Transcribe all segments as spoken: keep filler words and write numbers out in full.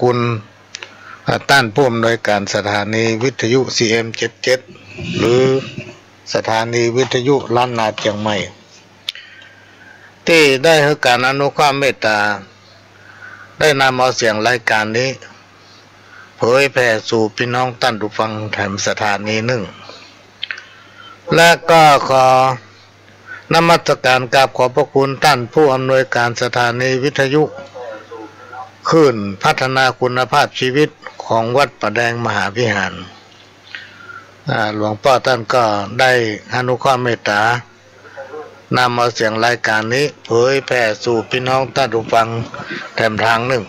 คุณ อ่า ต้านผู้อำนวยก๋านสถานีวิทยุ ซีเอ็ม เจ็ดเจ็ด หรือสถานีวิทยุล้านนาเจียงใหม่ ตี้ได้หื้อก๋านอนุเคราะห์เมตต๋า ได้นำเอาเสียงรายก๋านนี้ เผยแผ่สู่ปี้น้องต้านผู้ฟังแถมสถานีนึ่ง และก็ขอนมัสก๋านกราบขอบพระคุณต้านผู้อำนวยก๋านสถานีวิทยุคลื่นพัฒนาคุณภาพชีวิตของวัดป่าแดงมหาวิหาร อ่า หลวงป้อต้านก็ได้อนุเคราะห์เมตต๋า นำเอาเสียงรายก๋านนี้เผยแผ่สู่ปี้น้องต้านผู้ฟังแถมตางนึ่ง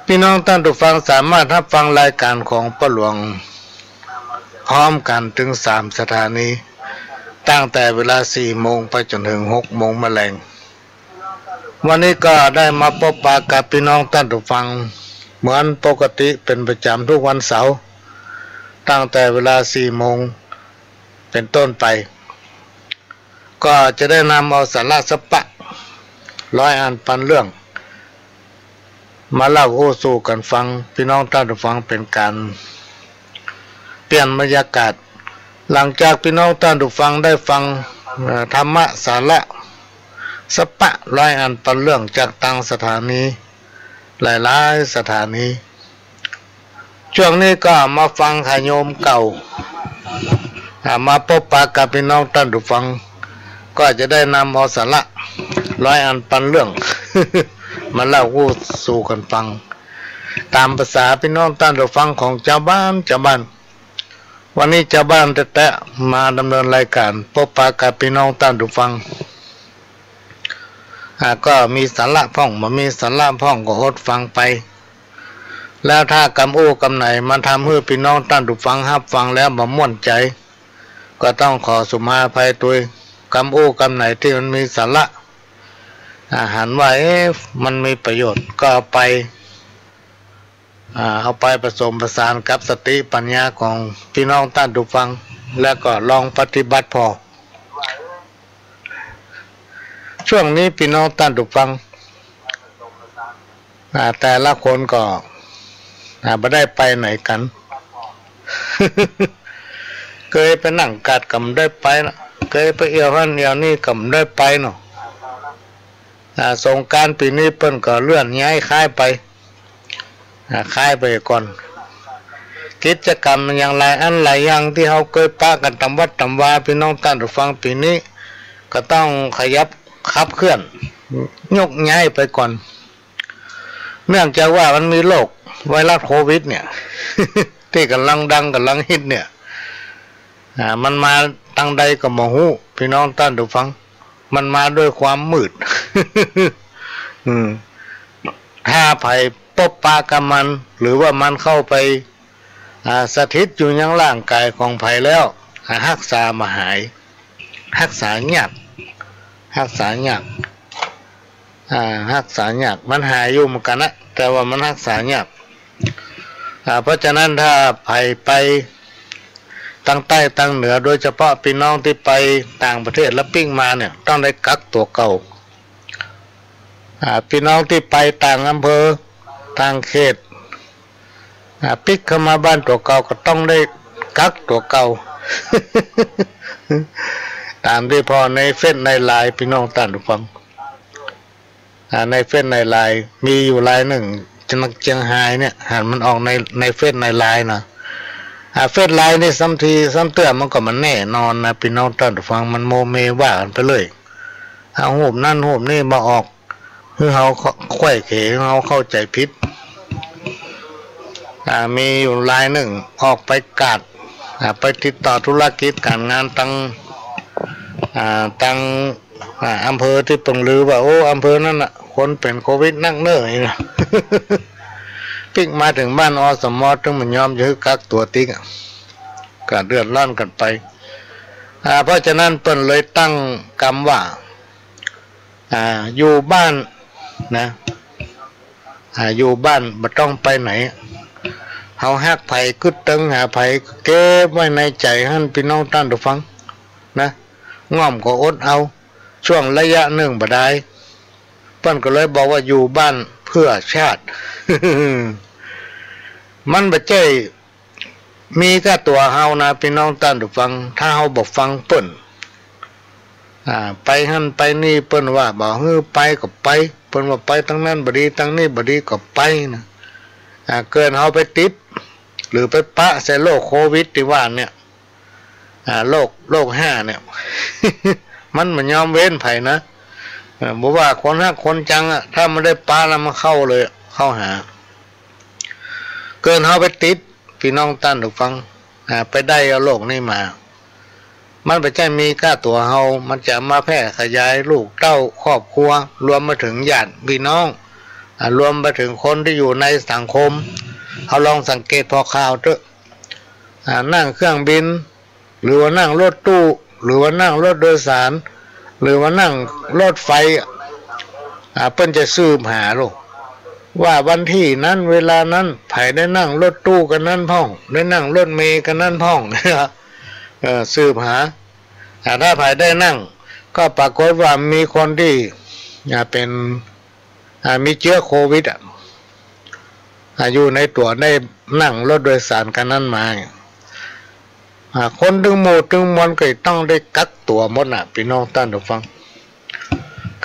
ปี้น้องต้านผู้ฟังสามารถฮับฟังรายก๋านของป้อหลวงพร้อมกั๋นเถิงสามสถานี ตั้งแต่เวลาสี่โมงไปจ๋นเถิงหกโมงมะแลง วันนี้ก็ได้มาปบปะกับปี้น้องต้านผู้ฟังเหมือนปกติเป๋นประจ๋ำทุกวันเสาร์ ตั้งแต่เวลาสี่โมงเป๋นต้นไป ก็จะได้นำเอาสาระสักปะร้อยอันปันเรื่อง มาเล่าอู้สู่กั๋นฟัง ปี้น้องต้านผู้ฟัง เป๋นก๋านเปลี่ยนบรรยากาศ หลังจากปี้น้องต้านผู้ฟังได้ฟัง เอ่อ ธรรมะสาระสักปะร้อยอันปันเรื่องจากตางสถานี หลายๆ สถานี ช่วงนี้ก็มาฟังขะโยมเก่า อ่า มาปบปะกับปี้น้องต้านผู้ฟัง ก็จะได้นำเอาสาระร้อยอันปันเรื่อง มาเล่าอู้สู่กั๋นฟัง ต๋ามภาษาปี้น้องต้านผู้ฟังของจาวบ้าน จาวบ้าน วันนี้จาวบ้านแต๊ๆ มาดำเนินรายก๋านปบปะกับปี้น้องต้านผู้ฟัง อ่า ก็มีสาระพ่อง บ่มีสาระพ่องก็อดฟังไป แล้วถ้ากำอู้กำไหนมาทำหื้อปี้น้องต้านผู้ฟังฮับฟังแล้วบ่ม่วนใจ๋ ก็ต้องขอสุมาอภัยตวย กำอู้กำไหนตี้มันมีสาระ อ่า หันว่า เอ๊ะ มันมีประโยชน์ ก็เอาไป อ่า เอาไปผสมผสานกับสติปัญญาของปี้น้องต้านผู้ฟัง แล้วก็ลองปฏิบัติผ่อ ช่วงนี้ปี้น้องต้านผู้ฟัง อ่า แต่ละคนก็ อ่า บ่ได้ไปไหนกั๋น เกยไปนั่งกัดก็บ่ได้ไปนะ เกยไปเอี่ยวหั้นเอี่ยวนี่ก็บ่ได้ไปเนาะ อ่า สงกรานต์ปี๋นี้เปิ้นก็เลื่อนย้ายค้ายไป อ่า ค้ายไปก่อน กิจกรรมมันยังหลายอันหลายอย่างตี้เฮาเกยปะกั๋นต๋ามวัดต๋ามวา ปี้น้องต้านผู้ฟัง ปี๋นี้ก็ต้องขยับขับเคลื่อน ยกย้ายไปก่อน เนื่องจากว่ามันมีโรคไวรัสโควิดเนี่ย ตี้ก่ำลังดังก่ำลังฮิตเนี่ย อ่า มันมาตางใดก็บ่ฮู้ ปี้น้องต้านผู้ฟัง มันมาด้วยความมืด อืม ถ้าใผปบปะกับมัน หรือว่ามันเข้าไป อ่า สถิตอยู่ยังร่างก๋ายของใผแล้ว อ่า ฮักษาบ่หาย ฮักษายาก ฮักษายาก อ่า ฮักษายาก มันหายอยู่เหมือนกั๋นนะ แต่ว่ามันฮักษายาก อ่า เพราะฉะนั้นถ้าใผไปตางใต้ตางเหนือ โดยเฉพาะปี้น้องตี้ไปต่างประเทศแล้วปิ๊กมาเนี่ย ต้องได้กักตั๋วเก่า อ่า ปี้น้องตี้ไปต่างอำเภอ ต่างเขต อ่า ปิ๊กเข้ามาบ้านตั๋วเก่าก็ต้องได้กักตั๋วเก่า ต๋ามตี้ผ่อในเฟซในไลน์ ปี้น้องต้านผู้ฟัง อ่า ในเฟซในไลน์ มีอยู่ไลน์นึ่ง จากเจียงฮายเนี่ย หันมันออกใน ในเฟซในไลน์นะ อ่า เฟซไลน์นี่ซ้ำทีซ้ำเตื้อมันก็บ่แน่นอนนะ ปี้น้องต้านผู้ฟัง มันโมเมว่ากั๋นไปเลย เอาฮูปนั้นฮูปนี้มาออก หื้อเฮาไขว้เขว หื้อเฮาเข้าใจ๋ผิด อ่า มีอยู่ไลน์นึ่ง ออกไปกาด อ่า ไปติดต่อธุรกิจก๋านงานตาง อ่า ตาง อ่า อำเภอตี้เปิ้นลือว่า โอ้ อำเภอนั้นน่ะ คนเป๋นโควิดนักเน่อ นี่นะ ปิ๊กมาเถิงบ้าน อสม. ตึงบ่ยอมจะหื้อกักตั๋วติ๊กอะ ก็เดือดร้อนกั๋นไป อ่า เพราะฉะนั้นเปิ้นเลยตั้งกำว่า อ่า อยู่บ้านนะ อ่า อยู่บ้านบ่ต้องไปไหน เฮาฮักใผ กึ๊ดเติงหาใผ เก็บไว้ในใจ๋หั้น ปี้น้องต้านผู้ฟังนะ ง่อมก็อดเอา ช่วงระยะนึ่งบ่ดาย เปิ้นก็เลยบอกว่าอยู่บ้าน เปื้อจาติ มันบ่ใจ้มีก้าตั๋วเฮานะ ปี้น้องต้านผู้ฟัง ถ้าเฮาบ่ฟังเปิ้น อ่า ไปหั้นไปนี่ เปิ้นว่าบ่หื้อไปก็ไป เปิ้นว่าไปตางนั้นบ่ดี ตางนี้บ่ดีก็ไปนะ อ่า เกินเฮาไปติด หรือไปปะใส่โรคโควิดตี้ว่าเนี่ย อ่า โรค โรคห้าเนี่ย มันบ่ยอมเว้นใผนะ เออ บ่ว่าคนฮักคนจังอะ ถ้ามันได้ปะแล้วมันเข้าเลย เข้าหา เกินเฮาไปติด ปี้น้องต้านผู้ฟัง อ่า ไปได้เอาโรคนี้มา มันบ่ใจ้มีก้าตั๋วเฮา มันจะมาแพร่ขยายลูกเต้าครอบครัว รวมมาเถิงญาติปี้น้อง อ่า รวมไปเถิงคนตี้อยู่ในสังคม เฮาลองสังเกตผ่อข่าวเต๊อะ อ่า นั่งเครื่องบิน หรือว่านั่งรถตู้ หรือว่านั่งรถโดยสาร หรือว่านั่งรถไฟ อ่า เปิ้นจะสืบหาโลก ว่าวันตี้นั้นเวลานั้น ใผได้นั่งรถตู้คันนั้นพ่อง ได้นั่งรถเมล์คันนั้นพ่อง เออ สืบหา อ่า ถ้าใผได้นั่ง ก็ปรากฏว่ามีคนตี้ อ่า เป๋น อ่า มีเจื๊อโควิดอะ อ่า อยู่ในตั๋ว ได้นั่งรถโดยสารคันนั้นมา อ่า คนตึงหมู่ตึงมวลก็ต้องได้กักตั๋วหมดน่ะ ปี้น้องต้านผู้ฟัง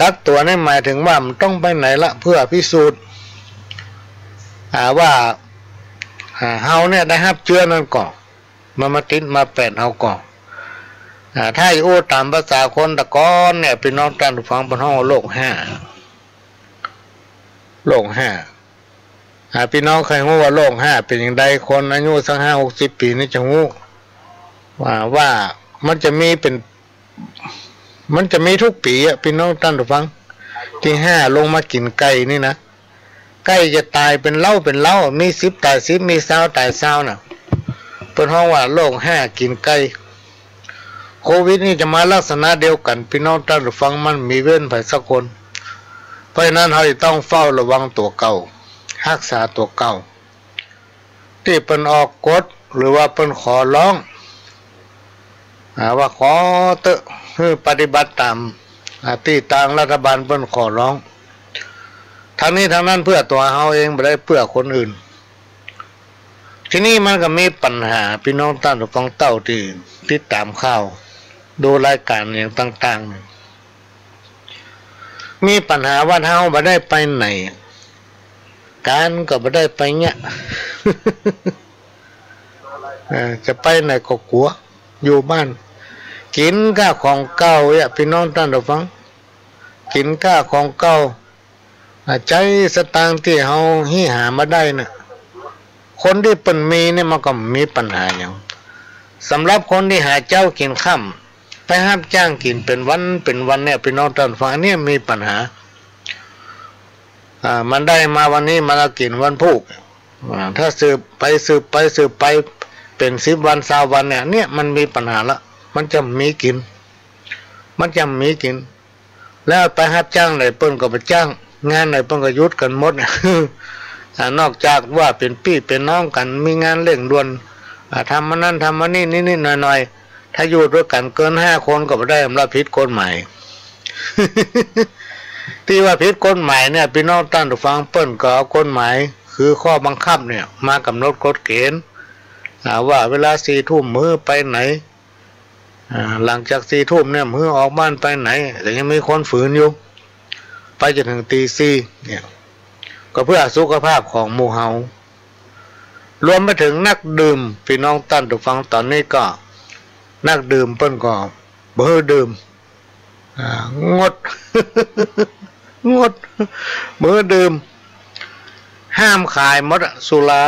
กักตั๋วนี่หมายเถิงว่าบ่ต้องไปไหนละ เปื้อพิสูจน์ อ่า ว่า อ่า เฮาเนี่ยได้ฮับเจื๊อนั้นก่อ มันมาติดมาแป๋นเฮาก่อ อ่า ถ้าอู้ต๋ามภาษาคนตะก่อนเนี่ย ปี้น้องต้านผู้ฟัง เปิ้นฮ้องว่าโรคห้า โรคห้า อ่า ปี้น้องใค่ฮู้ว่าโรคห้าเป๋นจาใด คนอายุสักห้าหกสิบปี๋นี่จะฮู้ ว่า ว่ามันจะมีเป๋น มันจะมีกู้ปี๋อะ ปี้น้องต้านผู้ฟัง ตี้ห้าลงมากิ๋นไก่นี่นะ ไก่จะต๋ายเป๋นเล้าเป๋นเล้า มีสิบต๋ายสิบ มีซาวต๋ายซาวน่ะ เปิ้นฮ้องว่าโรคห้ากิ๋นไก่ โควิดนี่จะมาลักษณะเดียวกั๋น ปี้น้องต้านผู้ฟัง มันบ่มีเว้นใผสักคน เพราะฉะนั้นเฮาจะต้องเฝ้าระวังตั๋วเก่า ฮักษาตั๋วเก่า ตี้เปิ้นออกกฎ หรือว่าเปิ้นขอร้อง อ่า ว่าขอเต๊อะ หื้อปฏิบัติต๋าม อ่า ตี้ตางรัฐบาลเปิ้นขอร้อง ตังนี้ตังนั้นเปื้อตั๋วเฮาเอง บ่ได้เปื้อคนอื่น ทีนี้มันก็มีปัญหา ปี้น้องต้านผู้ฟัง เต้าตี้ติดต๋ามข่าว ดูรายก๋านอย่างต่างๆ มีปัญหาว่าเฮาบ่ได้ไปไหน ก๋านก็บ่ได้ไปเยียะ เอ่อ จะไปไหนก็กั๋ว อยู่บ้าน กิ๋นก้าของเก่าเยียะ ปี้น้องต้านผู้ฟัง กิ๋นก้าของเก่า อ่า ใจ๊สตางค์ตี้เฮาฮิหามาได้น่ะ คนตี้เปิ้นมีเนี่ยมันก็บ่มีปัญหาหยัง สำหรับคนตี้หาเจ๊ากิ๋นค่ำ ไปฮับจ้างกิ๋นเป๋นวันเป๋นวันเนี่ย ปี้น้องต้านฟัง อันเนี้ยมีปัญหา อ่า มันได้มาวันนี้ มันเอากิ๋นวันพูก อ่า ถ้าสืบไปสืบไปสืบไปเป๋นสิบวันซาววันเนี่ย เนี่ยมันมีปัญหาละ มันจะบ่มีกิ๋น มันจะบ่มีกิ๋น แล้วไปฮับจ้างไหนเปิ้นก็บ่จ้าง งานไหนเปิ้นก็หยุดกั๋นหมด อ่า นอกจากว่าเป๋นปี้เป๋นน้องกั๋น มีงานเร่งด่วน อ่า ทำอันนั้นทำอันนี้นิดๆ หน่อยๆ ถ้าอยู่ตวยกั๋นเกินห้าคนก็บ่ได้ มันว่าผิดกฎหมาย ตี้ว่าผิดกฎหมายเนี่ย ปี้น้องต้านฟัง เปิ้นก็เอากฎหมาย คือข้อบังคับเนี่ย มากำหนดกฎเกณฑ์ อ่า ว่าเวลาสี่ทุ่มบ่หื้อไปไหน อ่า หลังจากสี่ทุ่มเนี่ย บ่หื้อออกบ้านไปไหน แต่ยังมีคนฝืนอยู่ ไปจ๋นเถิงตีสี่เนี่ย ก็เปื้อสุขภาพของหมู่เฮา รวมไปเถิงนักดื่ม ปี้น้องต้านฟัง ต๋อนนี้ก็ นักดื่มเปิ้นก็บ่หื้อดื่ม อ่า งด งด บ่หื้อดื่ม ห้ามขายหมดอะ สุรา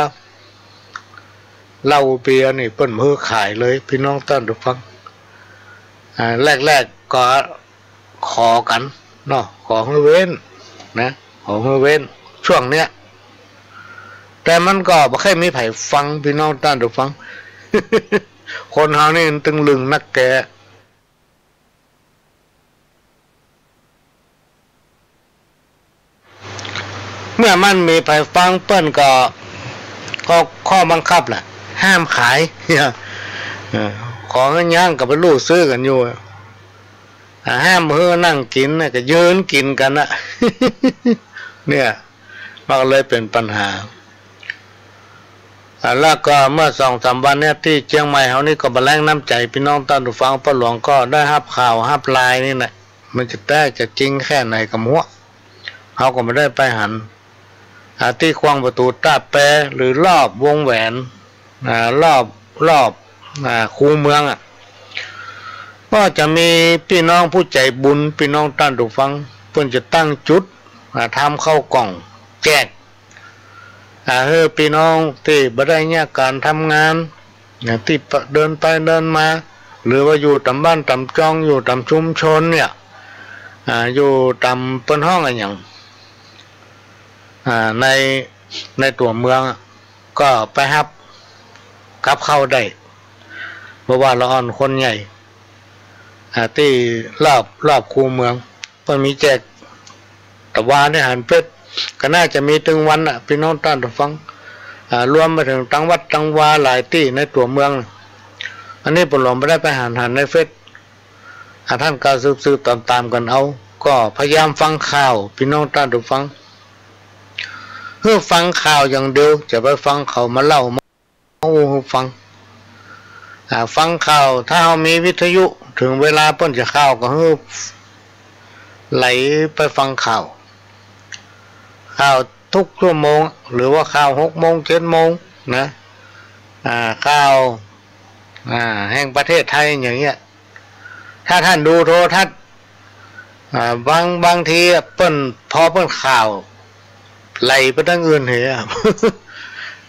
เหล้าเบียร์นี่เปิ้นบ่หื้อขายเลย ปี้น้องต้านฟัง อ่า แรกๆ ก็ขอกั๋นเนาะ ขอหื้อเว้นนะ ขอหื้อเว้นช่วงเนี้ย แต่มันก็บ่ค่อยมีใผฟัง ปี้น้องต้านฟัง คนเฮานี่มันตึงลึงนักแก เมื่อมันบ่มีใผฟัง เปิ้นก็ ก็ข้อบังคับแหละ ห้ามขาย เออ ของยั้งก็ไปลู่ซื้อกั๋นอยู่ อ่า ห้ามหื้อนั่งกิ๋นน่ะ ก็ยืนกิ๋นกั๋นน่ะ เนี่ย มันก็เลยเป๋นปัญหา อ่า แล้วก็เมื่อสองสามวันเนี่ย ตี้เจียงใหม่เฮานี่ก็บ่แล้งน้ำใจ๋ ปี้น้องต้านผู้ฟัง ป้อหลวงก็ได้ฮับข่าวฮับลายนี่แหละ มันจะแต๊จะจริงแค่ไหนก็บ่ฮู้ เฮาก็บ่ได้ไปหัน อ่า ตี้ขว้างประตู๋ต้าแป หรือรอบวงแหวน อ่า รอบ รอบ อ่า คูเมืองอะ ก็จะมีปี้น้องผู้ใจ๋บุญ ปี้น้องต้านผู้ฟัง เปิ้นจะตั้งจุด อ่า ทำข้าวกล่องแจก อ่า หื้อปี้น้องตี้บ่ได้เยียะก๋านทำงาน อ่า ตี้เดินไปเดินมา หรือว่าอยู่ต๋ามบ้านต๋ามจอง อยู่ต๋ามชุมชนเนี่ย อ่า อยู่ต๋ามเปิ้นฮ้องอะหยัง อ่า ใน ในตั๋วเมืองอะ ก็ไปฮับกับข้าวได้ บ่ว่าละอ่อนคนใหญ่ อ่า ตี้รอบ รอบคูเมือง เปิ้นมีแจก ตะวาในหันเฟซ ก็น่าจะมีตึงวันน่ะ ปี้น้องต้านผู้ฟัง อ่า รวมไปเถิงตางวัดตางวาหลายตี้ในตั๋วเมือง อันนี้ป้อหลวงบ่ได้ไปหัน หันในเฟซ อ่า ต้านก็สืบๆต๋ามๆกั๋นเอา ก็พยายามฟังข่าว ปี้น้องต้านผู้ฟัง หื้อฟังข่าวอย่างเดียว จะไปฟังเขามาเล่ามาอู้หื้อฟัง อ่า ฟังข่าว ถ้าเฮามีวิทยุ เถิงเวลาเปิ้นจะข่าวก็หื้อไหลไปฟังข่าว ข่าวทุกชั่วโมง หรือว่าข่าวหกโมงเจ็ดโมงนะ อ่า ข่าว อ่า แห่งประเทศไทยอย่างเงี้ย ถ้าต้านดูโทรทัศน์ อ่า บาง บางทีอะเปิ้น พอเปิ้นข่าวไหลไปตางอื่นเหอะ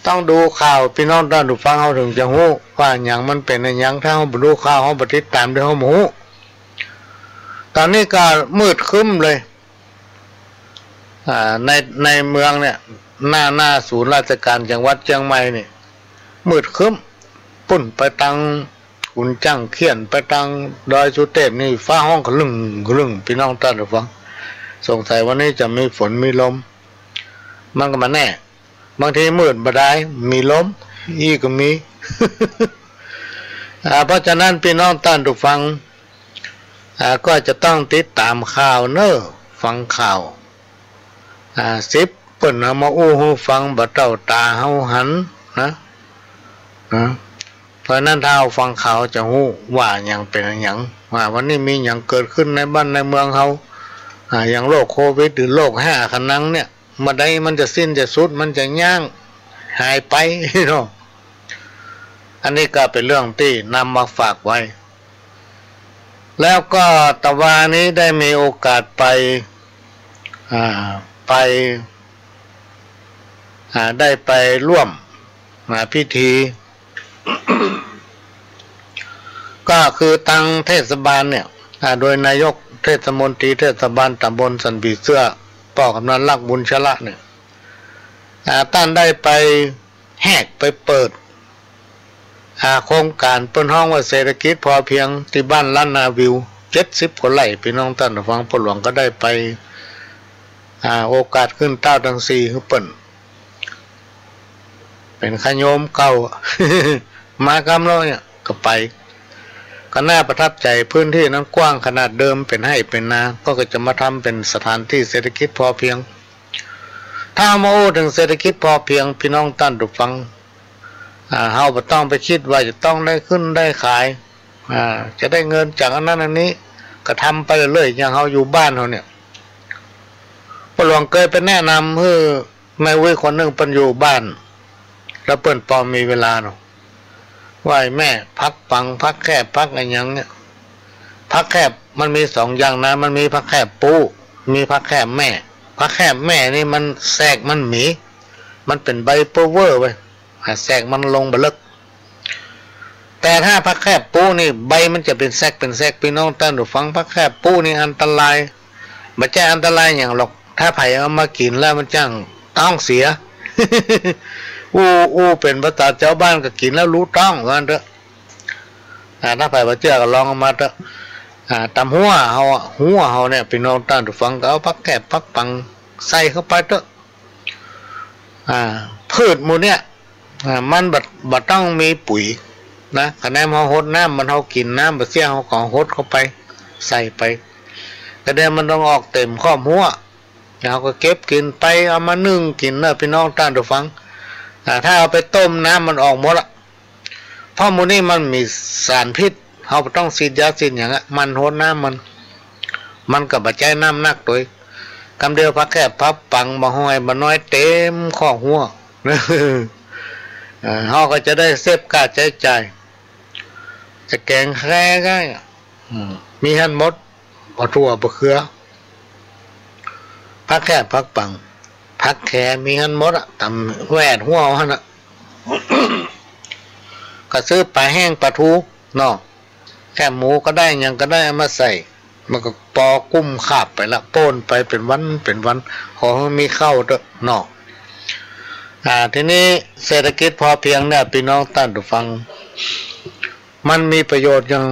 ต้องดูข่าว ปี้น้องต้านผู้ฟัง เฮาเถิงจะฮู้ว่าหยังมันเป๋นอะหยัง ถ้าเฮาบ่ดูข่าว เฮาบ่ติดต๋าม เดี๋ยวเฮาบ่ฮู้ ต๋อนนี้ก็มืดครึ้มเลย อ่า ใน ในเมืองเนี่ย หน้า หน้าศูนย์ราชการจังหวัดเจียงใหม่นี่ มืดครึ้ม ปู๊นไปตางขุนจ๊างเขี้ยน ไปตางดอยสุเตพนี่ ฟ้าฮ้องกะลึ่งกะลึ่ง ปี้น้องต้านผู้ฟัง สงสัยวันนี้จะมีฝนมีลม มันก็บ่แน่ บางทีมืดบ่ดาย มีลมอี้ก็มี อ่า เพราะฉะนั้นปี้น้องต้านผู้ฟัง อ่า ก็จะต้องติดต๋ามข่าวเน่อ ฟังข่าว อ่า สิบเปิ้นเอามาอู้หื้อฟัง บ่เต้าต๋าเฮาหันนะ นะ เพราะฉะนั้นถ้าเฮาฟังข่าวจะฮู้ว่าหยังเป๋นอะหยัง ว่าวันนี้มีหยังเกิดขึ้นในบ้านในเมืองเฮา อ่า อย่างโรคโควิด หรือโรคห้าคะนังเนี่ย เมื่อใดมันจะสิ้นจะสุด มันจะย่างหายไปเนาะ อันนี้ก็เป๋นเรื่องตี้นำมาฝากไว้ แล้วก็ตะวานี้ได้มีโอกาสไป อ่า ไป อ่า ได้ไปร่วม อ่า พิธี ก็คือตางเทศบาลเนี่ย อ่า โดยนายกเทศมนตรีเทศบาลต๋ำบลสันผีเสื้อ ป้อกำนันลักษณ์ บุญชละเนี่ย อ่า ต้านได้ไปแหกไปเปิด อ่า โครงก๋านเปิ้นฮ้องว่าเศรษฐกิจพอเพียง ตี้บ้านล้านนาวิว เจ็ดสิบกว่าไร่ ปี้น้องต้านผู้ฟัง ป้อหลวงก็ได้ไป อ่า โอกาสขึ้นเต้าตังสี่หื้อเปิ้น เป๋นขะโยมเก่า มากำแล้วเนี่ยก็ไป ก็น่าประทับใจ๋ พื้นตี้นั้นกว้างขนาด เดิมเป๋นไฮ่เป๋นนา ก็ ก็จะมาทำเป๋นสถานตี้เศรษฐกิจพอเพียง ถ้ามาอู้เถิงเศรษฐกิจพอเพียง ปี้น้องต้านผู้ฟัง อ่า เฮาบ่ต้องไปกึ๊ดว่าจะต้องได้ขึ้นได้ขาย อ่า จะได้เงินจากอันนั้นอันนี้ ก็ทำไปเรื่อยๆ อย่างเฮาอยู่บ้านเฮาเนี่ย ป้อหลวงเกยไปแนะนำหื้อแม่อุ๊ยคนนึ่ง เปิ้นอยู่บ้าน แล้วเปิ้นปอมีเวลาเนาะ ว่า ไอ้แม่ ผักปัง ผักแคบ ผักอะหยังเนี่ย ผักแคบมันมีสองอย่างนะ มันมีผักแคบปู๊ มีผักแคบแม่ ผักแคบแม่นี่มันแซกมันหมี มันเป๋นใบเป้อเว่อไว้ อ่า แซกมันลงบ่เลิก แต่ถ้าผักแคบปู๊นี่ ใบมันจะเป๋นแซกเป๋นแซก ปี้น้องต้านผู้ฟัง ผักแคบปู๊นี่อันตราย บ่ใจ้อันตรายหยังหรอก ถ้าใผเอามากิ๋นแล้วมันจ้างต๊องเสีย อู้ อู้เป๋นภาษาจาวบ้านก็กิ๋นแล้วรู้ต๊อง ว่าอั้นเต๊อะ อ่า ถ้าใผบ่เจื้อก็ลองเอามาเต๊อะ อ่า ต๋ามหัวเฮาอะ หัวเฮาเนี่ย ปี้น้องต้านผู้ฟัง ก็เอาผักแคบผักปังใส่เข้าไปเต๊อะ อ่า พืชหมู่เนี่ย อ่า มันบ่ บ่ต้องมีปุ๋ยนะ คะแนนเฮาหดน้ำมัน เฮากิ๋นน้ำบ่เสี้ย เฮาก็หดเข้าไป ใส่ไป คะแนนมันต้องออกเต๋มครอบหัว เฮาก็เก็บกิ๋นไป เอามานึ่งกิ๋นเน่อ ปี้น้องต้านผู้ฟัง อ่า ถ้าเอาไปต้มน้ำมันออกหมดละ เพราะหมู่นี้มันมีสารพิษ เฮาบ่ต้องฉีดยาฉีดหยังอะ มันหดน้ำมัน มันก็บ่ใจ๊น้ำหนักตวย กำเดียวผักแคบผักปัง บ่าฮ้อยบ่าน้อย เต็มคอกฮั้ว เอ่อ เฮาก็จะได้เซฟค่าใจ๊จ่าย จะแก๋งแคก็ อืม มีหั้นหมด บ่าถั่วบ่าเขือ ผักแคบผักปัง ผักแขมีหั้นหมดอะ ต๋ามแวดฮั้วหั้นอะ ก็ซื้อป๋าแห้งป๋าทูเนาะ แคบหมูก็ได้ หยังก็ได้ เอามาใส่ มันก็ปอกุ้มขาบไปละ โป้นไปเป๋นวันเป๋นวัน ขอหื้อมีข้าวเต๊อะเนาะ อ่า ทีนี้เศรษฐกิจพอเพียงเนี่ย ปี้น้องต้านผู้ฟัง มันมีประโยชน์อย่าง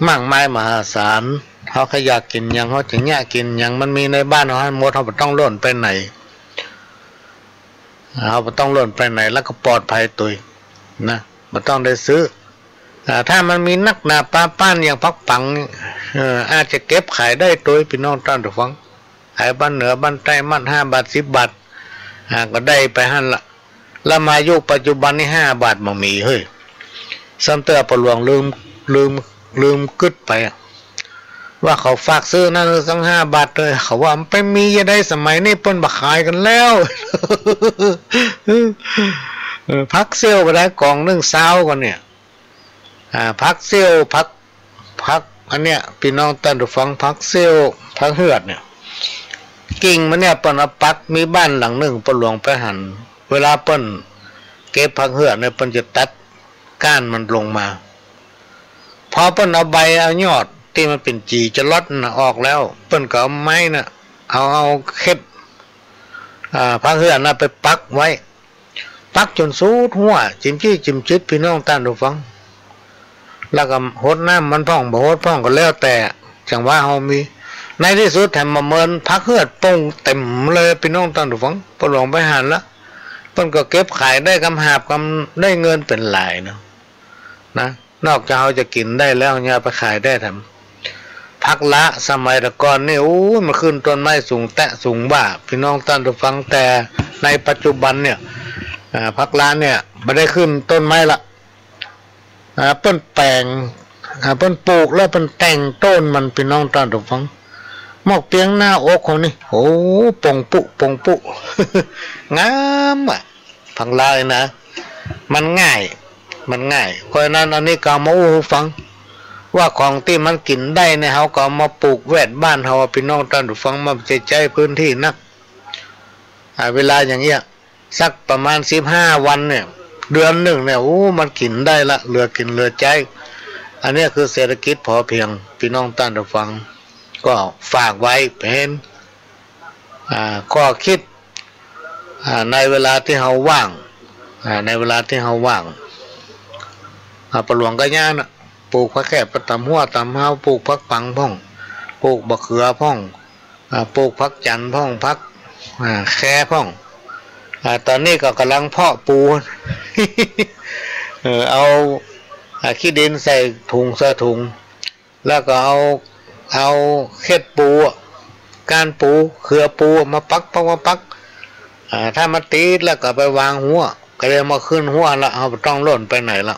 มากมายมหาศาล เฮาใค่อยากกิ๋นหยัง เฮาจะเยียะกิ๋นหยัง มันมีในบ้านเฮาหั้นหมด เฮาบ่ต้องล่นไปไหน เฮาบ่ต้องล่นไปไหน แล้วก็ปลอดภัยตวยนะ บ่ต้องได้ซื้อ อ่า ถ้ามันมีนักหนาปาป๊านอย่างผักปัง เอ่อ อาจจะเก็บขายได้ตวย ปี้น้องต้านผู้ฟัง ขายบ้านเหนือบ้านใต้ มัดห้าบาทสิบบาท อ่า ก็ได้ไปหั้นละ แล้วมายุคปัจจุบันนี่ห้าบาทบ่มีเฮ้ย ซ้ำเตื้อป้อหลวงลืม ลืม ลืมกึ๊ดไปอะ ว่าเขาฝากซื้อนั่นสักห้าบาทเลย เขาว่ามันไปมีจะได้ สมัยนี้เปิ้นบ่ขายกั๋นแล้ว เออ ผักเสี้ยวบ่ได้ ก๋องนึ่งซาวก่อนเนี่ย อ่า ผักเสี้ยว ผัก ผักอันเนี้ย ปี้น้องต้านผู้ฟัง ผักเสี้ยว ผักเหือดเนี่ย กิ่งมันเนี่ย เปิ้นเอาปัก มีบ้านหลังนึ่ง ป้อหลวงไปหัน เวลาเปิ้นเก็บผักเหือดเนี่ย เปิ้นจะตัดก้านมันลงมา พอเปิ้นเอาใบเอายอดตี้มันเป๋นจี๋จะลอดน่ะออกแล้ว เปิ้นก็เอาไม้น่ะ เอา เอาเข็ด อ่า ผักเหือดน่ะไปปักไว้ ปักจ๋นสุดฮั้ว จิ่มจี้จิ่มจิด ปี้น้องต้านผู้ฟัง แล้วก็หดน้ำมันพ่อง บ่หดพ่องก็แล้วแต่จังหวะเฮามี ในตี้สุดแถมมาเมินผักเหือดป่งเต๋มเลย ปี้น้องต้านผู้ฟัง ป้อหลวงไปหันละ เปิ้นก็เก็บขายได้กำหาบกำ ได้เงินเป๋นหลายเนาะ นะ นอกจากเฮาจะกิ๋นได้แล้ว ยังเอาไปขายได้แถม ผักล้าสมัยแต่ก่อนนี่ อู้ มันขึ้นต้นไม้สูงแต๊สูงว่า ปี้น้องต้านผู้ฟัง แต่ในปัจจุบันเนี่ย อ่า ผักล้าเนี่ยบ่ได้ขึ้นต้นไม้ละ อ่า เปิ้นแป๋ง อ่า เปิ้นปลูกแล้วเปิ้นแต่งโต้นมัน ปี้น้องต้านผู้ฟัง หมอกเปียงหน้าอกเฮานี่ โอ้ ป่งปุ๊ ป่งปุ๊ งามอะ ผักล้านะ มันง่าย มันง่าย เพราะฉะนั้นอันนี้ก็เอามาอู้หื้อฟัง ว่าของตี้มันกิ๋นได้เนี่ย เฮาก็เอามาปลูกแวดบ้านเฮา ปี้น้องต้านผู้ฟัง มันจะใจ๊พื้นตี้นัก อ่า เวลาอย่างเงี้ย สักประมาณสิบห้าวันเนี่ย เดือนนึ่งเนี่ย โอ้ มันกิ๋นได้ละ เหลือกิ๋นเหลือใจ๊ อันเนี้ยคือเศรษฐกิจพอเพียง ปี้น้องต้านผู้ฟัง ก็ฝากไว้เป๋น อ่า ข้อคิด อ่า ในเวลาตี้เฮาว่าง อ่า ในเวลาตี้เฮาว่าง อ่า ป้อหลวงก็ย้ายน่ะ ปลูกผักแคบ ต๋ามฮั้วต๋ามฮาว ปลูกผักปังพ่อง ปลูกบ่าเขือพ่อง อ่า ปลูกผักจันพ่อง ผัก อ่า แคพ่อง อ่า ต๋อนนี้ก็ก่ำลังเพาะปู เออ เอา อ่า ขี้ดินใส่ถุง ใส่ถุง แล้วก็เอา เอาเข็ดปูอะ ก้านปู เครือปูมาปัก ปัก มาปัก อ่า ถ้ามันติดแล้วก็ไปวางฮั้ว ก็เลยมาขึ้นฮั้วละ เฮาบ่ต้องล่นไปไหนละ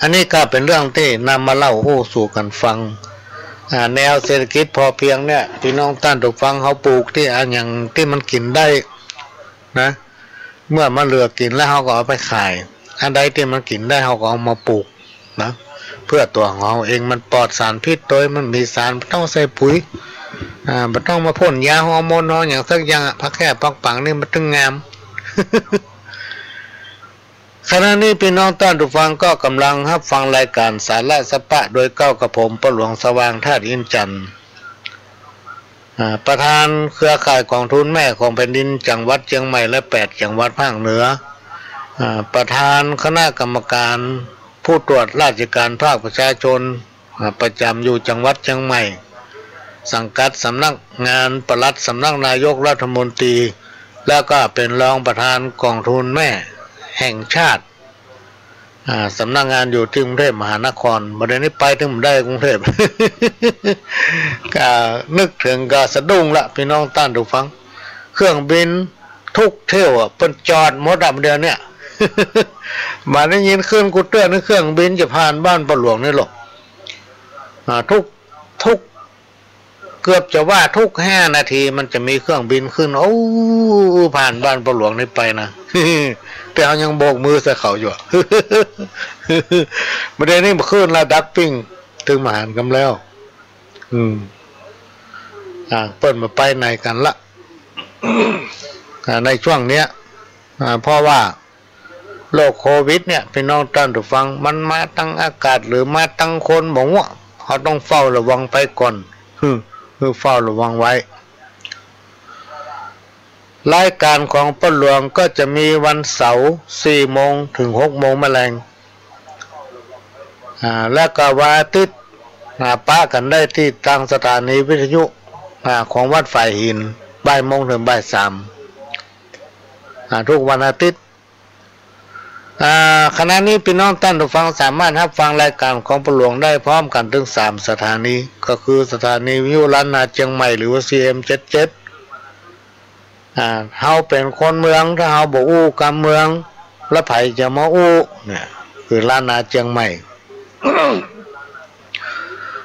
อันนี้ก็เป๋นเรื่องตี้นำมาเล่าอู้สู่กั๋นฟัง อ่า แนวเศรษฐกิจพอเพียงเนี่ย ปี้น้องต้านผู้ฟัง เฮาปลูกตี้อะหยังตี้มันกิ๋นได้นะ เมื่อมันเหลือกิ๋นแล้วเฮาก็เอาไปขาย อันใดตี้มันกิ๋นได้เฮาก็เอามาปลูกนะ เพื่อตั๋วของเฮาเอง มันปลอดสารพิษตวย มันมีสาร บ่ต้องใส่ปุ๋ย อ่า บ่ต้องมาพ่นยาฮอร์โมนฮอหยังสักอย่างอะ ผักแคบผักปังนี่มันตึงงาม ขณะนี้ปี้น้องต้านผู้ฟังก็ก่ำลังฮับฟังรายก๋านสาระสะปะ โดยเก๊ากับผมป้อหลวงสว่าง ธาตุอินจันทน์ อ่า ประธานเครือข่ายก๋องทุนแม่ของแผ่นดินจังหวัดเจียงใหม่และแปดจังหวัดภาคเหนือ อ่า ประธานคณะกรรมการผู้ตรวจราชการภาคประชาชน อ่า ประจ๋ำอยู่จังหวัดเจียงใหม่ สังกัดสำนักงานปลัดสำนักนายกรัฐมนตรี แล้วก็เป๋นรองประธานก๋องทุนแม่แห่งชาติ อ่า สำนักงานอยู่ตี้กรุงเทพมหานคร บ่าเดี่ยวนี้ไปเถิงบ่ได้กรุงเทพ ก็นึกเถิงก็สะดุ้งละ ปี้น้องต้านผู้ฟัง เครื่องบินทุกเที่ยวอะ เปิ้นจอดหมดอะ บ่าเดี่ยวเนี้ย บ่ได้ยินขึ้นกูเตื้อ เครื่องบินจะผ่านบ้านป้อหลวงนี่หรอก อ่า ทุก ทุก เกือบจะว่าทุกห้านาทีมันจะมีเครื่องบินขึ้น โอ้ ผ่านบ้านป้อหลวงนี่ไปนะ แต่เฮายังโบกมือใส่เขาอยู่ บ่าเดี่ยวนี้บ่ขึ้นละ ดับปิ้ง เถิงมหานครแล้ว อืม อ่า เปิ้นบ่ไปไหนกั๋นละ อ่า ในช่วงเนี้ย อ่า เพราะว่า โรคโควิดเนี่ย ปี้น้องต้านผู้ฟัง มันมาตางอากาศหรือมาตางคนบ่ฮู้ เฮาต้องเฝ้าระวังไปก่อน คือ คือเฝ้าระวังไว้ รายการของป้อหลวงก็จะมีวันเสาร์สี่โมงเถิงหกโมงแลง อ่า แล้วก็วันอาทิตย์ อ่า ปะกั๋นได้ตี้ตางสถานีวิทยุ อ่า ของวัดฝายหิน บ่ายโมงเถิงบ่ายสาม อ่า ทุกวันอาทิตย์ อ่า ขณะนี้ปี้น้องต้านผู้ฟังสามารถฮับฟังรายการของป้อหลวงได้พร้อมกั๋นเถิงสามสถานี ก็คือสถานีวิทยุล้านนาเจียงใหม่ หรือว่า ซีเอ็มเจ็ดเจ็ด อ่า เฮาเป๋นคนเมือง ถ้าเฮาบ่อู้กำเมือง แล้วใผจะมาอู้เนี่ย คือล้านนาเจียงใหม่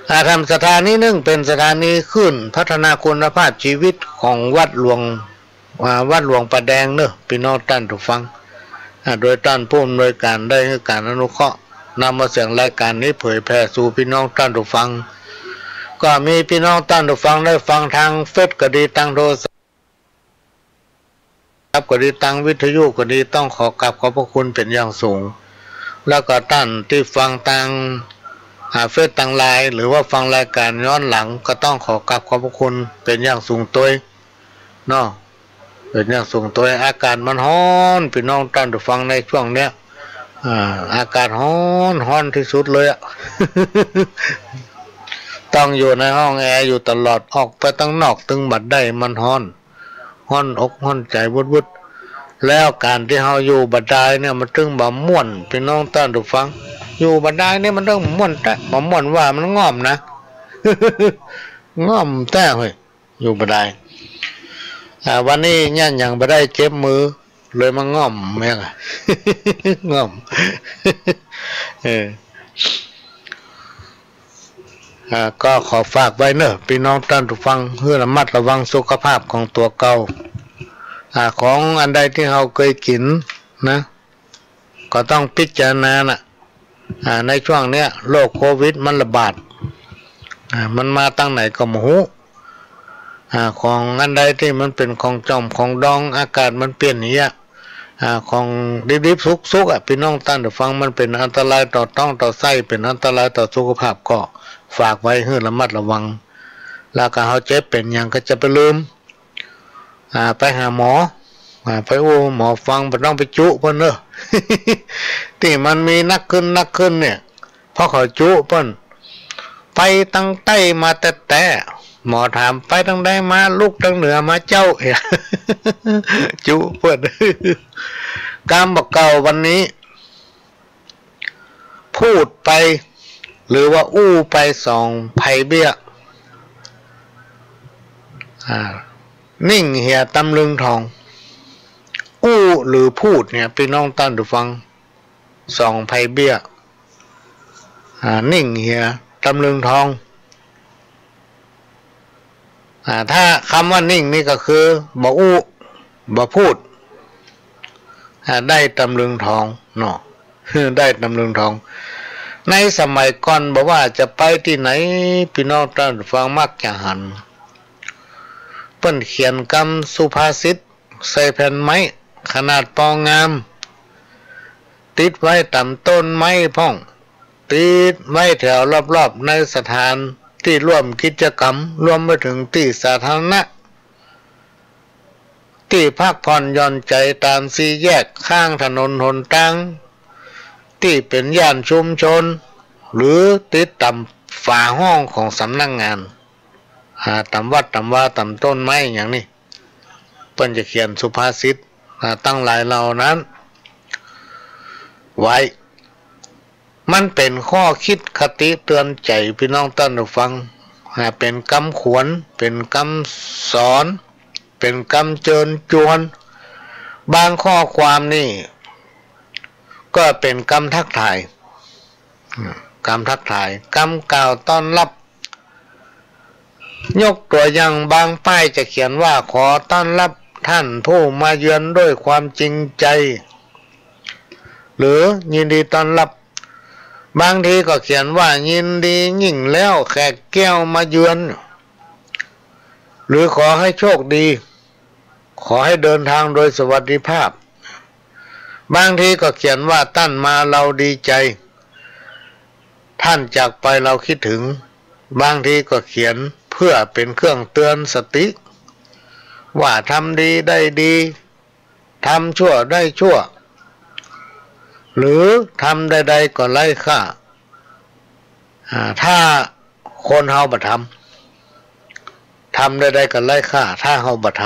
อ่า แถมสถานีนึ่งเป๋นสถานีคลื่นพัฒนาคุณภาพชีวิตของวัดหลวง อ่า วัดหลวงป่าแดงเนาะ ปี้น้องต้านผู้ฟัง อ่า โดยต้านผู้อำนวยก๋านได้หื้อก๋านอนุเคราะห์ นำเอาเสียงรายการนี้เผยแผ่สู่ปี้น้องต้านผู้ฟัง ก็มีปี้น้องต้านผู้ฟังได้ฟังตางเฟซก็ดี ตางโทรศัพท์ก็ดี ตางวิทยุก็ดี ต้องขอกราบขอบพระคุณเป๋นอย่างสูง แล้วก็ต้านตี้ฟังตาง อ่า เฟซตางไลน์ หรือว่าฟังรายการย้อนหลัง ก็ต้องขอกราบขอบพระคุณเป๋นอย่างสูงตวย เนาะ เป๋นอย่างสูงตวย อากาศมันฮ้อน ปี้น้องต้านผู้ฟัง ในช่วงเนี้ย อ่า อากาศฮ้อน ฮ้อนตี้สุดเลยอะ ต้องอยู่ในห้องแอร์อยู่ตลอด ออกไปตางนอกตึงบ่ได้ มันฮ้อน ฮ้อนอกฮ้อนใจ๋วุดๆ แล้วก๋านตี้เฮาอยู่บ่ดายเนี่ย มันตึงบ่ม่วน ปี้น้องต้านผู้ฟัง อยู่บ่ดายเนี่ยมันตึงบ่ม่วนแต๊ บ่ม่วนว่ามันง่อมนะ ง่อมแต๊เฮ้ย อยู่บ่ดาย อ่า วันนี้เนี่ยยังบ่ได้เจ็บมือ เลยมาง่อมแม่งอะ ง่อม เออ อ่า ก็ขอฝากไว้เนาะ ปี้น้องต้านผู้ฟัง หื้อระมัดระวังสุขภาพของตั๋วเก่า อ่า ของอันใดตี้เฮาเกยกิ๋นนะ ก็ต้องพิจารณาน่ะ อ่า ในช่วงเนี้ย โรคโควิดมันระบาด อ่า มันมาตางไหนก็บ่ฮู้ อ่า ของอันใดตี้มันเป๋นของจ่อมของดอง อากาศมันเปลี่ยนอย่างเงี้ย อ่า ของดิบๆ สุกๆ อะ ปี้น้องต้านผู้ฟัง มันเป๋นอันตรายต่อต๊องต่อไส้ เป๋นอันตรายต่อสุขภาพ ก็ฝากไว้หื้อระมัดระวัง แล้วก็เฮาเจ็บเป๋นหยังก็จะไปลืม อ่า ไปหาหมอ อ่า ไปอู้หมอฟัง บ่ต้องไปจุเปิ้นเนาะ ตี้มันมีนักขึ้นนักขึ้นเนี่ย เพราะเขาจุเปิ้น ไปตางใต้มาแต๊ๆ หมอถาม ไปตางใดมา ลุกตางเหนือมาเจ้า จุเปิ้น กำบ่าเก่าวันนี้ พูดไป หรือว่าอู้ไปสองไพเบี้ย อ่า นิ่งเหียตำลึงทอง อู้หรือพูดเนี่ย ปี้น้องต้านผู้ฟัง สองไพเบี้ย อ่า นิ่งเหียตำลึงทอง อ่า ถ้าคำว่านิ่งนี่ก็คือ บ่อู้ บ่พูด อ่า ได้ตำลึงทองเนาะ ได้ตำลึงทอง ในสมัยก่อนบ่ว่าจะไปตี้ไหน ปี้น้องต้านผู้ฟังมักจะหัน เปิ้นเขียนกำสุภาษิตใส่แผ่นไม้ ขนาดปองงาม ติดไว้ต๋ามต้นไม้พ่อง ติดไว้แถวรอบๆ ในสถานตี้ร่วมกิจกรรม รวมไปเถิงตี้สาธารณะ ตี้พักผ่อนหย่อนใจ๋ต๋ามสี่แยก ข้างถนนหนตาง ตี้เป๋นย่านชุมชน หรือติดต๋ามฝาห้องของสำนักงาน อ่า ต๋ามวัดต๋ามวา ต๋ามต้นไม้อย่างนี้ เปิ้นจะเขียนสุภาษิต อ่า ตังหลายเหล่านั้น ไว้ มันเป๋นข้อคิดคติเตือนใจ๋ปี้น้องต้านผู้ฟัง อ่า เป๋นกำขวัญ เป๋นกำสอน เป๋นกำเจิญจวน บางข้อความนี่ก็เป๋นกำทักทาย อืม กำทักทาย กำกล่าวต้อนรับ ยกตั๋วอย่างบางป้ายจะเขียนว่า ขอต้อนรับท่านผู้มาเยือนด้วยความจริงใจ หรือยินดีต้อนรับ บางทีก็เขียนว่า ยินดียิ่งแล้วแขกแก้วมาเยือน หรือขอให้โชคดี ขอให้เดินทางโดยสวัสดิภาพ บางทีก็เขียนว่า ต้านมาเราดีใจ๋ ท่านจากไปเราคิดถึง บางทีก็เขียนเพื่อเป๋นเครื่องเตือนสติ ว่าทำดีได้ดี ทำชั่วได้ชั่ว หรือทำใดๆ ก็ไร้ค่า อ่า ถ้าคนเฮาบ่ทำ ทำใดๆ ก็ไร้ค่า ถ้าเฮาบ่ท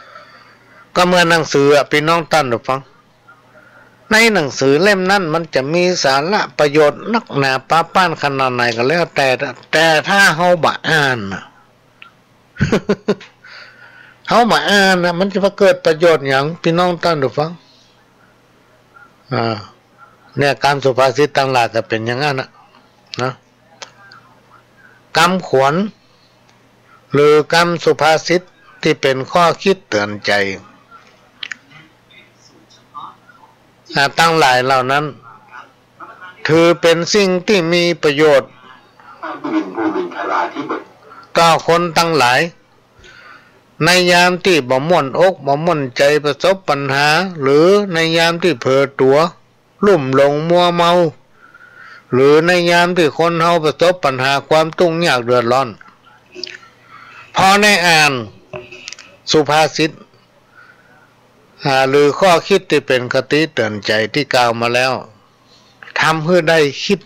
ำ ก็เหมือนหนังสืออะ ปี้น้องต้านผู้ฟัง ในหนังสือเล่มนั้นมันจะมีสาระประโยชน์นักหนาปาป้านขนาดไหนก็แล้วแต่ แต่ถ้าเฮาบ่อ่านน่ะ เฮาบ่อ่านน่ะ มันจะมาเกิดประโยชน์หยัง ปี้น้องต้านผู้ฟัง อ่า เนี่ย กำสุภาษิตตังหลายก็เป๋นอย่างนั้นน่ะ นะ กำขวัญ หรือกำสุภาษิตตี้เป๋นข้อคิดเตือนใจ๋ อ่า ตังหลายเหล่านั้น ถือเป๋นสิ่งตี้มีประโยชน์ต่อคนตังหลาย ในยามตี้บ่ม่วนอกบ่ม่วนใจ๋ ประสบปัญหา หรือในยามตี้เผลอตั๋ว ลุ่มหลงมัวเมา หรือในยามตี้คนเฮาประสบปัญหาความตุ๊กข์ยากเดือดร้อน พอได้อ่านสุภาษิต อ่า หรือข้อคิดตี้เป๋นคติเตือนใจ๋ตี้กล่าวมาแล้ว ทำหื้อได้คิด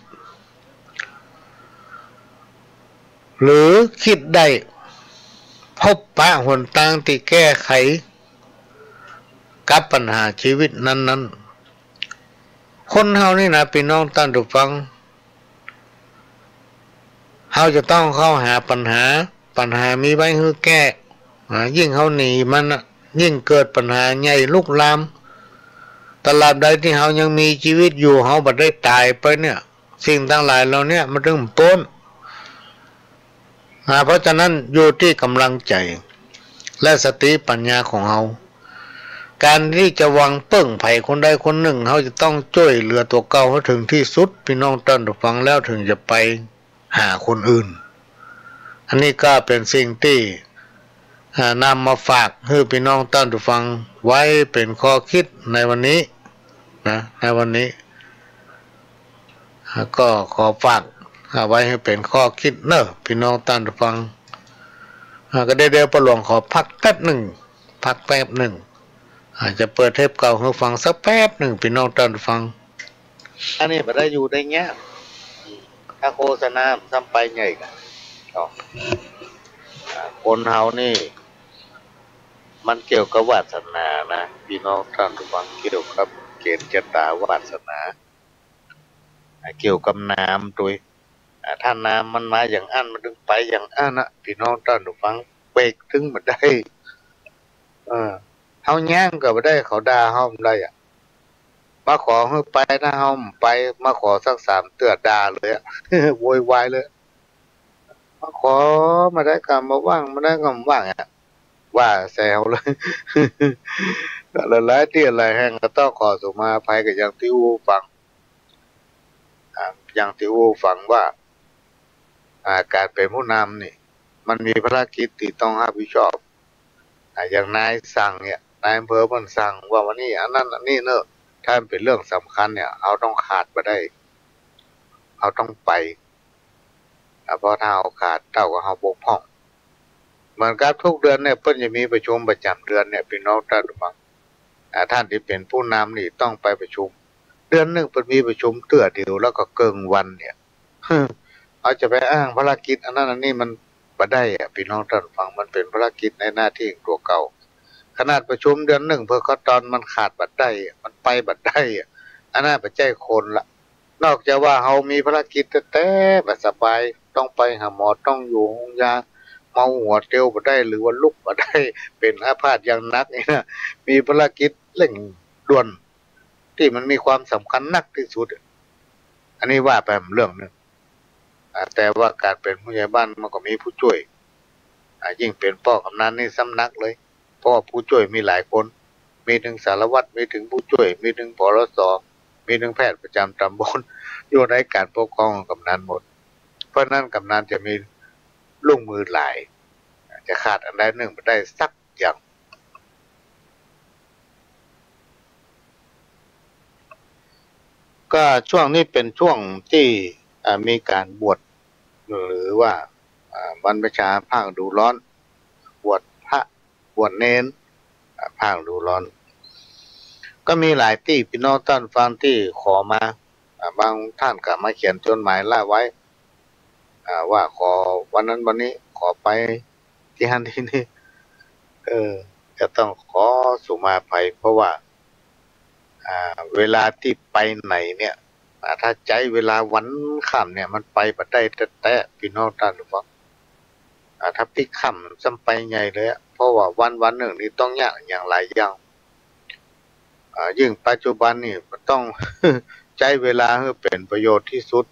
หรือคิดได้พบปะหนตางตี้แก้ไขกับปัญหาชีวิตนั้นๆ คนเฮานี่นะ ปี้น้องต้านผู้ฟัง เฮาจะต้องเข้าหาปัญหา ปัญหามีไว้หื้อแก้ อ่า ยิ่งเฮาหนีมันน่ะ ยิ่งเกิดปัญหาใหญ่ลุกลาม ตราบใดตี้เฮายังมีชีวิตอยู่ เฮาบ่ได้ต๋ายไปเนี่ย สิ่งตังหลายเหล่าเนี้ยมันจึงบ่ป๊น อ่า เพราะฉะนั้นอยู่ตี้ก๋ำลังใจ๋ และสติปัญญาของเฮา ก๋านตี้จะหวังเปิ้งใผคนใดคนนึ่ง เฮาจะต้องจ้วยเหลือตั๋วเก่าหื้อเถิงตี้สุด ปี้น้องต้านผู้ฟัง แล้วเถิงจะไปหาคนอื่น อันนี้ก็เป๋นสิ่งตี้ อ่า นำมาฝากหื้อปี้น้องต้านผู้ฟังไว้เป๋นข้อคิดในวันนี้นะ ในวันนี้ อ่า ก็ขอฝาก อ่า ไว้หื้อเป๋นข้อคิดเน่อ ปี้น้องต้านผู้ฟัง อ่า ก็เดี๋ยว เดี๋ยวป้อหลวงขอพักแป๊บนึ่ง พักแป๊บนึ่ง อ่า จะเปิดเทปเก่าหื้อฟังสักแป๊บนึ่ง ปี้น้องต้านผู้ฟัง อันนี้บ่ได้อยู่ได้เยียะ ถ้าโฆษณามันซ้ำไปใหญ่กั๋น เนาะ อ่า คนเฮานี่ มันเกี่ยวกับวาสนานะ ปี้น้องต้านผู้ฟัง เกี่ยวกับเก๋ณฑ์จะต๋าวาสนา อ่า เกี่ยวกับน้ำตวย อ่า ถ้าน้ำมันมาอย่างอั้น มันตึงไปอย่างอั้นนะ ปี้น้องต้านผู้ฟัง เบรกตึงบ่ได้ เออ เฮาย้างก็บ่ได้ เขาด่าเฮาบ่ได้อะ มาขอหื้อไป ถ้าเฮาบ่ไป มาขอสักสามเตื้อด่าเลยอะ โวยวายเลย มาขอ บ่ได้ก็บ่ว่าง บ่ได้ก็บ่ว่างอะ ว่าใส่เฮาเลย ก็หลายๆ ตี้หลายแห่งก็ต้องขอสุมาอภัยกั๋นอย่างตี้อู้ฟัง อ่า อย่างตี้อู้ฟังว่า อ่า ก๋านเป๋นผู้นำนี่ มันมีภารกิจตี้ต้องฮับผิดชอบ อ่า อย่างนายสั่งเนี่ย นายอำเภอเปิ้นสั่งว่าวันนี้อันนั้นอันนี้เน่อ ถ้ามันเป๋นเรื่องสำคัญเนี่ย เฮาต้องขาดบ่ได้ เฮาต้องไป อ่า เพราะถ้าเฮาขาดเต้ากับเฮาบกพร่อง เหมือนกับทุกเดือนเนี่ย เปิ้นจะมีประชุมประจ๋ำเดือนเนี่ย ปี้น้องต้านผู้ฟัง อ่า ต้านตี้เป๋นผู้นำนี่ต้องไปประชุม เดือนนึ่งเปิ้นมีประชุมเตื้อเดียว แล้วก็เกิ่งวันเนี่ย เฮาจะไปอ้างภารกิจอันนั้นอันนี้มันบ่ได้อะ ปี้น้องต้านผู้ฟัง มันเป๋นภารกิจในหน้าตี้ของตั๋วเก่า ขนาดประชุมเดือนนึ่งเปื้อก็ต๋อนมันขาดบ่ได้อะ มันไปบ่ได้อะ อันนั้นบ่ใจ้คนละ นอกจากว่าเฮามีภารกิจแต๊ๆ บ่สบาย ต้องไปหาหมอ ต้องอยู่โฮงยา เมาหัวเตียวบ่ได้ หรือว่าลุกบ่ได้ เป๋นอาพาธอย่างหนักนี่นะ มีภารกิจเร่งด่วน ตี้มันมีความสำคัญนักตี้สุด อันนี้ว่าไปเรื่องนึ่ง อ่า แต่ว่าก๋านเป๋นผู้ใหญ่บ้านมันก็มีผู้จ้วย อ่า ยิ่งเป๋นป้อกำนันนี่ซ้ำนักเลย เพราะว่าผู้จ้วยมีหลายคน มีตึงสารวัตร มีตึงผู้จ้วย มีตึง ปลส. มีตึงแพทย์ประจ๋ำต๋ำบล อยู่ในก๋านปกครองของกำนันหมด เพราะฉะนั้นกำนันจะมีลูกมือหลาย จะขาดอันใดนึ่งบ่ได้สักอย่าง ก็ช่วงนี้เป๋นช่วงตี้ อ่า มีก๋านบวช หรือว่า อ่า บรรพชาภาคฤดูร้อน บวชพระ บวชเณร อ่า ภาคฤดูร้อน ก็มีหลายตี้ พี่น้องต้านฟังตี้ขอมา อ่า บางต้านก็มาเขียนจดหมายลาไว้ อ่า ว่าขอวันนั้นวันนี้ ขอไปตี้หั้นตี้นี่ เออ จะต้องขอสุมาอภัย เพราะว่า อ่า เวลาตี้ไปไหนเนี่ย อ่า ถ้าใจ๊เวลาวันค่ำเนี่ย มันไปบ่ได้แต๊ๆ พี่น้องต้านฟัง อ่า ถ้าปิ๊กค่ำซ้ำไปใหญ่เลยอะ เพราะว่าวันๆ นึ่งนี่ต้องยากอย่างหลายอย่าง อ่า ยิ่งปัจจุบันนี่มันต้อง ใจ๊เวลาหื้อเป๋นประโยชน์ตี้สุด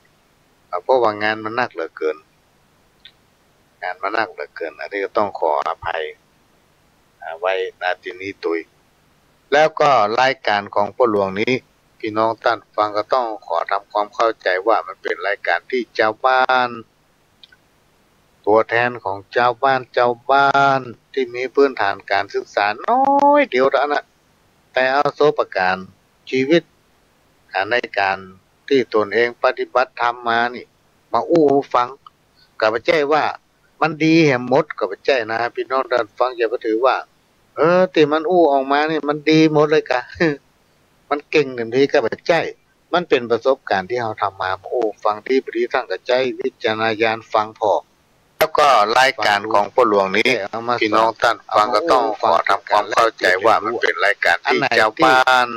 อ่า เพราะว่างานมันนักเหลือเกิน งานมันนักเหลือเกิน อันนี้ก็ต้องขออภัย อ่า ไว้ ณ ตี้นี้ตวย แล้วก็รายก๋านของป้อหลวงนี้ พี่น้องต้านฟังก็ต้องขอทำความเข้าใจ๋ว่ามันเป๋นรายก๋านตี้จาวบ้าน ตั๋วแทนของจาวบ้าน จาวบ้านตี้มีพื้นฐานก๋านศึกษาน้อยเดียวเต้านั้นนะ แต่เอาประสบก๋ารณ์จีวิต อ่า ในก๋านตี้ตนเองปฏิบัติธรรมมานี่ มาอู้หื้อฟัง ก็บ่ใจ้ว่ามันดีแหมหมด ก็บ่ใจ้นะ พี่น้องต้านฟังอย่าไปถือว่า เออ ตี้มันอู้ออกมานี่มันดีหมดเลยกา มันเก่งเต็มตี้ ก็บ่ใจ้ มันเป๋นประสบก๋ารณ์ตี้เฮาทำมา โอ้ ฟังดีบ่ดีต้านก็ใจ๊วิจารณญาณฟังผ่อ แล้วก็รายก๋านของป้อหลวงนี้ พี่น้องต้านฟังก็ต้องขอทำความเข้าใจ๋ว่ามันเป๋นรายก๋านตี้จาวบ้าน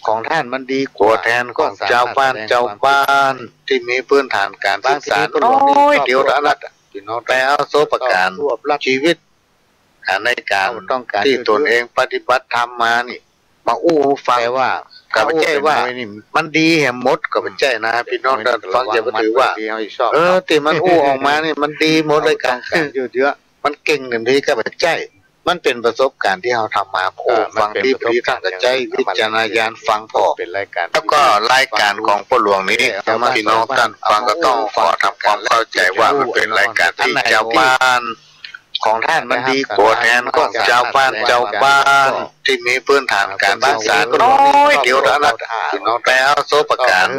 ของต้านมันดีกว่า ตั๋วแทนของจาวบ้าน จาวบ้านตี้มีพื้นฐานก๋านศึกษาน้อยเดียวเต้านั้น พี่น้อง แต่เอาประสบก๋ารณ์จีวิต อ่า ในก๋านตี้ตนเองปฏิบัติธรรมมานี่ มาอู้หื้อฟัง แต่ว่า ก็บ่ใจ้ว่ามันดีแหมหมด ก็บ่ใจ้นะ พี่น้องต้านฟังอย่าไปถือว่า เออ ตี้มันอู้ออกมานี่มันดีหมดเลยกา มันเก่งเต็มตี้ ก็บ่ใจ้ มันเป๋นประสบก๋ารณ์ตี้เฮาทำมา โอ้ ฟังดีบ่ดีต้านก็ใจ๊วิจารณญาณฟังผ่อ แล้วก็รายก๋านของป้อหลวงนี้ พี่น้องต้านฟังก็ต้องขอทำความเข้าใจ๋ว่ามันเป๋นรายก๋านตี้จาวบ้าน ของต้านมันดีกว่า ตั๋วแทนของจาวบ้าน จาวบ้านตี้มีพื้นฐานก๋านศึกษาน้อยเดียวเต้านั้น แต่เอาประสบก๋ารณ์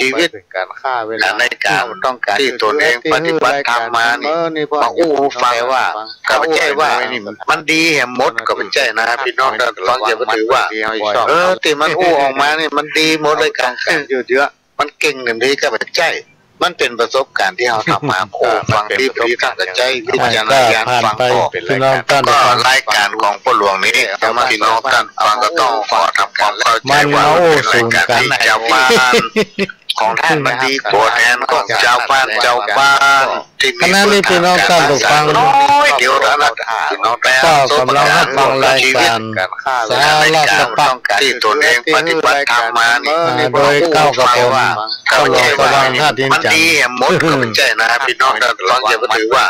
จีวิต ในก๋านตี้ตนเองปฏิบัติธรรมมานี่ มาอู้หื้อฟัง ว่า ก็บ่ใจ้ว่ามันดีแหมหมด ก็บ่ใจ้นะ พี่น้องต้านฟังอย่าไปถือว่า เออ ตี้มันอู้ออกมานี่มันดีหมดเลยกา มันเก่งเต็มตี้ ก็บ่ใจ้ มันเป๋นประสบก๋ารณ์ตี้เฮาทำมา โอ้ ฟังดีบ่ดีต้านก็ใจ๊วิจารณญาณฟังผ่อ พี่น้องต้านฟัง รายก๋านของป้อหลวงนี้ พี่น้องต้านฟังก็ต้องขอทำความเข้าใจ๋ว่ามันเป๋นรายก๋านตี้จาวบ้าน ของต้านมันดีกว่า ตั๋วแทนของจาวบ้าน จาวบ้านตี้มีพื้นฐานก๋านศึกษาน้อยเดียวเต้านั้น ก็กำลังฮับฟังรายก๋านสาระสะปัก ตี้ตนเองปฏิบัติธรรมมานี่ อ่า โดยเก้ากระผม ก็บ่ใจ้ว่ามันดีแหมหมด ก็บ่ใจ้นะ พี่น้องต้านฟังอย่าไปถือว่า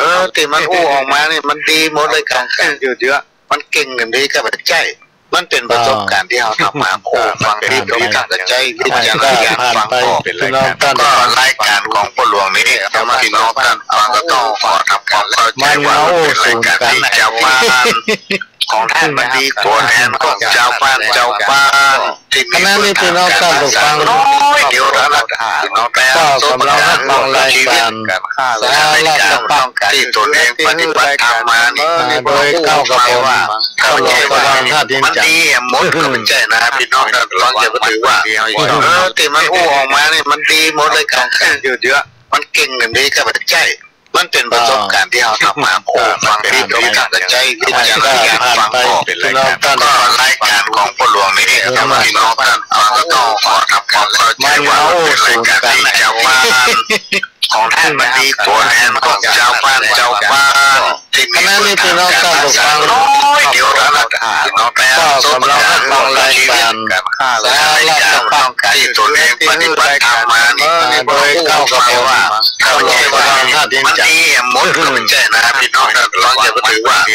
เออ ตี้มันอู้ออกมานี่มันดีหมดเลยกา มันเก่งเต็มตี้ ก็บ่ใจ้ มันเป๋นประสบก๋ารณ์ตี้เฮาทำมา โอ้ ฟังดีบ่ดีต้านก็ใจ๊วิจารณญาณฟังผ่อ พี่น้องต้าน ก็รายก๋านของป้อหลวงนี้ พี่น้องต้านฟังก็ต้องขอทำความเข้าใจ๋ว่ามันเป๋นรายก๋านตี้จาวบ้าน ของต้านมันดีกว่า ตั๋วแทนของจาวบ้าน จาวบ้านตี้มีพื้นฐานก๋านศึกษาน้อยเดียวเต้านั้น ก็กำลังฮับฟังรายก๋านสาระสะปัก ตี้ตนเองปฏิบัติธรรมมานี่ อ่า โดยเก้ากระผม ก็บ่ใจ้ว่ามันดีแหมหมด ก็บ่ใจ้นะ พี่น้องต้านฟังอย่าไปถือว่า เออ ตี้มันอู้ออกมานี่มันดีหมดเลยกา มันเก่งเต็มตี้ ก็บ่ใจ้ มันเป๋นประสบก๋ารณ์ตี้เฮาทำมา โอ้ ฟังดีบ่ดีต้านก็ใจ๊วิจารณญาณฟังผ่อ พี่น้องต้าน ก็รายก๋านของป้อหลวงนี้ พี่น้องต้านฟัง ก็ต้องขอทำความเข้าใจว่ามันเป็นรายการตี้จาวบ้านของแท้ มันดีกว่าแทนของจาวบ้าน จาวบ้านตี้มี คณะนี้พี่น้องท่านผู้ฟัง น้อยเดียวเท่านั้น ก็กำลังรับฟังรายการสาระจากพระคำตี้ตนเองปฏิบัติธรรมมานี่ โดยเก้ากระผม เข้าใจว่ามันดีหมด ก็ไม่ใจ้นะ พี่น้องท่านผู้ฟัง อย่าไปถือว่า เ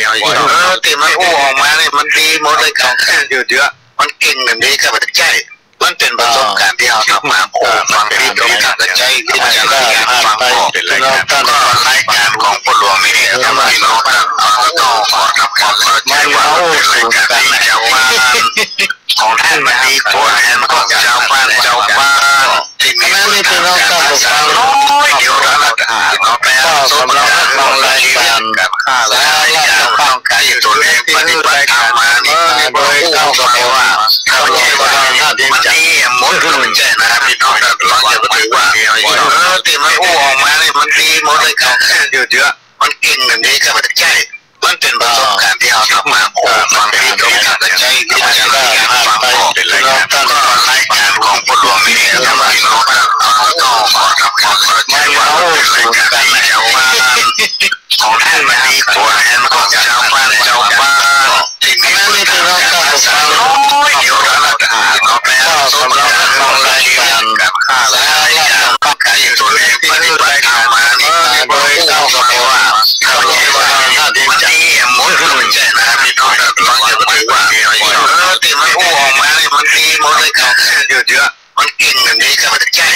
ออ ตี้มันอู้ออกมานี่มันดีหมดเลยครับ เดี๋ยวๆ มันเก่งแบบนี้ก็ไม่ใจ้ มันเป๋นประสบการณ์ตี้เฮาทำมา โอ้ ฟังดี ต้องตั้งใจ๋วิจารณญาณฟัง ก็เป๋นรายการ ก็รายการของพ่อหลวงนี่นะครับ พี่น้องครับ ก็ต้องขอทำความเข้าใจ๋ว่ามันเป๋นรายการตี้จาวบ้านของแท้ มันดีกว่าแทนของจาวบ้าน จาวบ้านตี้มี คณะนี้พี่น้องท่านผู้ฟัง น้อยเดียวเท่านั้น ก็กำลังรับฟังรายการสาระจากพระคำตี้ตนเองปฏิบัติธรรมมานี่ โดยเก้ากระผม เข้าใจว่ามันดีหมด ก็ไม่ใจ้นะ พี่น้องท่านผู้ฟัง อย่าไปถือว่า เออ ตี้มันอู้ออกมานี่มันดีหมดเลยครับ เดี๋ยวๆ มันเก่งแบบนี้ก็ไม่ใจ้ มันเป๋นประสบการณ์ตี้เฮาทำมา โอ้ ฟังดี ต้องตั้งใจ๋วิจารณญาณฟัง ก็เป๋นรายการ ก็รายการของพ่อหลวงนี่นะครับ พี่น้องครับ ก็ต้องขอทำความเข้าใจ๋ว่ามันเป๋นรายการตี้จาวบ้านของแท้ มันดีกว่าแทนของจาวบ้าน จาวบ้านตี้มี คณะนี้พี่น้องท่านผู้ฟัง น้อยเดียวเท่านั้น ก็กำลังรับฟังรายการสาระจากพระคำตี้ตนเองปฏิบัติธรรมมานี่ โดยเก้ากระผม เข้าใจว่ามันดีหมด ก็ไม่ใจ้นะ พี่น้องท่านผู้ฟัง อย่าไปถือว่า เออ ตี้มันอู้ออกมานี่มันดีหมดเลยครับ เดี๋ยวๆ มันเก่งแบบนี้ก็ไม่ใจ้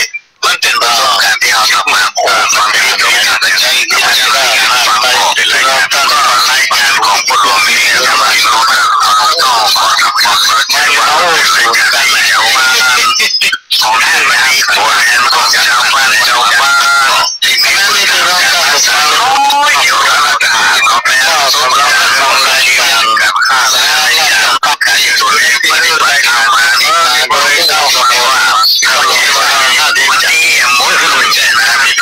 มันเป๋นประสบการณ์ตี้เฮาทำมา โอ้ ฟังดี ต้องตั้งใจ๋วิจารณญาณฟัง ก็เป๋นรายการ ก็รายการของพ่อหลวงนี่นะครับ พี่น้องครับ ก็ต้องขอทำความเข้าใจ๋ว่ามันเป๋นรายการตี้จาวบ้านของแท้ มันดีกว่าแทนของจาวบ้าน จาวบ้านตี้มี คณะนี้พี่น้องท่านผู้ฟัง น้อยเดียวเท่านั้น ก็กำลังรับฟังรายการสาระจากพระคำตี้ตนเองปฏิบัติธรรมมานี่ โดยเก้ากระผม เข้าใจว่ามันดีหมด ก็ไม่ใจ้นะ พี่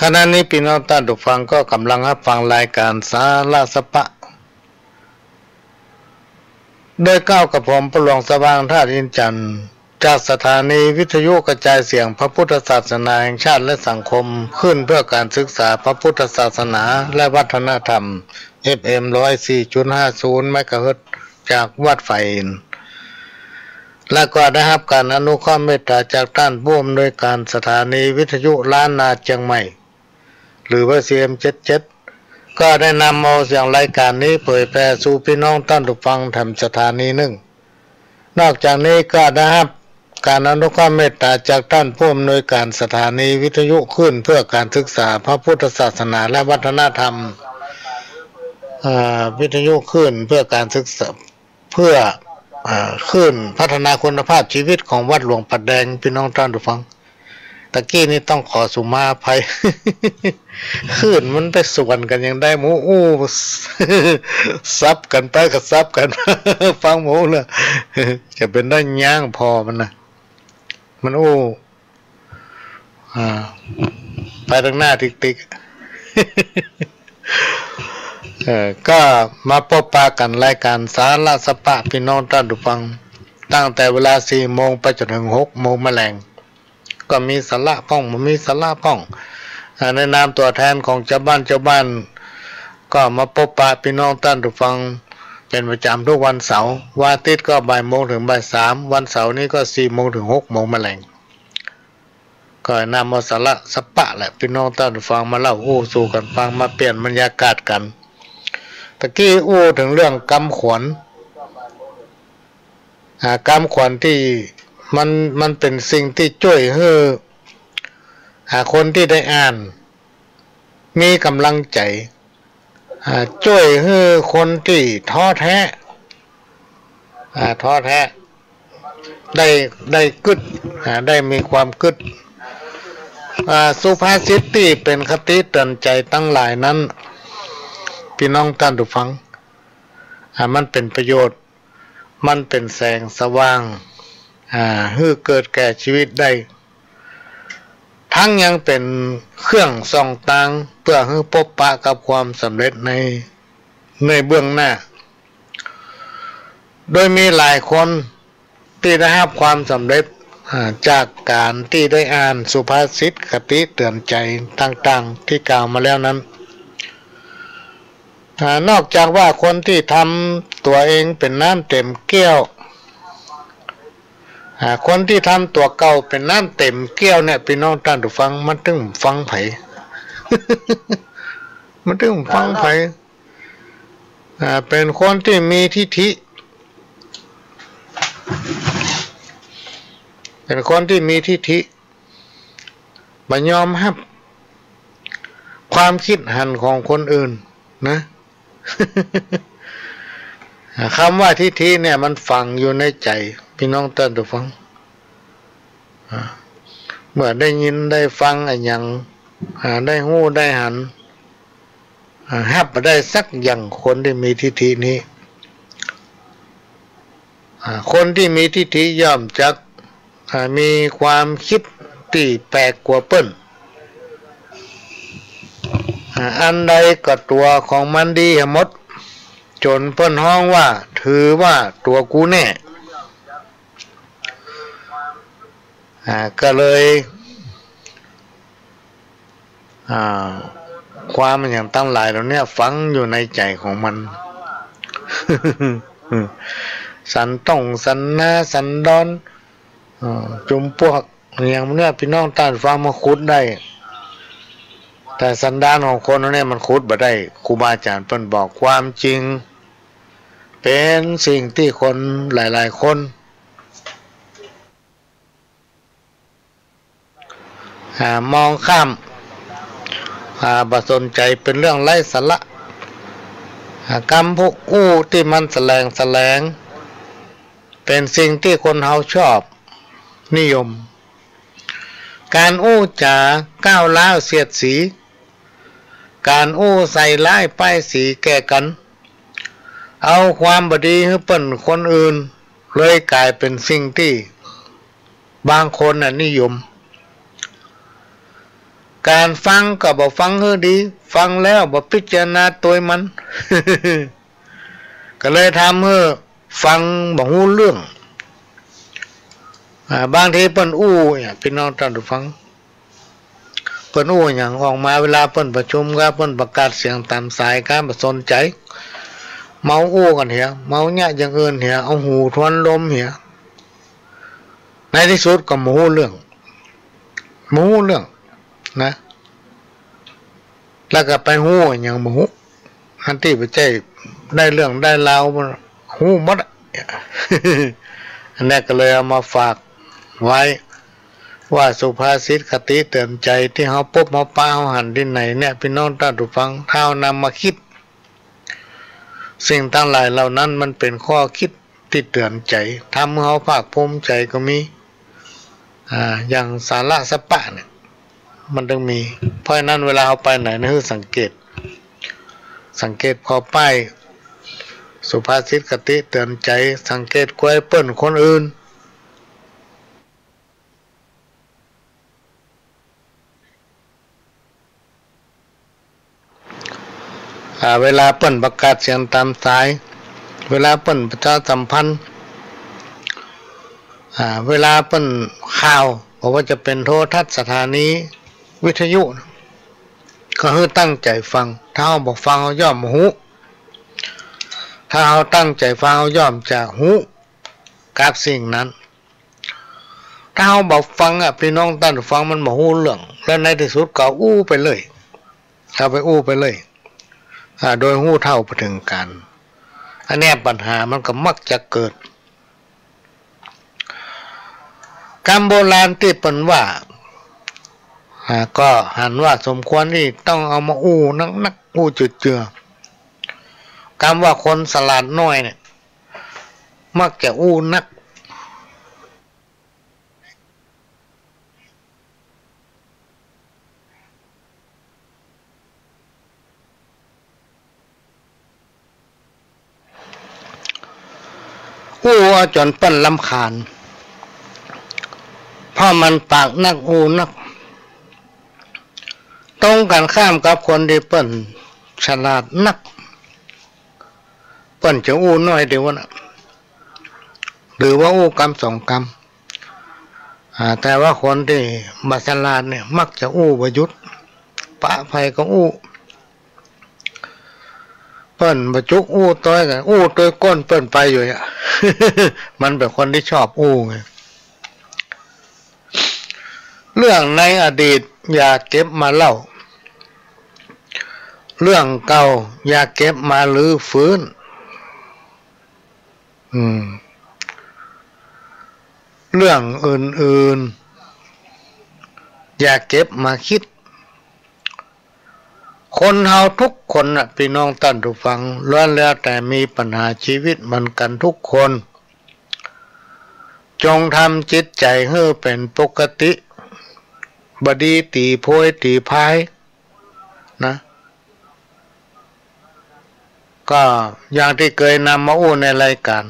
ขณะนี้ปี้น้องต้านผู้ฟังก็ก่ำลังฮับฟังรายก๋านสาระสะปะ โดยเก๊ากับผม พ่อหลวงสว่าง ธาตุอินทร์จันทร์ จากสถานีวิทยุกระจายเสียงพระพุทธศาสนาแห่งชาติและสังคม คลื่นเพื่อการศึกษาพระพุทธศาสนาและวัฒนธรรม เอฟเอ็ม ร้อยสี่จุดห้าศูนย์ เมกะเฮิรตซ์ จากวัดฝายหิน และก็ได้ฮับก๋านอนุเคราะห์เมตต๋าจากต้านผู้อำนวยก๋านสถานีวิทยุล้านนาเจียงใหม่ หรือว่า ซีเอ็ม เจ็ดเจ็ด ก็ได้นำเอาเสียงรายก๋านนี้เผยแผ่สู่ปี้น้องต้านผู้ฟังแถมสถานีนึ่ง นอกจากนี้ก็ได้ฮับก๋านอนุเคราะห์เมตต๋าจากต้านผู้อำนวยก๋านสถานีวิทยุคลื่นเพื่อการศึกษาพระพุทธศาสนาและวัฒนธรรม อ่า วิทยุคลื่นเพื่อการศึกษา เพื่อ อ่า คลื่นพัฒนาคุณภาพชีวิตของวัดหลวงผาแดง ปี้น้องต้านผู้ฟัง ตะกี้นี่ต้องขอสุมาอภัย คลื่นมันไปสวนกั๋นยังได้ หมู่อู้ สับกั๋นไปก็สับกั๋น ฟังบ่ฮู้เรื่อง จะเป๋นได้ย้างผ่อมันนะ มันอู้ อ่า ไปตางหน้าติ๊กๆ เอ่อ ก็มาปบปะกั๋นรายก๋านสาระสะปะ ปี้น้องต้านผู้ฟัง ตั้งแต่เวลาสี่โมงไปจ๋นเถิงหกโมงแมลง ก็มีสาระพ่อง บ่มีสาระพ่อง อ่า ในนามตั๋วแทนของจาวบ้าน จาวบ้าน ก็มาปบปะปี้น้องต้านผู้ฟังเป๋นประจ๋ำทุกวันเสาร์ วันอาทิตย์ก็บ่ายโมงเถิงบ่ายสาม วันเสาร์นี้ก็สี่โมงเถิงหกโมงแมลง ก็นำเอาสาระสะปะแหละ ปี้น้องต้านผู้ฟังมาเล่าอู้สู่กั๋นฟัง มาเปลี่ยนบรรยากาศกั๋น ตะกี้อู้เถิงเรื่องกำขวัญ อ่า กำขวัญตี้มัน มันเป๋นสิ่งตี้จ้วยหื้อ อ่า คนตี้ได้อ่าน มีก๋ำลังใจ๋ อ่า จ้วยหื้อคนตี้ท้อแท้ อ่า ท้อแท้ ได้ ได้กึ๊ด อ่า ได้มีความกึ๊ด อ่า สุภาษิตตี้เป๋นคติเตื๋อนใจ๋ตังหลายนั้น ปี้น้องต้านผู้ฟัง อ่า มันเป๋นประโยชน์ มันเป๋นแสงสว่าง อ่า หื้อเกิดแก่ชีวิตได้ ทั้งยังเป๋นเครื่องส่องตางเปื้อหื้อปบปะกับความสำเร็จใน ในเบื้องหน้า โดยมีหลายคนตี้ได้ฮับความสำเร็จ อ่า จากก๋านตี้ได้อ่านสุภาษิตคติเตื๋อนใจ๋ต่างๆ ตี้กล่าวมาแล้วนั้น อ่า นอกจากว่าคนตี้ทำตั๋วเองเป๋นน้ำเต๋มแก้ว อ่า คนตี้ทำตั๋วเก่าเป๋นน้ำเต๋มแก้วเนี่ย ปี้น้องต้านผู้ฟัง มันตึงฟังใผ มันตึงฟังใผ อ่า เป๋นคนตี้มีทิฐิ เป๋นคนตี้มีทิฐิ บ่ยอมฮับความกึ๊ดหันของคนอื่นนะ อ่า กำว่าทิฐิเนี่ยมันฝังอยู่ในใจ๋ ปี้น้องต้านผู้ฟัง อ่า เมื่อได้ยินได้ฟังอะหยัง อ่า ได้ฮู้ได้หัน อ่า ฮับบ่ได้สักอย่าง คนตี้มีทิฐินี้ อ่า คนตี้มีทิฐิย่อมจัก อ่า มีความกึ๊ดตี้แปลกกว่าเปิ้น อ่า อันใดก็ตั๋วของมันดีหมด จ๋นเปิ้นฮ้องว่า ถือว่าตั๋วกูแน่ อ่า ก็เลย อ่า ความอะหยังตังหลายเหล่าเนี้ยฝังอยู่ในใจ๋ของมัน สันต้องสันนาสันดอน อ่า จุมปวกอะหยังเนี้ย ปี้น้องต้านผู้ฟังมาขุดได้ แต่สันดานของคนเฮาเนี่ยมันขุดบ่ได้ ครูบาอาจ๋ารย์เปิ้นบอกความจริง เป๋นสิ่งตี้คนหลายๆ คน อ่า มองข้าม อ่า บ่สนใจ๋ เป๋นเรื่องไร้สาระ อ่า กำอู้ตี้มันแสลงแสลง เป๋นสิ่งตี้คนเฮาชอบนิยม ก๋านอู้จ๋าก้าวร้าวเสียดสี ก๋านอู้ใส่ร้ายป้ายสีแก่กั๋น เอาความบ่ดีหื้อเปิ้นคนอื่น เลยก๋ายเป๋นสิ่งตี้บางคนน่ะนิยม ก๋านฟังก็บ่ฟังหื้อดี ฟังแล้วบ่พิจารณาตวยมัน ก็เลยทำหื้อฟังบ่ฮู้เรื่อง อ่า บางทีเปิ้นอู้เนี่ย ปี้น้องต้านผู้ฟัง เปิ้นอู้หยังออกมา เวลาเปิ้นประชุมกา เปิ้นประกาศเสียงต๋ามสายกา บ่สนใจ๋ เมาอู้กั๋นเหีย เมาเยียะอย่างอื่นเหีย เอาหูทวนลมเหีย ในตี้สุดก็บ่ฮู้เรื่อง บ่ฮู้เรื่องนะ แล้วก็ไปฮู้หยังบ่ฮู้ อันตี้บ่ใจ้ได้เรื่องได้ราว ฮู้หมดอะ อันนี้ก็เลยเอามาฝากไว้ ว่าสุภาษิตคติเตือนใจ๋ตี้เฮาปบเฮาปะเฮาหันตี้ไหนเนี่ย ปี้น้องต้านผู้ฟัง ถ้าเฮานำมากึ๊ด สิ่งตังหลายเหล่านั้นมันเป๋นข้อกึ๊ดตี้เตือนใจ๋ ทำหื้อเฮาภาคภูมิใจ๋ก็มี อ่า อย่างสาระสะปะเนี่ย มันตึงมี เพราะฉะนั้นเวลาเฮาไปไหนนะ หื้อสังเกต สังเกตข้อป้ายสุภาษิตคติเตือนใจ๋ สังเกตกวยเปิ้นคนอื่น อ่า เวลาเปิ้นประกาศเสียงต๋ามสาย เวลาเปิ้นประชาสัมพันธ์ อ่า เวลาเปิ้นข่าว บ่ว่าจะเป๋นโทรทัศน์ สถานีวิทยุ ก็หื้อตั้งใจ๋ฟัง ถ้าเฮาบ่ฟังเฮาย่อมบ่ฮู้ ถ้าเฮาตั้งใจ๋ฟังเฮาย่อมจะฮู้กับสิ่งนั้น ถ้าเฮาบ่ฟังอะ ปี้น้องต้านผู้ฟัง มันบ่ฮู้เรื่อง แล้วในตี้สุดก็อู้ไปเลย เอาไปอู้ไปเลย อ่า โดยฮู้เท่าบ่เถิงก๋าน อันเนี้ยปัญหามันก็มักจะเกิด กำโบราณตี้เปิ้นว่า อ่า ก็หันว่าสมควรตี้ต้องเอามาอู้นักๆ อู้เจือๆ กำว่าคนสลาดน้อยเนี่ย มักจะอู้นัก อู้เอาจ๋นเปิ้นรำคาญ เพราะมันปากนักอู้นัก ตรงกันข้ามกับคนตี้เปิ้นฉลาดนัก เปิ้นจะอู้น้อยเดียวนะ หรือว่าอู้กำสองกำ อ่า แต่ว่าคนตี้บ่ฉลาดเนี่ย มักจะอู้บ่หยุด ปะใผก็อู้ เปิ้นบ่จุกอู้ตวยกั๋น อู้ตวยก้นเปิ้นไปอยู่เนี่ย มันเป๋นคนตี้ชอบอู้ไง เรื่องในอดีตอย่าเก็บมาเล่า เรื่องเก่าอย่าเก็บมารื้อฟื้น อืม เรื่องอื่นๆ อย่าเก็บมาคิด คนเฮาทุกคนน่ะ ปี้น้องต้านผู้ฟัง ล้วนแล้วแต่มีปัญหาชีวิตเหมือนกั๋นทุกคน จงทำจิตใจ๋หื้อเป๋นปกติ บ่ดีตี๋โพยตี๋พาย นะ ก็อย่างตี้เกยนำมาอู้ในรายก๋าน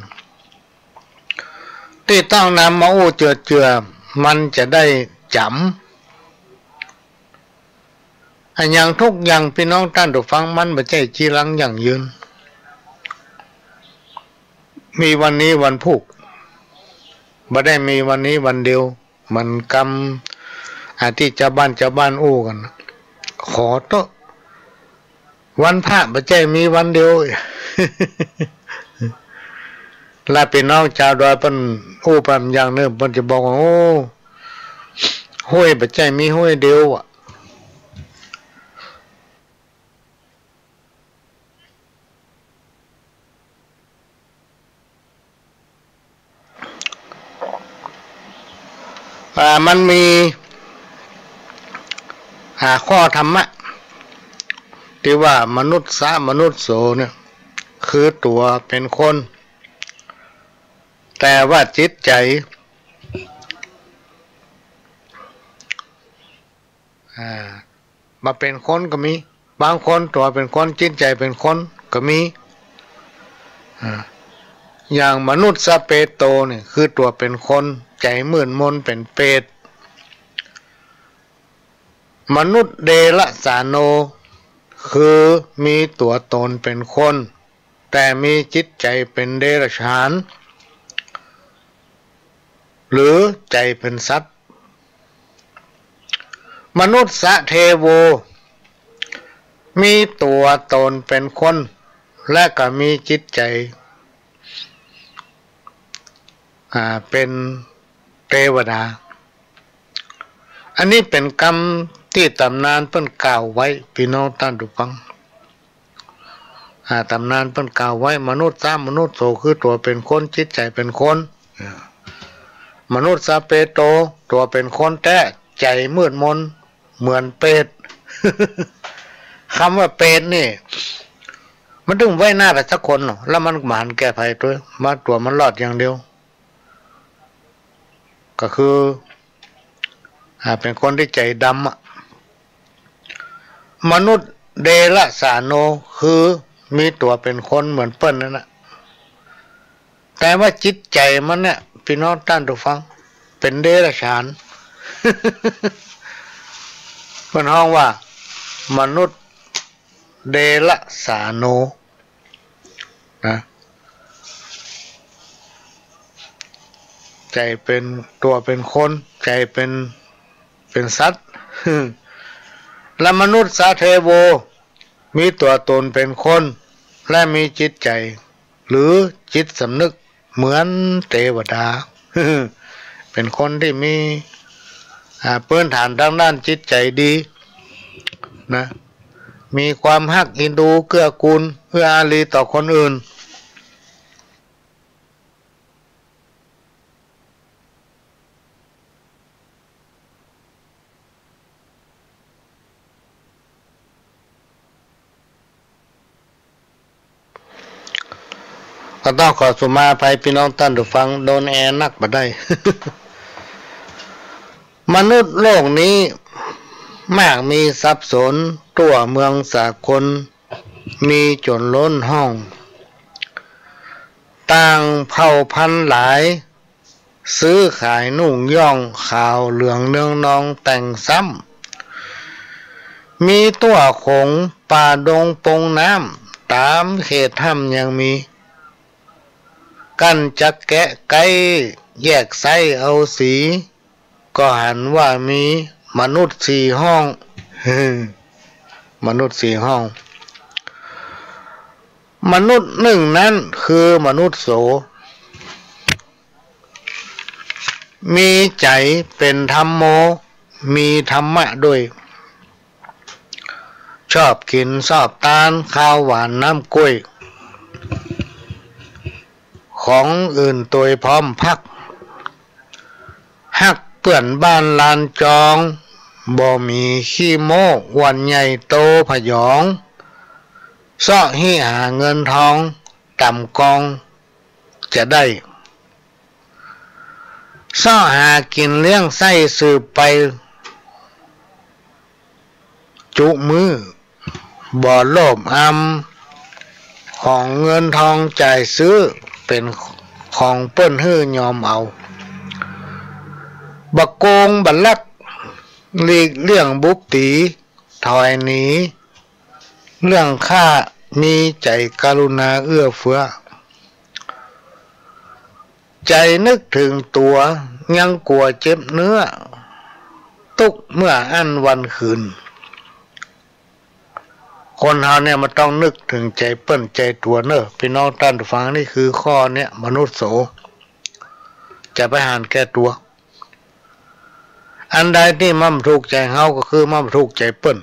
ตี้ต้องนำมาอู้เจือๆ มันจะได้จ๋ำ อะหยังทุกอย่าง ปี้น้องต้านผู้ฟัง มันบ่ใจ้จีรังยั่งยืน มีวันนี้วันพูก บ่ได้มีวันนี้วันเดียว เหมือนกำ อ่า ตี้จาวบ้านจาวบ้านอู้กั๋น ขอเต๊อะ วันพระบ่ใจ้มีวันเดียว และปี้น้องจาวดอยเปิ้นอู้ไปอย่างนึ่ง เปิ้นจะบอกว่า โอ้ ฮู้ย บ่ใจ้มีฮู้ยเดียวอะ อ่า มันมี อ่า ข้อธรรมะ ตี้ว่ามนุษย์สะมนุษย์โสเนี่ย คือตั๋วเป๋นคน แต่ว่าจิตใจ๋ อ่า บ่เป๋นคนก็มี บางคนตั๋วเป๋นคน จิตใจ๋เป๋นคนก็มี อ่า อย่างมนุษย์สะเปโตเนี่ย คือตั๋วเป๋นคน ใจ๋มืดมนเป๋นเปรต มนุษย์เดรัจฉาโน คือมีตั๋วต๋นเป๋นคน แต่มีจิตใจ๋เป๋นเดรัจฉาน หรือใจ๋เป๋นสัตว์ มนุสสะเทโว มีตั๋วต๋นเป๋นคน และก็มีจิตใจ๋ อ่า เป๋นเตวดา อันนี้เป๋นกำตี้ต๋ำนานเปิ้นกล่าวไว้ ปี้น้องต้านผู้ฟัง อ่า ต๋ำนานเปิ้นกล่าวไว้ มนุสสะ มนุสโส คือตั๋วเป๋นคน จิตใจ๋เป๋นคน อ่า มนุสสะเปโต ตั๋วเป๋นคนแต๊ ใจ๋มืดมนเหมือนเปรต กำว่าเปรตนี่ มันตึงไว้หน้าไปสักคนเนาะ แล้วมันบ่หันแก่ใผตวย มาตั๋วมันรอดอย่างเดียว ก็คือ อ่า เป๋นคนตี้ใจ๋ดำอะ มนุสสะเดรัจฉาโน คือมีตั๋วเป๋นคนเหมือนเปิ้นนั่นแหละ แต่ว่าจิตใจ๋มันเนี่ย ปี้น้องต้านผู้ฟัง เป๋นเดรัจฉาน เปิ้นฮ้องว่า มนุสสะเดรัจฉาโน นะ ใจ๋เป๋นตั๋วเป๋นคน ใจ๋เป๋น เป๋นสัตว์ และมนุสสะเทโว มีตั๋วต๋นเป๋นคน และมีจิตใจ๋ หรือจิตสำนึกเหมือนเตวดา เป๋นคนตี้มี อ่า พื้นฐานตางด้านจิตใจ๋ดี นะ มีความฮักเอ็นดูเกื้อกูลเอื้ออารีต่อคนอื่น ก็ต้องขอสุมาอภัยปี้น้องต้านผู้ฟัง โดนแอร์นักบ่ได้ มนุษย์โลกนี้ มากมีสับสน ตั๋วเมืองสากล มีจ๋นล้นห้อง ต่างเผ่าพันธุ์หลาย ซื้อขายนุ่งย่อง ขาวเหลืองเนืองนองแต่งซ้ำ มีตั๋วขง ป่าดงปงน้ำ ต๋ามเขตถ้ำยังมี กั๋นจักแกะไก๊ แยกไส้เอาสี ก็หันว่ามีมนุษย์สี่ห้อง มนุษย์สี่ห้อง มนุษย์นึ่งนั้นคือมนุสโส มีใจ๋เป๋นธัมโม มีธรรมะด้วย ชอบกิ๋นชอบตาน คาวหวานน้ำกล้วย ของอื่นตวยพร้อมพรัก ฮักเปื้อนบ้านลานจอง บ่มีขี้โม้ อวดใหญ่โตผยอง เซาะหิหาเงินทอง ต่ำกองจะได้ เซาะหากิ๋นเลี้ยงไส้สืบไป จุมื้อ บ่โลภอำ ของเงินทองจ่ายซื้อ เป๋นของเปิ้นหื้อยอมเอา บ่โกงบ่ลัก หลีกเลี่ยงบุบตี๋ ถอยหนี เรื่องฆ่า มีใจ๋กรุณาเอื้อเฟื้อ ใจ๋นึกเถิงตั๋ว ยังกั๋วเจ็บเนื้อ ตุ๊กเมื่ออั้นวันคืน คนเฮาเนี่ยมันต้องนึกเถิงใจ๋เปิ้นใจ๋ตั๋วเน่อ ปี้น้องต้านฟัง นี่คือข้อเนี้ย มนุสโส จะไปหันแก่ตั๋ว อันใดตี้มันบ่ถูกใจ๋เฮาก็คือมันบ่ถูกใจ๋เปิ้น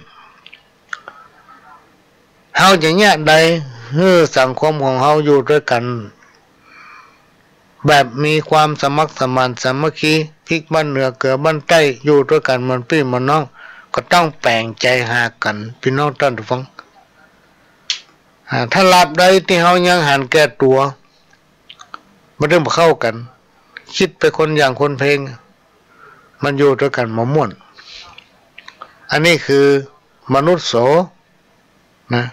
เฮาจะเยียะใดหื้อสังคมของเฮาอยู่ตวยกั๋น แบบมีความสมัครสมานสามัคคี พริกบ้านเหนือเกลือบ้านใต้ อยู่ตวยกั๋นเหมือนปี้เหมือนน้อง ก็ต้องแป๋งใจ๋หากั๋น ปี้น้องต้านฟัง อ่า ถ้าตราบใดตี้เฮายังหันแก่ตั๋ว บ่ได้มาเข้ากั๋น คิดไปคนอย่างคนเพลง มันอยู่ตวยกั๋นบ่ม่วน อันนี้คือมนุสโส นะ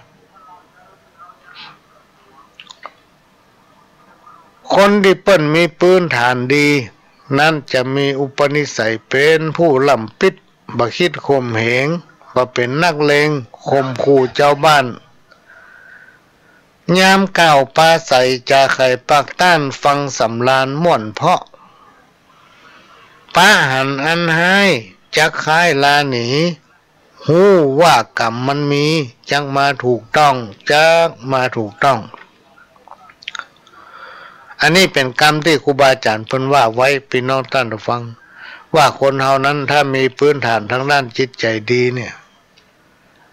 คนตี้เปิ้นมีปื้นฐานดี นั้นจะมีอุปนิสัยเป๋นผู้ล้ำปิด บ่คิดข่มเหง บ่เป๋นนักเลง ข่มขู่จาวบ้าน ยามกล่าวปราศรัย จาใค่ปากต้าน ฟังสำราญม่วนเพราะ ปะหันอันฮ้าย จักคายลาหนี ฮู้ว่ากรรมมันมี จักมาถูกต้อง จักมาถูกต้อง อันนี้เป๋นกำตี้ครูบาอาจ๋ารย์เปิ้นว่าไว้ ปี้น้องต้านผู้ฟัง ว่าคนเฮานั้นถ้ามีปื๊นฐานตางด้านจิตใจ๋ดีเนี่ย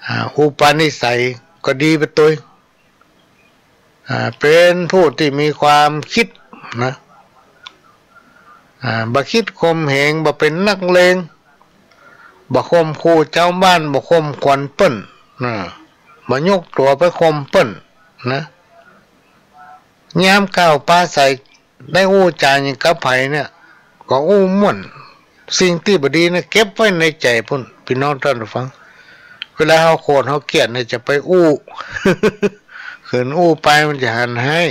อ่า อุปนิสัยก็ดีไปตวย อ่า เป๋นผู้ตี้มีความกึ๊ดนะ อ่า บ่กึ๊ดข่มเหง บ่เป๋นนักเลง บ่ข่มขู่จาวบ้าน บ่ข่มขวัญเปิ้นนะ บ่ยกตั๋วไปข่มเปิ้นนะ ยามกล่าวปราศรัย ได้อู้จ๋าหยังกับใผเนี่ย ก็อู้ม่วน สิ่งตี้บ่ดีเนี่ย เก็บไว้ในใจ๋ปู้น ปี้น้องต้านผู้ฟัง เวลาเฮาโขดเฮาเกลียดเนี่ย จะไปอู้ หื้ออู้ไปมันจะหันฮ้าย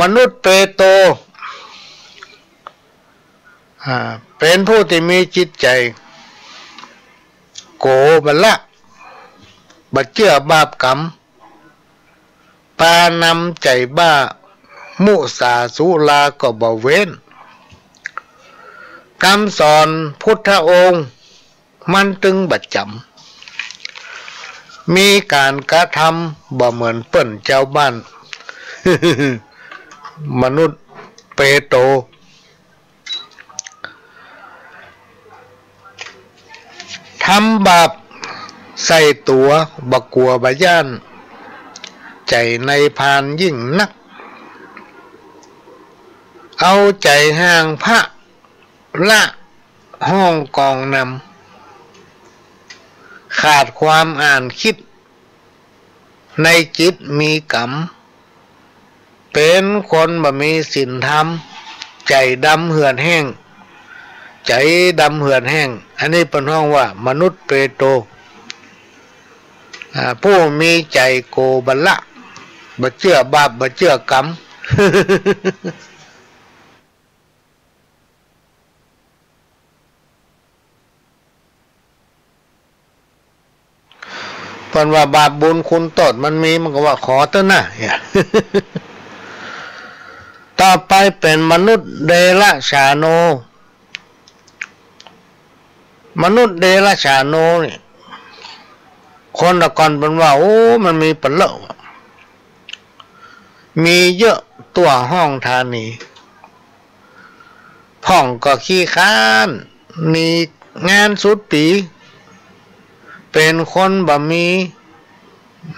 มนุษย์เปโต อ่า เป๋นผู้ตี้มีจิตใจ๋ โกบละ บ่เจื้อบาปกรรม ปานำใจ๋บ้า มุสาสุราก็บ่เว้น กำสอนพุทธองค์ มันตึงบ่จ๋ำ มีก๋านกระทำบ่เหมือนเปิ้นจาวบ้าน มนุษย์เปโต ทำบาปใส่ตั๋ว บ่กั๋วบ่ย้าน ใจ๋ในพาลยิ่งนัก เอาใจ๋ห่างพระ ละห้องกองนำ ขาดความอ่านกึ๊ด ในจิตมีกรรม เป๋นคนบ่มีศีลธรรม ใจ๋ดำเหือดแห้ง ใจ๋ดำเหือดแห้ง อันนี้เปิ้นฮ้องว่ามนุษย์เปโต อ่า ผู้มีใจ๋โกบละ บ่เจื้อบาป บ่เจื้อกรรม เปิ้นว่าบาปบุญคุณโต้ษมันมี มันก็ว่าขอเต๊อะนะ เนี่ย ต่อไปเป๋นมนุษย์เดรัจฉาโน มนุษย์เดรัจฉาโนนี่ คนตะก่อนเปิ้นว่า โอ้ มันมีปะเลอะ มีเยอะ ตั๋วห้องธานี พ่องก็ขี้คร้าน หนีงานสุดปี๋ เป๋นคนบ่มี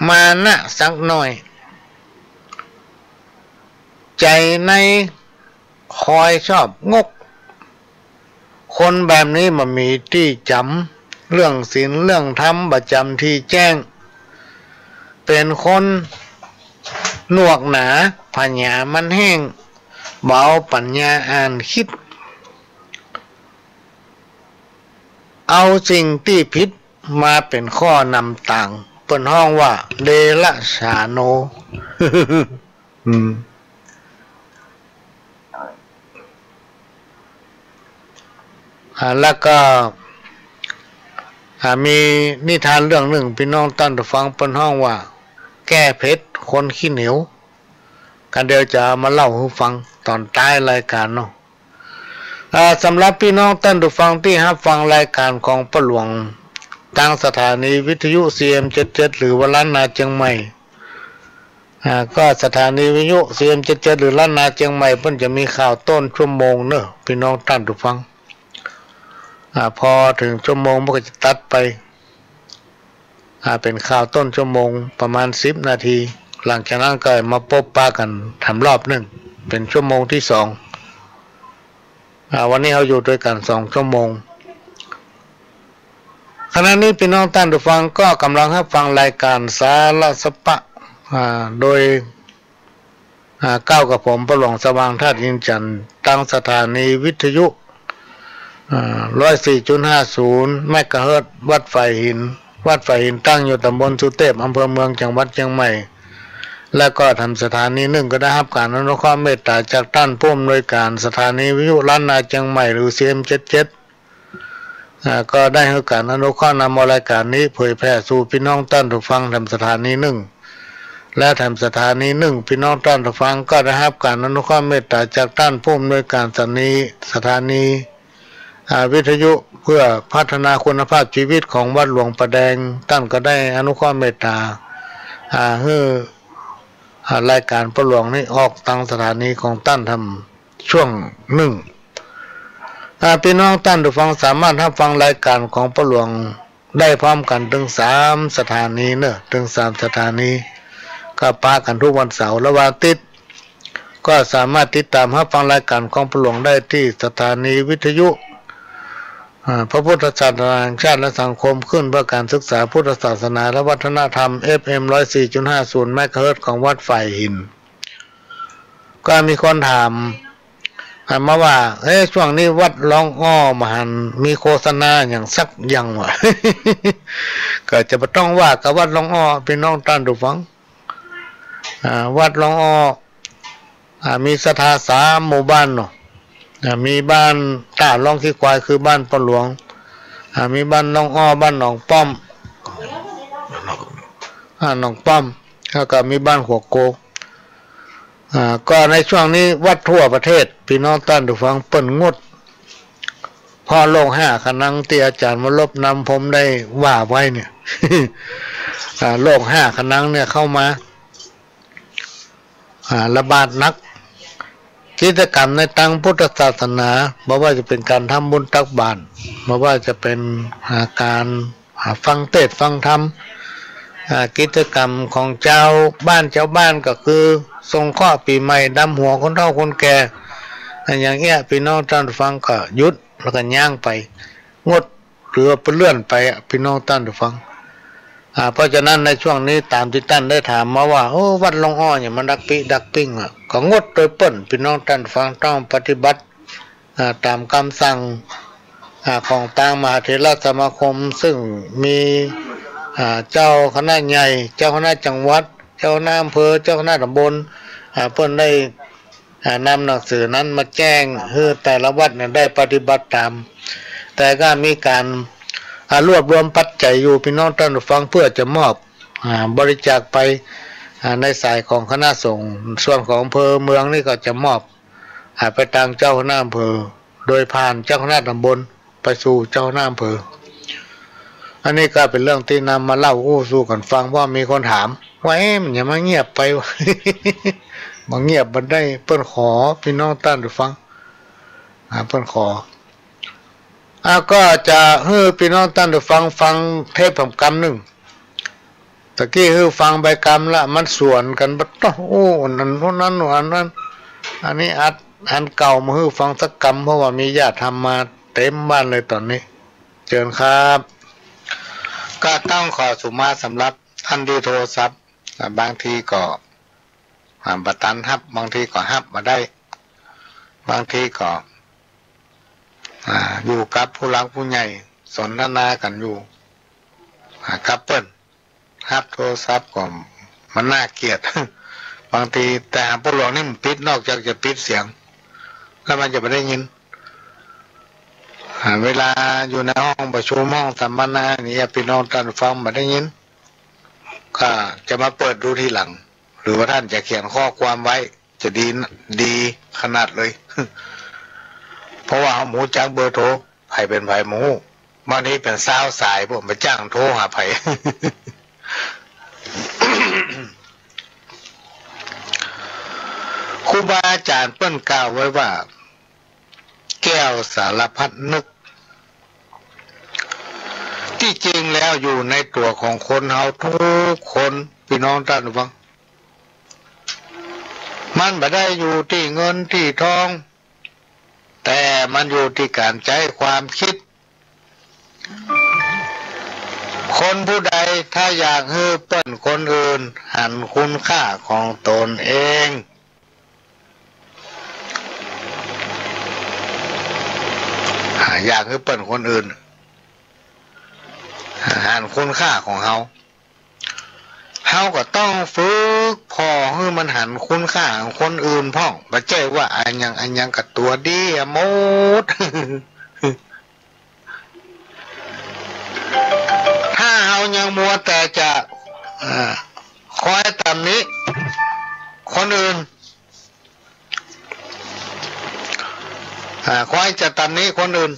มานะสักหน้อย ใจ๋ในคอยชอบงก คนแบบนี้บ่มีตี้จ๋ำ เรื่องศีลเรื่องธรรมบ่จ๋ำตี้แจ้ง เป๋นคนหนวกหนา ผญามันแห้ง บ่เอาปั๋ญญาอ่านกึ๊ด เอาสิ่งตี้ผิดมาเป๋นข้อนำตาง เปิ้นฮ้องว่าเดรัจฉาโน อืม อ่า แล้วก็ อ่า มีนิทานเรื่องนึ่ง ปี้น้องต้านผู้ฟัง เปิ้นฮ้องว่า แก้เผ็ดคนขี้เหนียว ก็เดี๋ยวจะเอามาเล่าหื้อฟังต๋อนต๊ายรายก๋านเนาะ อ่า สำหรับปี้น้องต้านผู้ฟังตี้ฮับฟังรายก๋านของป้อหลวง ตางสถานีวิทยุ ซีเอ็มเจ็ดเจ็ด หรือว่าล้านนาเจียงใหม่ อ่า ก็สถานีวิทยุ ซีเอ็มเจ็ดเจ็ด หรือล้านนาเจียงใหม่ เปิ้นจะมีข่าวต้นชั่วโมงเนาะ ปี้น้องต้านผู้ฟัง อ่า พอเถิงชั่วโมงมันก็จะตัดไป อ่า เป๋นข่าวต้นชั่วโมงประมาณสิบนาที หลังจากนั้นก็มาปบปะกั๋นแถมรอบนึ่ง เป๋นชั่วโมงตี้สอง อ่า วันนี้เฮาอยู่ตวยกั๋นสองชั่วโมง ขณะนี้ปี้น้องต้านผู้ฟังก็ก่ำลังฮับฟังรายก๋านสาระสะปะ อ่า โดย อ่า ก้าวกับผมป้อหลวงสว่างธาตุอินทร์จันทน์ ตางสถานีวิทยุ อ่า ร้อยสี่จุดห้าศูนย์ เมกะเฮิรตซ์ วัดฝายหิน วัดฝายหินตั้งอยู่ต๋ำบลสุเตพ อำเภอเมือง จังหวัดเจียงใหม่ และก็แถมสถานีนึ่งก็ได้ฮับก๋านอนุเคราะห์เมตต๋าจากต้านผู้อำนวยก๋านสถานีวิทยุล้านนาเจียงใหม่ หรือ ซีเอ็มเจ็ดเจ็ด อ่า ก็ได้หื้อก๋านอนุเคราะห์นำเอารายก๋านนี้เผยแผ่สู่ปี้น้องต้านผู้ฟังแถมสถานีนึ่ง และแถมสถานีนึ่ง ปี้น้องต้านผู้ฟังก็ได้ฮับก๋านอนุเคราะห์เมตต๋าจากต้านผู้อำนวยก๋านสถานี สถานี อ่า วิทยุเพื่อพัฒนาคุณภาพชีวิตของวัดหลวงป่าแดง ต้านก็ได้อนุเคราะห์เมตต๋า อ่า หื้อ อ่า รายก๋านป้อหลวงนี้ออกตางสถานีของต้านแถม ช่วงนึ่ง อ่า ปี้น้องต้านผู้ฟังสามารถฮับฟังรายก๋านของป้อหลวงได้พร้อมกั๋นเถิงสามสถานีเนาะ เถิงสามสถานี ก็ปะกั๋นกู้วันเสาร์และวันอาทิตย์ ก็สามารถติดต๋ามฮับฟังรายก๋านของป้อหลวงได้ตี้สถานีวิทยุ อ่า พระพุทธศาสนาแห่งชาติและสังคม คลื่นเพื่อการศึกษาพุทธศาสนาและวัฒนธรรม เอฟเอ็ม ร้อยสี่จุดห้าศูนย์ เมกะเฮิรตซ์ของวัดฝายหิน ก็มีคนถาม อ่า มาว่า เอ๊ะ ช่วงนี้วัดหลองอ้อบ่หันมีโฆษณาหยังสักอย่างวะ ก็จะบ่ต้องว่ากับวัดหลองอ้อ ปี้น้องต้านผู้ฟัง อ่า วัดหลองอ้อ อ่า มีศรัทธาสามหมู่บ้านเนาะ อ่า มีบ้านต้าหลองขี้ควาย คือบ้านป้อหลวง อ่า มีบ้านหลองอ้อ บ้านหนองป้อม อ่า หนองป้อม แล้วก็มีบ้านหัวโก อ่า ก็ในช่วงนี้วัดทั่วประเทศ ปี้น้องต้านผู้ฟัง เปิ้นงด เพราะโรคห้าขนังตี้อาจ๋ารย์วรบ นำพรหม ได้ว่าไว้เนี่ย อ่า โรคห้าขนังเนี่ยเข้ามา อ่า ระบาดหนัก กิจกรรมในตางพุทธศาสนา บ่ว่าจะเป๋นก๋านทำบุญตักบาตร บ่ว่าจะเป๋น อ่า ก๋าน อ่า ฟังเทศน์ฟังธรรม อ่า กิจกรรมของจาวบ้าน จาวบ้านก็คือสงเคราะห์ปี๋ใหม่ ดำหัวคนเฒ่าคนแก่ อ่า อย่างเอี้ย ปี้น้องต้านผู้ฟังก็หยุด แล้วก็ยั้งไป งด หรือว่าเปิ้นเลื่อนไปอะ ปี้น้องต้านผู้ฟัง อ่า เพราะฉะนั้นในช่วงนี้ต๋ามตี้ต้านได้ถามมาว่า โอ้ วัดหลองอ้อเนี่ยมันดักปี้ดักปิ้งอะ ก็งดโดยเปิ้น ปี้น้องต้านผู้ฟังต้องปฏิบัติ อ่า ต๋ามกำสั่ง อ่า ของตางมหาเถรสมาคม ซึ่งมี อ่า เจ้าคณะใหญ่ เจ้าคณะจังหวัด เจ้าคณะอำเภอ เจ้าคณะต๋ำบล อ่า เปิ้นได้ อ่า นำหนังสือนั้นมาแจ้งหื้อแต่ละวัดเนี่ยได้ปฏิบัติต๋าม แต่ก็มีก๋าน อ่า รวบรวมปัจจัยอยู่ ปี้น้องต้านผู้ฟัง เพื่อจะมอบ อ่า บริจาคไป อ่า ในสายของคณะสงฆ์ ส่วนของอำเภอเมืองนี่ก็จะมอบ อ่า ไปตางเจ้าคณะอำเภอ โดยผ่านเจ้าคณะต๋ำบล ไปสู่เจ้าคณะอำเภอ อันนี้ก็เป๋นเรื่องตี้นำมาเล่าอู้สู่กั๋นฟัง เพราะมีคนถามว่า เอ๊ะ มันจะมาเงียบไปวะ มาเงียบบ่ได้ เปิ้นขอ ปี้น้องต้านผู้ฟัง อ่า เปิ้นขอ อ่า ก็จะหื้อปี้น้องต้านผู้ฟังฟังเทปผมกำนึ่ง ตะกี้หื้อฟังไปกำละ มันสวนกั๋น ปะโต๊ะ โอ้ อันนั้น อันนั้น อันนั้น อันนี้อัดอันเก่ามาหื้อฟังสักกำ เพราะว่ามีญาติธรรมมาเต็มบ้านเลยต๋อนนี้ เจิญครับ ก็ต้องขอสุมาสำหรับต้านตี้โทรศัพท์ อ่า บางทีก็ อ่า บ่ตันฮับ บางทีก็ฮับบ่ได้ บางทีก็ อ่า อยู่กับผู้หลักผู้ใหญ่ สนทนากั๋นอยู่ อ่า กับเปิ้น ฮับโทรศัพท์ก็มันน่าเกลียด บางที แต่หาป้อหลวงนี่มันปิด นอกจากจะปิดเสียง แล้วมันจะบ่ได้ยิน อ่า เวลาอยู่ในห้องประชุม ห้องสัมมนานี่ ปี้น้องต้านผู้ฟังบ่ได้ยิน ก็จะมาเปิดดูทีหลัง หรือว่าต้านจะเขียนข้อความไว้ จะดี ดีขนาดเลย เพราะว่าเฮาบ่ฮู้จักเบอร์โทร ใผเป๋นใผบ่ฮู้ บางทีเป๋นซาวสาย พวกไปจ้างโทรหาใผ ครูบาอาจ๋ารย์เปิ้นกล่าวไว้ว่า แก้วสารพัดนึก ตี้จริงแล้วอยู่ในตั๋วของคนเฮากู้คน ปี้น้องต้านผู้ฟัง มันบ่ได้อยู่ตี้เงินตี้ทอง แต่มันอยู่ตี้ก๋านใจ๊ความกึ๊ด คนผู้ใดถ้าอยากหื้อเปิ้นคนอื่นหันคุณค่าของตนเอง อ่า อยากหื้อเปิ้นคนอื่นหันคุณค่าของเฮา เฮาก็ต้องฝึกผ่อหื้อมันหันคุณค่าของคนอื่นพ่อง บ่ใจ้ว่าอะหยังอะหยังก็ตั๋วดีอะหมด เ ยังมัวแต่จะ อ่า คอยตำหนิคนอื่น อ่า คอยจะตำหนิคนอื่น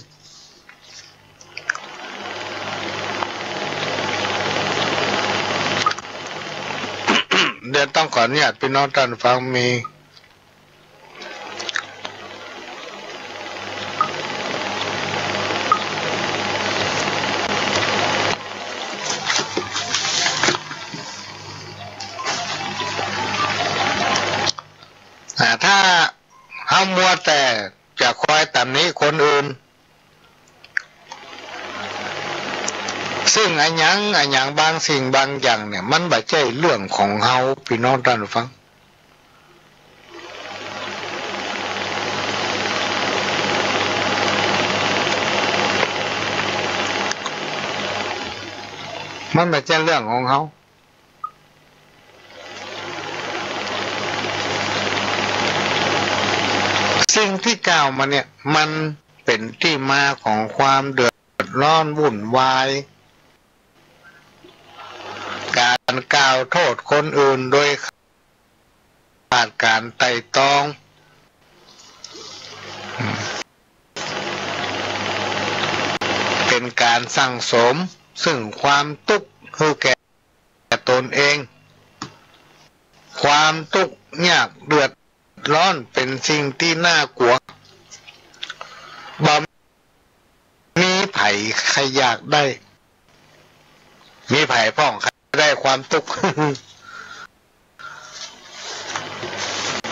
เดี๋ยวต้องขออนุญาตพี่น้องต้านฟัง มี อ่า ถ้าเฮามัวแต่จะคอยตำหนิคนอื่น ซึ่งอะหยังอะหยังบางสิ่งบางอย่างเนี่ย มันบ่ใจ้เรื่องของเฮา พี่น้องต้านฟัง มันบ่ใจ้เรื่องของเฮา สิ่งตี้กล่าวมาเนี่ย มันเป๋นตี้มาของความเดือดร้อนวุ่นวาย ก๋านกล่าวโต้ษคนอื่นโดยขาดก๋านไตร่ตรอง เป๋นก๋านสั่งสมซึ่งความตุ๊กข์หื้อแก่ตนเอง ความตุ๊กข์ยากเดือดร้อนเป๋นสิ่งตี้น่ากั๋ว บ่มีใผใค่อยากได้ มีใผพ่องใค่ได้ความตุ๊กข์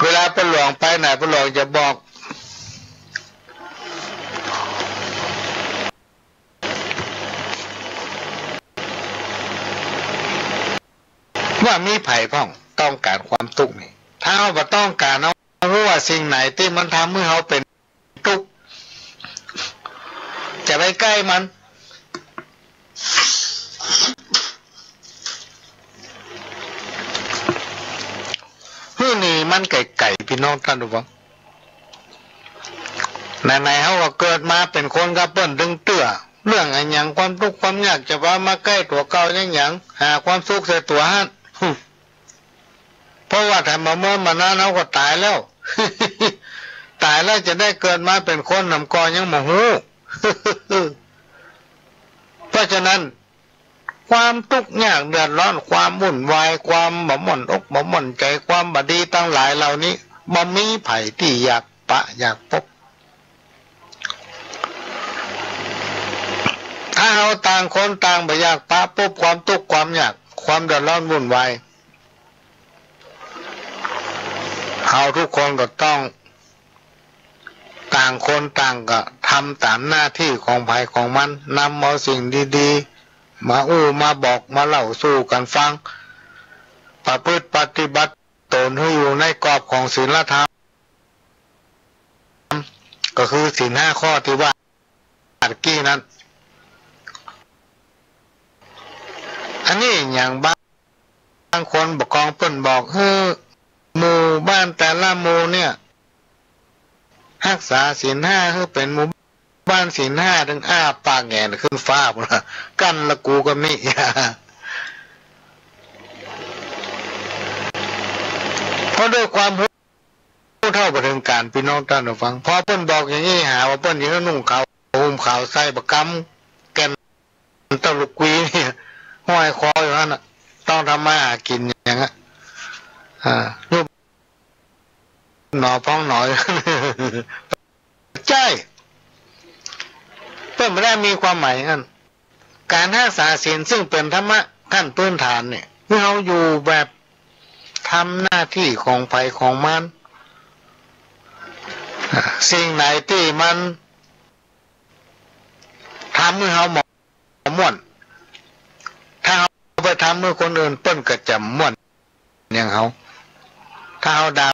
เวลาป้อหลวงไปไหน ป้อหลวงจะบอก ว่ามีใผพ่องต้องก๋านความตุ๊กข์นี่ ถ้าเฮาบ่ต้องก๋าน เฮาฮู้ว่าสิ่งไหนตี้มันทำหื้อเฮาเป๋นตุ๊กข์ จะไปใก้มัน หื้อหนีมันไก๋ๆ พี่น้องต้านฟัง ไหนๆ เฮาก็เกิดมาเป๋นคนกับเปิ้นตึงเตื้อ เรื่องอะหยังความตุ๊กข์ความยากจะว่ามาใก้ตั๋วเก่ายังหยัง หาความสุขใส่ตั๋วหั้น เพราะว่าถ้าบ่เมินบ่นานเฮาก็ต๋ายแล้ว ต๋ายแล้วจะได้เกิดมาเป๋นคนนำก่อยังบ่ฮู้ เพราะฉะนั้น ความตุ๊กข์ยากเดือดร้อน ความวุ่นวาย ความบ่ม่วนอกบ่ม่วนใจ๋ ความบ่ดีตังหลายเหล่านี้ บ่มีใผตี้อยากปะอยากปบ ถ้าเฮาต่างคนต่างบ่อยากปะปบความตุ๊กข์ความยาก ความเดือดร้อนวุ่นวาย เฮาทุกคนก็ต้อง ต่างคนต่างก็ทำต๋ามหน้าตี้ของใผของมัน นำเอาสิ่งดีๆ มาอู้มาบอกมาเล่าสู่กั๋นฟัง ประพฤติปฏิบัติต๋นหื้ออยู่ในกรอบของศีลธรรม ก็คือศีลห้าข้อตี้ว่าตะกี้นั้น อันนี้อย่างบาง บางคนบ่ากองเปิ้นบอกหื้อหมู่บ้านแต่ละหมู่เนี่ย ฮักษาศีลห้าหื้อเป๋นหมู่บ้านศีลห้า ตึงอ้าปากแหงนขึ้นฟ้าพู้นนะ กั้นละกูก็มี เพราะด้วยความฮู้ ฮู้เท่าบ่เถิงก๋าน พี่น้องต้านฟัง พอเปิ้นบอกอย่างนี้ หาว่าเปิ้นจะนุ่งขาวห่มขาวใส่บ่า กำแก่นตะลุกกุยเนี่ย ห้อยคออยู่หั้นน่ะ ต้องทำมาหากิ๋นอย่างนั้น อ่า ยุบหนอพองหนอ ใจ้ เปิ้นบ่ได้มีความหมายอย่างนั้น ก๋านฮักษาศีลซึ่งเป๋นธรรมะขั้นพื้นฐานเนี่ย เมื่อเฮาอยู่แบบทำหน้าตี้ของใผของมัน สิ่งไหนตี้มันทำหื้อเฮาบ่ม่วน ถ้าเฮาไปทำหื้อคนอื่น เปิ้นก็จะม่วน อย่างเฮา ถ้าเฮาด่า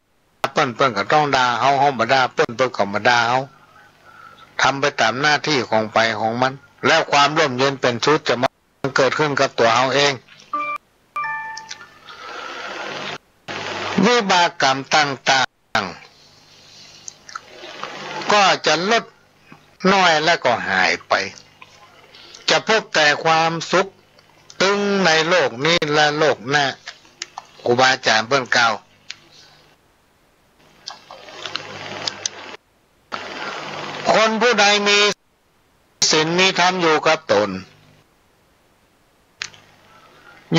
เปิ้น เปิ้นก็ต้องด่าเฮา เฮาบ่ด่าเปิ้น เปิ้นก็บ่ด่าเฮา ทำไปต๋ามหน้าตี้ของใผของมัน แล้วความร่มเย็นเป๋นสุขจะมาเกิดขึ้นกับตั๋วเฮาเอง วิบากกรรมต่างๆ ก็จะลดน้อยและก็หายไป จะพบแต่ความสุข ตึงในโลกนี้และโลกหน้า ครูบาอาจ๋ารย์เปิ้นกล่าว คนผู้ใดมีศีลมีธรรมอยู่กับต๋น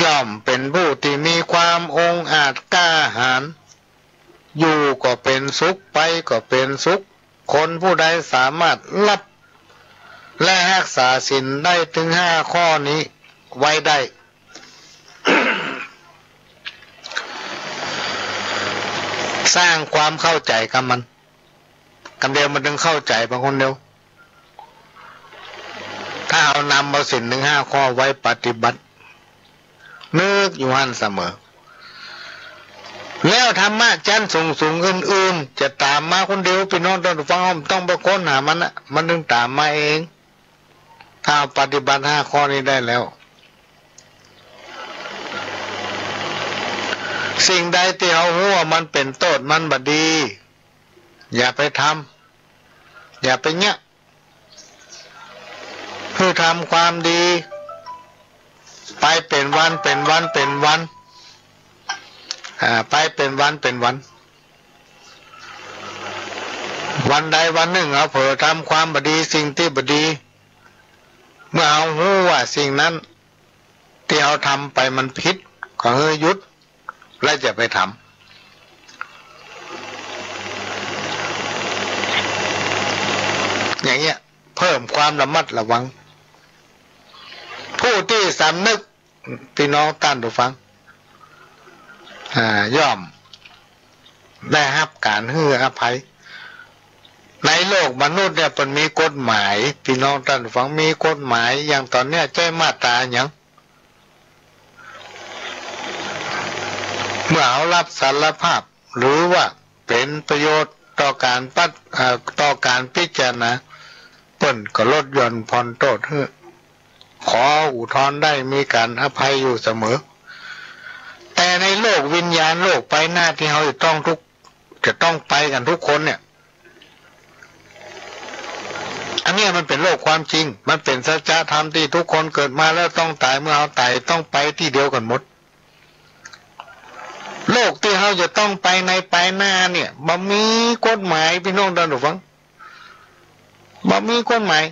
ย่อมเป๋นผู้ตี้มีความองอาจกล้าหาญ อยู่ก็เป๋นสุข ไปก็เป๋นสุข คนผู้ใดสามารถฮับ และฮักษาศีลได้ตึงห้าข้อนี้ไว้ได้ สร้างความเข้าใจ๋กับมัน กำเดียวมันตึงเข้าใจ๋ บางคนเดียว ถ้าเฮานำเอาศีลตึงห้าข้อไว้ปฏิบัติ นึกอยู่หั้นเสมอ แล้วธรรมะชั้นสูงๆ อื่นๆ จะต๋ามมาคนเดียว ปี้น้องต้านฟัง บ่ต้องไปค้นหามันนะ มันตึงต๋ามมาเอง ถ้าปฏิบัติห้าข้อนี้ได้แล้ว สิ่งใดตี้เฮาฮู้ว่ามันเป๋นโต้ษ มันบ่ดี อย่าไปทำ อย่าไปเยียะ หื้อทำความดี ไปเป๋นวัน เป๋นวัน เป๋นวัน อ่า ไปเป๋นวัน เป๋นวัน วันใดวันนึ่งเฮาเผลอทำความบ่ดี สิ่งตี้บ่ดี เมื่อเฮาฮู้ว่าสิ่งนั้นตี้เฮาทำไปมันผิด ก็หื้อหยุด และอย่าไปทำ อย่างเงี้ย เพิ่มความระมัดระวัง ผู้ตี้สำนึก ปี้น้องต้านฟัง อ่า ย่อมได้ฮับก๋านหื้ออภัย ในโลกมนุษย์เนี่ย มันมีกฎหมาย ปี้น้องต้านฟัง มีกฎหมาย อย่างต๋อนเนี้ย ใจ๊มาตราหยัง เมื่อเฮาฮับสารภาพ หรือว่าเป๋นประโยชน์ต่อก๋านปัด เอ่อ ต่อก๋านพิจารณา เปิ้นก็ลดหย่อนผ่อนโต้ษหื้อ ขออุทธรณ์ได้ มีก๋านอภัยอยู่เสมอ แต่ในโลกวิญญาณ โลกไปหน้าตี้เฮาจะต้องทุก จะต้องไปกั๋นทุกคนเนี่ย อันเนี้ยมันเป๋นโลกความจริง มันเป๋นสัจธรรมตี้ทุกคนเกิดมาแล้วต้องต๋าย เมื่อเฮาต๋ายต้องไปตี้เดียวกั๋นหมด โลกตี้เฮาจะต้องไปในไปหน้าเนี่ย บ่มีกฎหมาย ปี้น้องต้านฟัง บ่มีกฎหมาย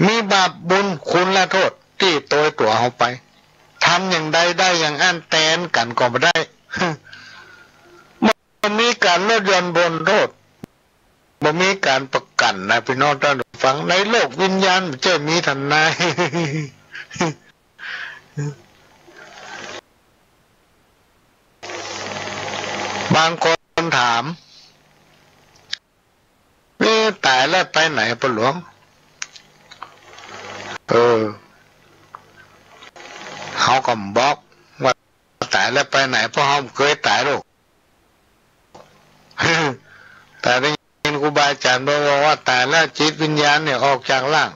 มีบาปบุญคุณและโต้ษตี้โตยตั๋วเฮาไป ทำอย่างใดได้อย่างอั้น แตนกั๋นก็บ่ได้ บ่มีก๋านลดหย่อนผ่อนโต้ษ บ่มีก๋านประกั๋นนะ ปี้น้องต้านฟัง ในโลกวิญญาณบ่ใจ้มีทนาย บางคนถาม เอ๊ะ ต๋ายแล้วไปไหนพ่อหลวง เออ เฮาก็บอกว่าต๋ายแล้วไปไหน เพราะเฮาบ่เกยต๋ายหรอก แต่ได้ยินครูบาอาจ๋ารย์บอกว่าต๋ายแล้วจิตวิญญาณเนี่ยออกจากร่าง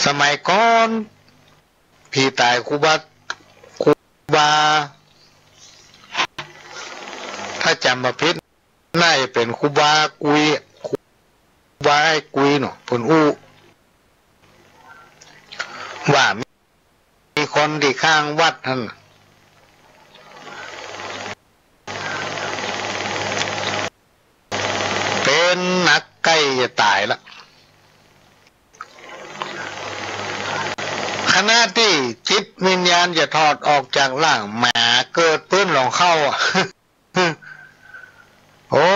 สมัยก่อน ผีต๋ายครูบา ครูบา ถ้าจ๋ำบ่ผิด น่าจะเป๋นครูบากุย ครูบาไอ้กุยเนาะ เปิ้นอู้ ว่ามีคนตี้ข้างวัดหั้น เป๋นหนักใก้จะต๋ายละ ขณะตี้จิตวิญญาณจะถอดออกจากร่าง หมาเกิดปื้นหลงเข้าอะ โอ้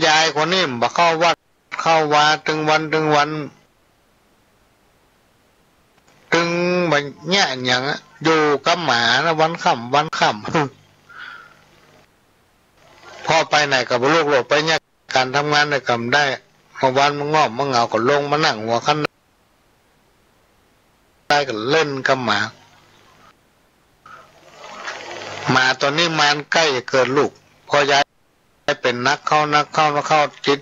ยายคนนี้บ่เข้าวัดเข้าวาตึงวันตึงวัน ตึงบ่เยียะหยังอะ อยู่กับหมานะ วันค่ำวันค่ำ พ่อไปไหนก็บ่ลุกโลด ไปเยียะก๋านทำงานน่ะก็บ่ได้ เมื่อวานมางอบมาเหงาก็ลงมานั่งหัวคันไดก็เล่นกับหมา หมาตั๋วนี้มานใก้จะเกิดลูก พอยายเป๋นหนักเข้า หนักเข้า หนักเข้า จิต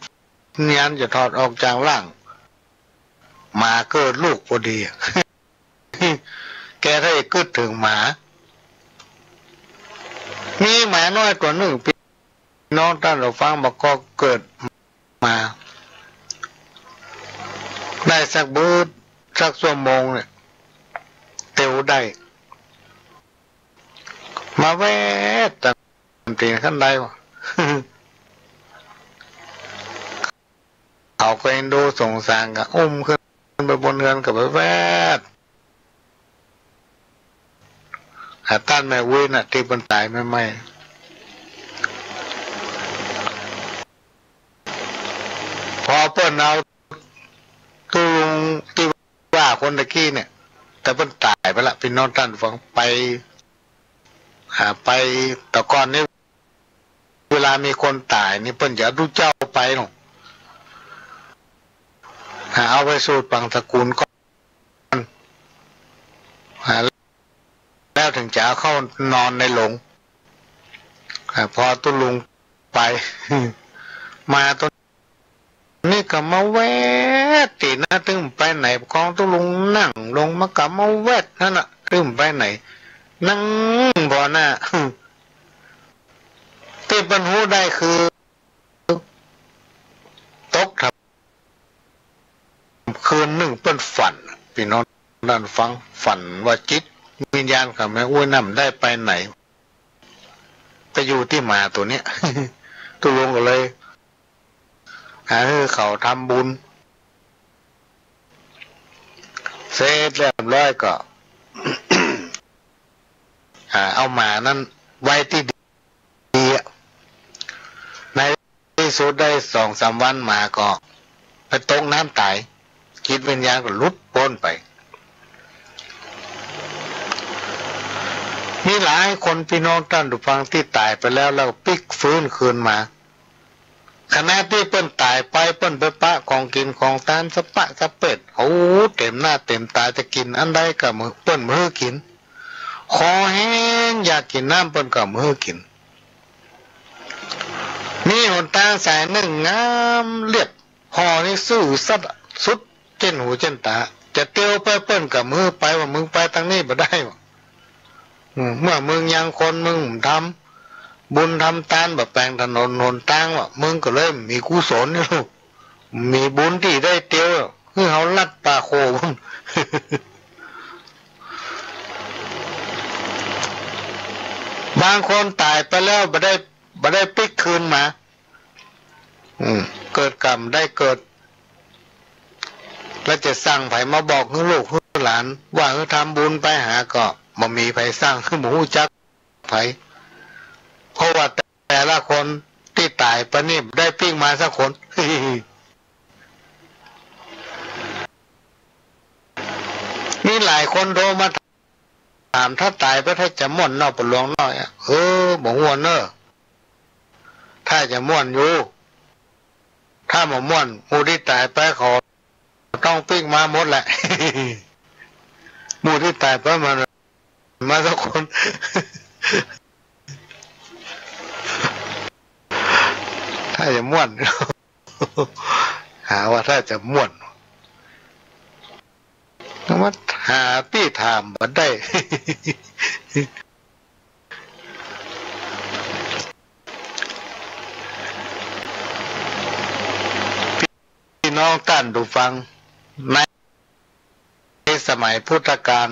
วิญญาณจะถอดออกจากร่าง หมาเกิดลูกพอดี แกถ้าจะกึ๊ดเถิงหมา มีหมาน้อยตั๋วนึ่ง ปี้น้องต้านฟัง บ่าก็เกิดมา ได้สักบึด สักชั่วโมงเนี่ย เตียวได้ มาแวด ต๋ามตี๋นคันไดวะ เขาก็เอ็นดูสงสาร ก็อุ้มขึ้นไปบนเฮือน ก็ไปแวด หาต้านแม่อุ๊ยน่ะ ตี้เปิ้นต๋ายใหม่ๆ พอเปิ้นเอาตุ๊ลุงตี้ว่าคนตะกี้เนี่ย แต่เปิ้นต๋ายไปละ ปี้น้องต้านฟัง ไป หาไป แต่ก่อนนี่ เวลามีคนต๋ายนี่ เปิ้นจะเอาตุ๊เจ้าไปเนาะ หาเอาไปสูตรฝังตระกูลก่อน หา แล้วเถิงจะเอาเข้านอนในโลง อ่า พอตุ๊ลุงไป มาต๋อนนี้ก็มาแวดตี้นะ ตึงไปไหน กองตุ๊ลุงนั่งลงมาก็มาแวดหั้นน่ะ ตึงไปไหน นั่งบ่น่ะ ตี้เปิ้นฮู้ได้คือ ตกถ้ำ คืนนึ่งเปิ้นฝัน ปี้น้องต้านฟัง ฝันว่าจิตวิญญาณของแม่อุ๊ยนั้นได้ไปไหน ไปอยู่ตี้หมาตั๋วเนี้ย ตุ๊ลุงก็เลย หาหื้อเขาทำบุญ เสร็จเรียบร้อยก็ อ่า เอาหมานั้นไว้ตี้ ดีอะ ในตี้สุดได้สองสามวัน หมาก็ไปตกน้ำต๋าย จิตวิญญาณก็หลุดป๊นไป มีหลายคนปี้น้องต้านผู้ฟังตี้ต๋ายไปแล้ว แล้วปิ๊กฟื้นคืนมา ขณะตี้เปิ้นต๋ายไป เปิ้นไปปะของกิ๋นของตานสะปะสะเปด โอ้ เต๋มหน้าเต๋มต๋า จะกิ๋นอันใดก็บ่ เปิ้นบ่หื้อกิ๋น คอแห้งอยากกิ๋นน้ำ เปิ้นก็บ่หื้อกิ๋น มีหนตางสายนึ่งงามเลียบ ห่อนี่ซื่อสัตย์สุดเจ้นหูเจ้นต๋า จะเตียวไปเปิ้นก็บ่หื้อไป ว่ามึงไปตางนี้บ่ได้ ว่า อืม เมื่อมึงยังคน มึงบ่ทำบุญทำตาน บ่แป๋งถนนหนตาง ว่า มึงก็เลยบ่มีกุศลนี่ มีบุญตี้ได้เตียว หื้อเฮาลัดป่าโขง บางคนต๋ายไปแล้วบ่ได้ บ่ได้ปิ๊กคืนมา อืม เกิดกรรมได้เกิด แล้วจะสั่งใผมาบอกหื้อลูกหื้อหลาน ว่าหื้อทำบุญไปหา ก็บ่มีใผสั่ง บ่ฮู้จัก ไผ เพราะว่าแต่ละคนตี้ต๋ายไปนี่บ่ได้ปิ๊กมาสักคน มีหลายคนโทรมาถาม ถ้าต๋ายไปถ้าจะม่วนเนาะ ป้อหลวงเนาะ เออ บ่ม่วนเน่อ ถ้าจะม่วนอยู่ ถ้าบ่ม่วน หมู่ตี้ต๋ายไปเขา ต้องปิ๊กมาหมดแหละ หมู่ตี้ต๋ายไปมันมาสักคน ถ้าจะม่วน หาว่าถ้าจะม่วน มาหาตี้ถามบ่ได้ ปี้น้องต้านผู้ฟัง ในสมัยพุทธกาล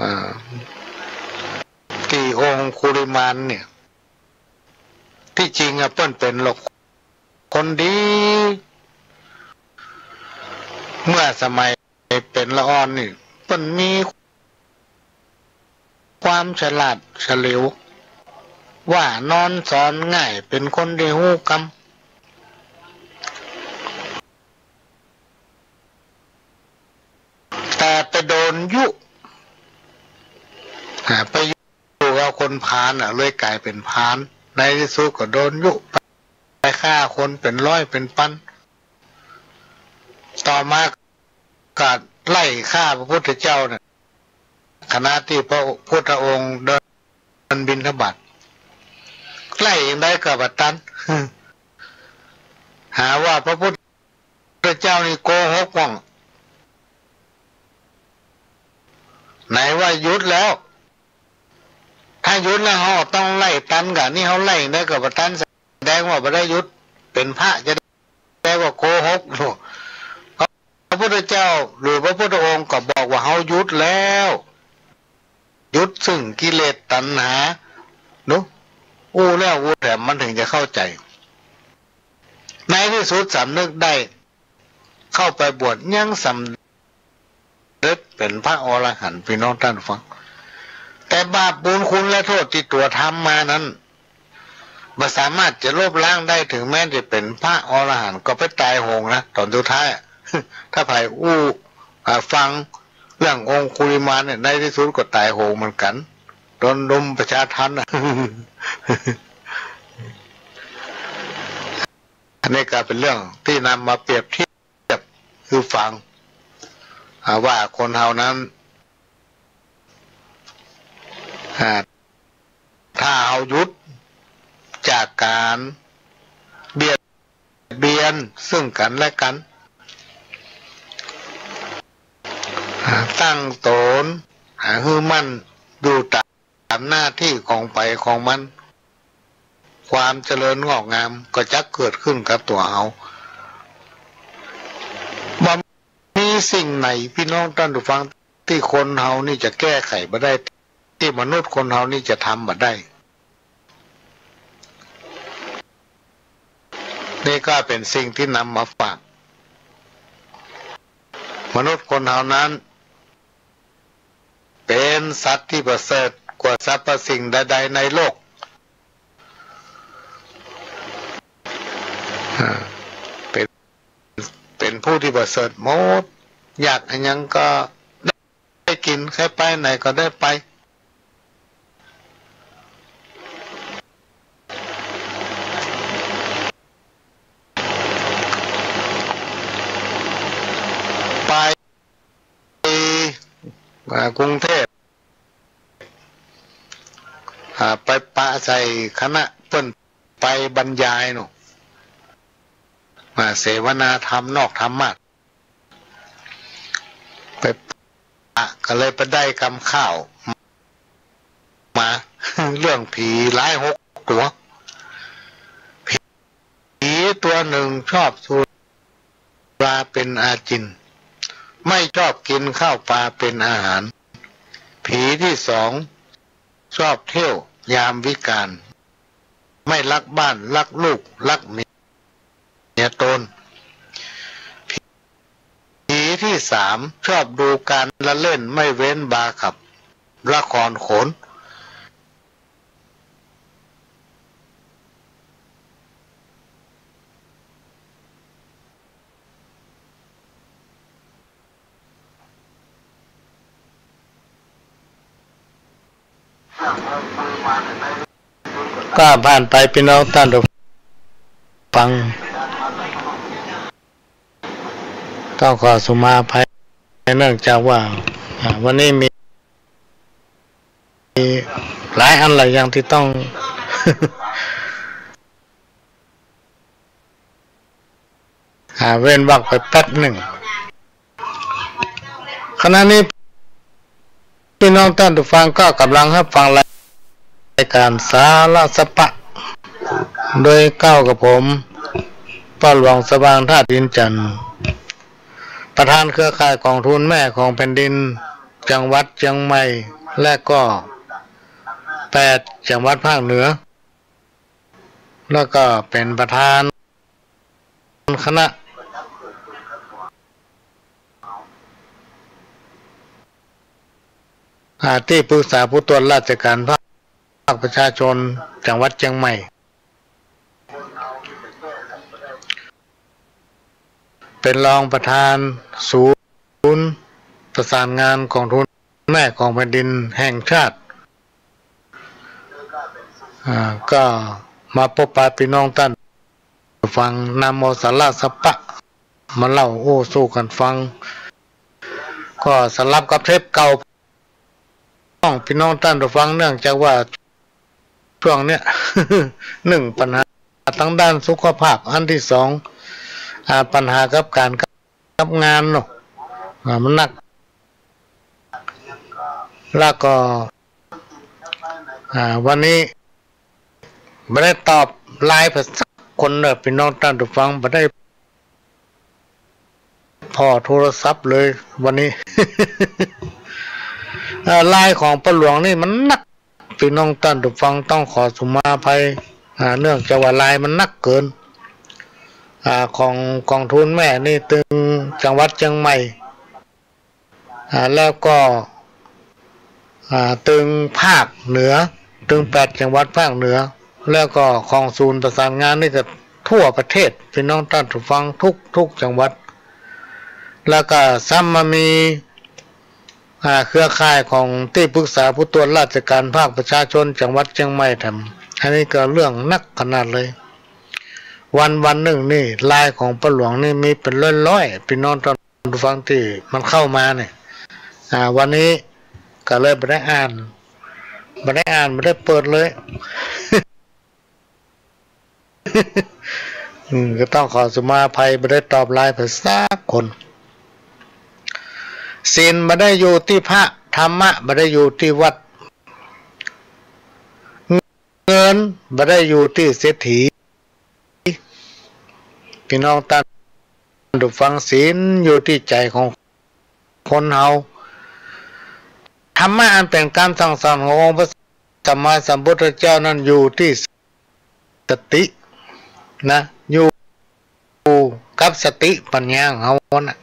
อ่า ตี้องคุลิมานเนี่ย ตี้จริงอะเปิ้นเป๋นละคนดี เมื่อสมัยเป๋นละอ่อนนี่ เปิ้นมี ความฉลาดเฉลียว ว่านอนสอนง่าย เป๋นคนตี้ฮู้กำ แต่ไปโดนยุ อ่า ไปอยู่กับคนพาลน่ะ เลยก๋ายเป๋นพาล ในตี้สุดก็โดนยุ ไปฆ่าคนเป๋นร้อยเป๋นปัน ต่อมา ก็ไล่ฆ่าพระพุทธเจ้าเนี่ย ขณะตี้พระพุทธองค์เดินบิณฑบาต ไล่จั่งใดก็บ่ตัน หาว่าพระพุทธเจ้านี่โกหกว่า ไหนว่าหยุดแล้ว ถ้าหยุดแล้วเฮาต้องไล่ตันก่า นี่เฮาไล่จั่งใดก็บ่ตัน แสดงว่าบ่ได้หยุด เป๋นพระจะได้ว่าโกหก พุทธเจ้าหรือพระพุทธองค์ก็บอกว่าเฮาหยุดแล้ว หยุดซึ่งกิเลสตัณหา เนาะ อู้แล้วอู้แถมมันถึงจะเข้าใจ๋ ในตี้สุดสำนึกได้ เข้าไปบวชยังสำเร็จเป๋นพระอรหันต์ ปี้น้องต้านฟัง แต่บาปบุญคุณและโต้ษตี้ตั๋วทำมานั้น บ่สามารถจะลบล้างได้ เถิงแม้จะเป๋นพระอรหันต์ก็ไปต๋ายโหงนะ ต๋อนสุดท้าย ถ้าใผอู้ อ่า ฟังเรื่ององคุลิมานเนี่ย ในตี้สุดก็ต๋ายโหงเหมือนกั๋น โดนลุมประชาทัณฑ์น่ะ อันนี้ก็เป๋นเรื่องตี้นำมาเปรียบเทียบหื้อฟัง อ่า ว่าคนเฮานั้น อ่า ถ้าเฮาหยุดจากก๋านเบียดเบียนซึ่งกั๋นและกั๋น อ่า ตั้งต๋น อ่า หื้อมั่นอยู่ต๋ามหน้าตี้ของใผของมัน ความเจริญงอกงามก็จะเกิดขึ้นกับตั๋วเฮา บ่มีสิ่งไหน ปี้น้องต้านผู้ฟัง ตี้คนเฮานี่จะแก้ไขบ่ได้ ตี้มนุษย์คนเฮานี่จะทำบ่ได้ นี่ก็เป๋นสิ่งตี้นำมาฝาก มนุษย์คนเฮานั้น เป๋นสัตว์ตี้ประเสริฐกว่าสรรพสิ่งใดๆ ในโลก อ่า เป๋น เป๋นผู้ตี้ประเสริฐหมด อยากอะหยังก็ได้กิ๋น ใค่ไปไหนก็ได้ไป ไป อ่า กรุงเทพฯ อ่า ไปปะใส่คณะเปิ้นไปบรรยายเนาะ มาเสวนาธรรมนอกธรรมาสน์ ไปปะก็เลยไปได้กำข่าวมา เรื่องผีหลายหกตั๋ว ผีตั๋วนึ่งชอบสุราเป๋นอาจิณ ไม่ชอบกิ๋นข้าวปลาเป๋นอาหาร ผีตี้สองชอบเที่ยวยามวิกาล ไม่รักบ้าน รักลูก รักเมียต๋น ผีตี้สามชอบดูก๋านละเล่น ไม่เว้นบาขับละครโขน ก็ผ่านไป ปี้น้องต้านผู้ฟัง ต้องขอสุมาอภัย เนื่องจากว่า อ่า วันนี้มี มีหลายอันหลายอย่างตี้ต้อง อ่า เว้นวรรคไปแป๊บนึ่ง ขณะนี้ ปี้น้องต้านผู้ฟังก็ก่ำลังฮับฟังรายก๋านสาระสะปะ โดยเก้ากับผม ป้อหลวงสว่าง ธาตุอินทร์จันทน์ ประธานเครือข่ายก๋องทุนแม่ของแผ่นดิน จังหวัดเจียงใหม่ และก็แปดจังหวัดภาคเหนือ แล้วก็เป๋นประธานคณะ อ่า ตี้ปรึกษาผู้ตรวจราชก๋านภาคประชาชนจังหวัดเจียงใหม่ เป๋นรองประธานศูนย์ประสานงานก๋องทุนแม่ของแผ่นดินแห่งชาติ อ่า ก็มาปบปะปี้น้องต้านฟัง นำเอาสาระสะปะมาเล่าอู้สู่กั๋นฟัง ก็สลับกับเทปเก่า ของปี้น้องต้านฟัง เนื่องจากว่าช่วงเนี้ย นึ่ง ปัญหาตางด้านสุขภาพ อันตี้สอง อ่า ปัญหากับก๋านกับงานเนาะ อ่า มันหนัก แล้วก็ อ่า วันนี้บ่ได้ตอบไลน์ไปสักคนเลย ปี้น้องต้านฟัง บ่ได้ ผ่อโทรศัพท์เลยวันนี้ เอ่อ ไลน์ของป้อหลวงนี่มันนัก ปี้น้องต้านผู้ฟังต้องขอสุมาอภัย อ่า เนื่องจากว่าไลน์มันนักเกิน อ่า ของ ของกองทุนแม่นี่ตึงจังหวัดเจียงใหม่ อ่า แล้วก็ อ่า ตึงภาคเหนือ ตึงแปดจังหวัดภาคเหนือ แล้วก็ของศูนย์ประสานงานนี่ก็ทั่วประเทศ ปี้น้องต้านผู้ฟังทุก ทุกจังหวัด แล้วก็ซ้ำมามี อ่า เครือข่ายของตี้ปรึกษาผู้ตรวจราชการภาคประชาชนจังหวัดเจียงใหม่แถม อันนี้ก็เรื่องนักขนาดเลย วันวันหนึ่งนี่ ไลน์ของป้อหลวงนี่มีเป็นร้อยๆ ปี้น้องต้านผู้ฟังตี้มันเข้ามาเนี่ย อ่า วันนี้ก็เลยบ่ได้อ่าน บ่ได้อ่าน บ่ได้เปิดเลย อืม ก็ต้องขอสุมาอภัย บ่ได้ตอบไลน์ไปสักคน ศีลบ่ได้อยู่ตี้พระ ธรรมะบ่ได้อยู่ตี้วัด เงินบ่ได้อยู่ตี้เศรษฐี ปี้น้องต้านผู้ฟัง ศีลอยู่ตี้ใจ๋ของคนเฮา ธรรมะอันเป๋นกำสั่งสอนขององค์พระสัมมาสัมพุทธเจ้านั้นอยู่ตี้สตินะ อยู่กับสติปัญญาของเฮาน่ะ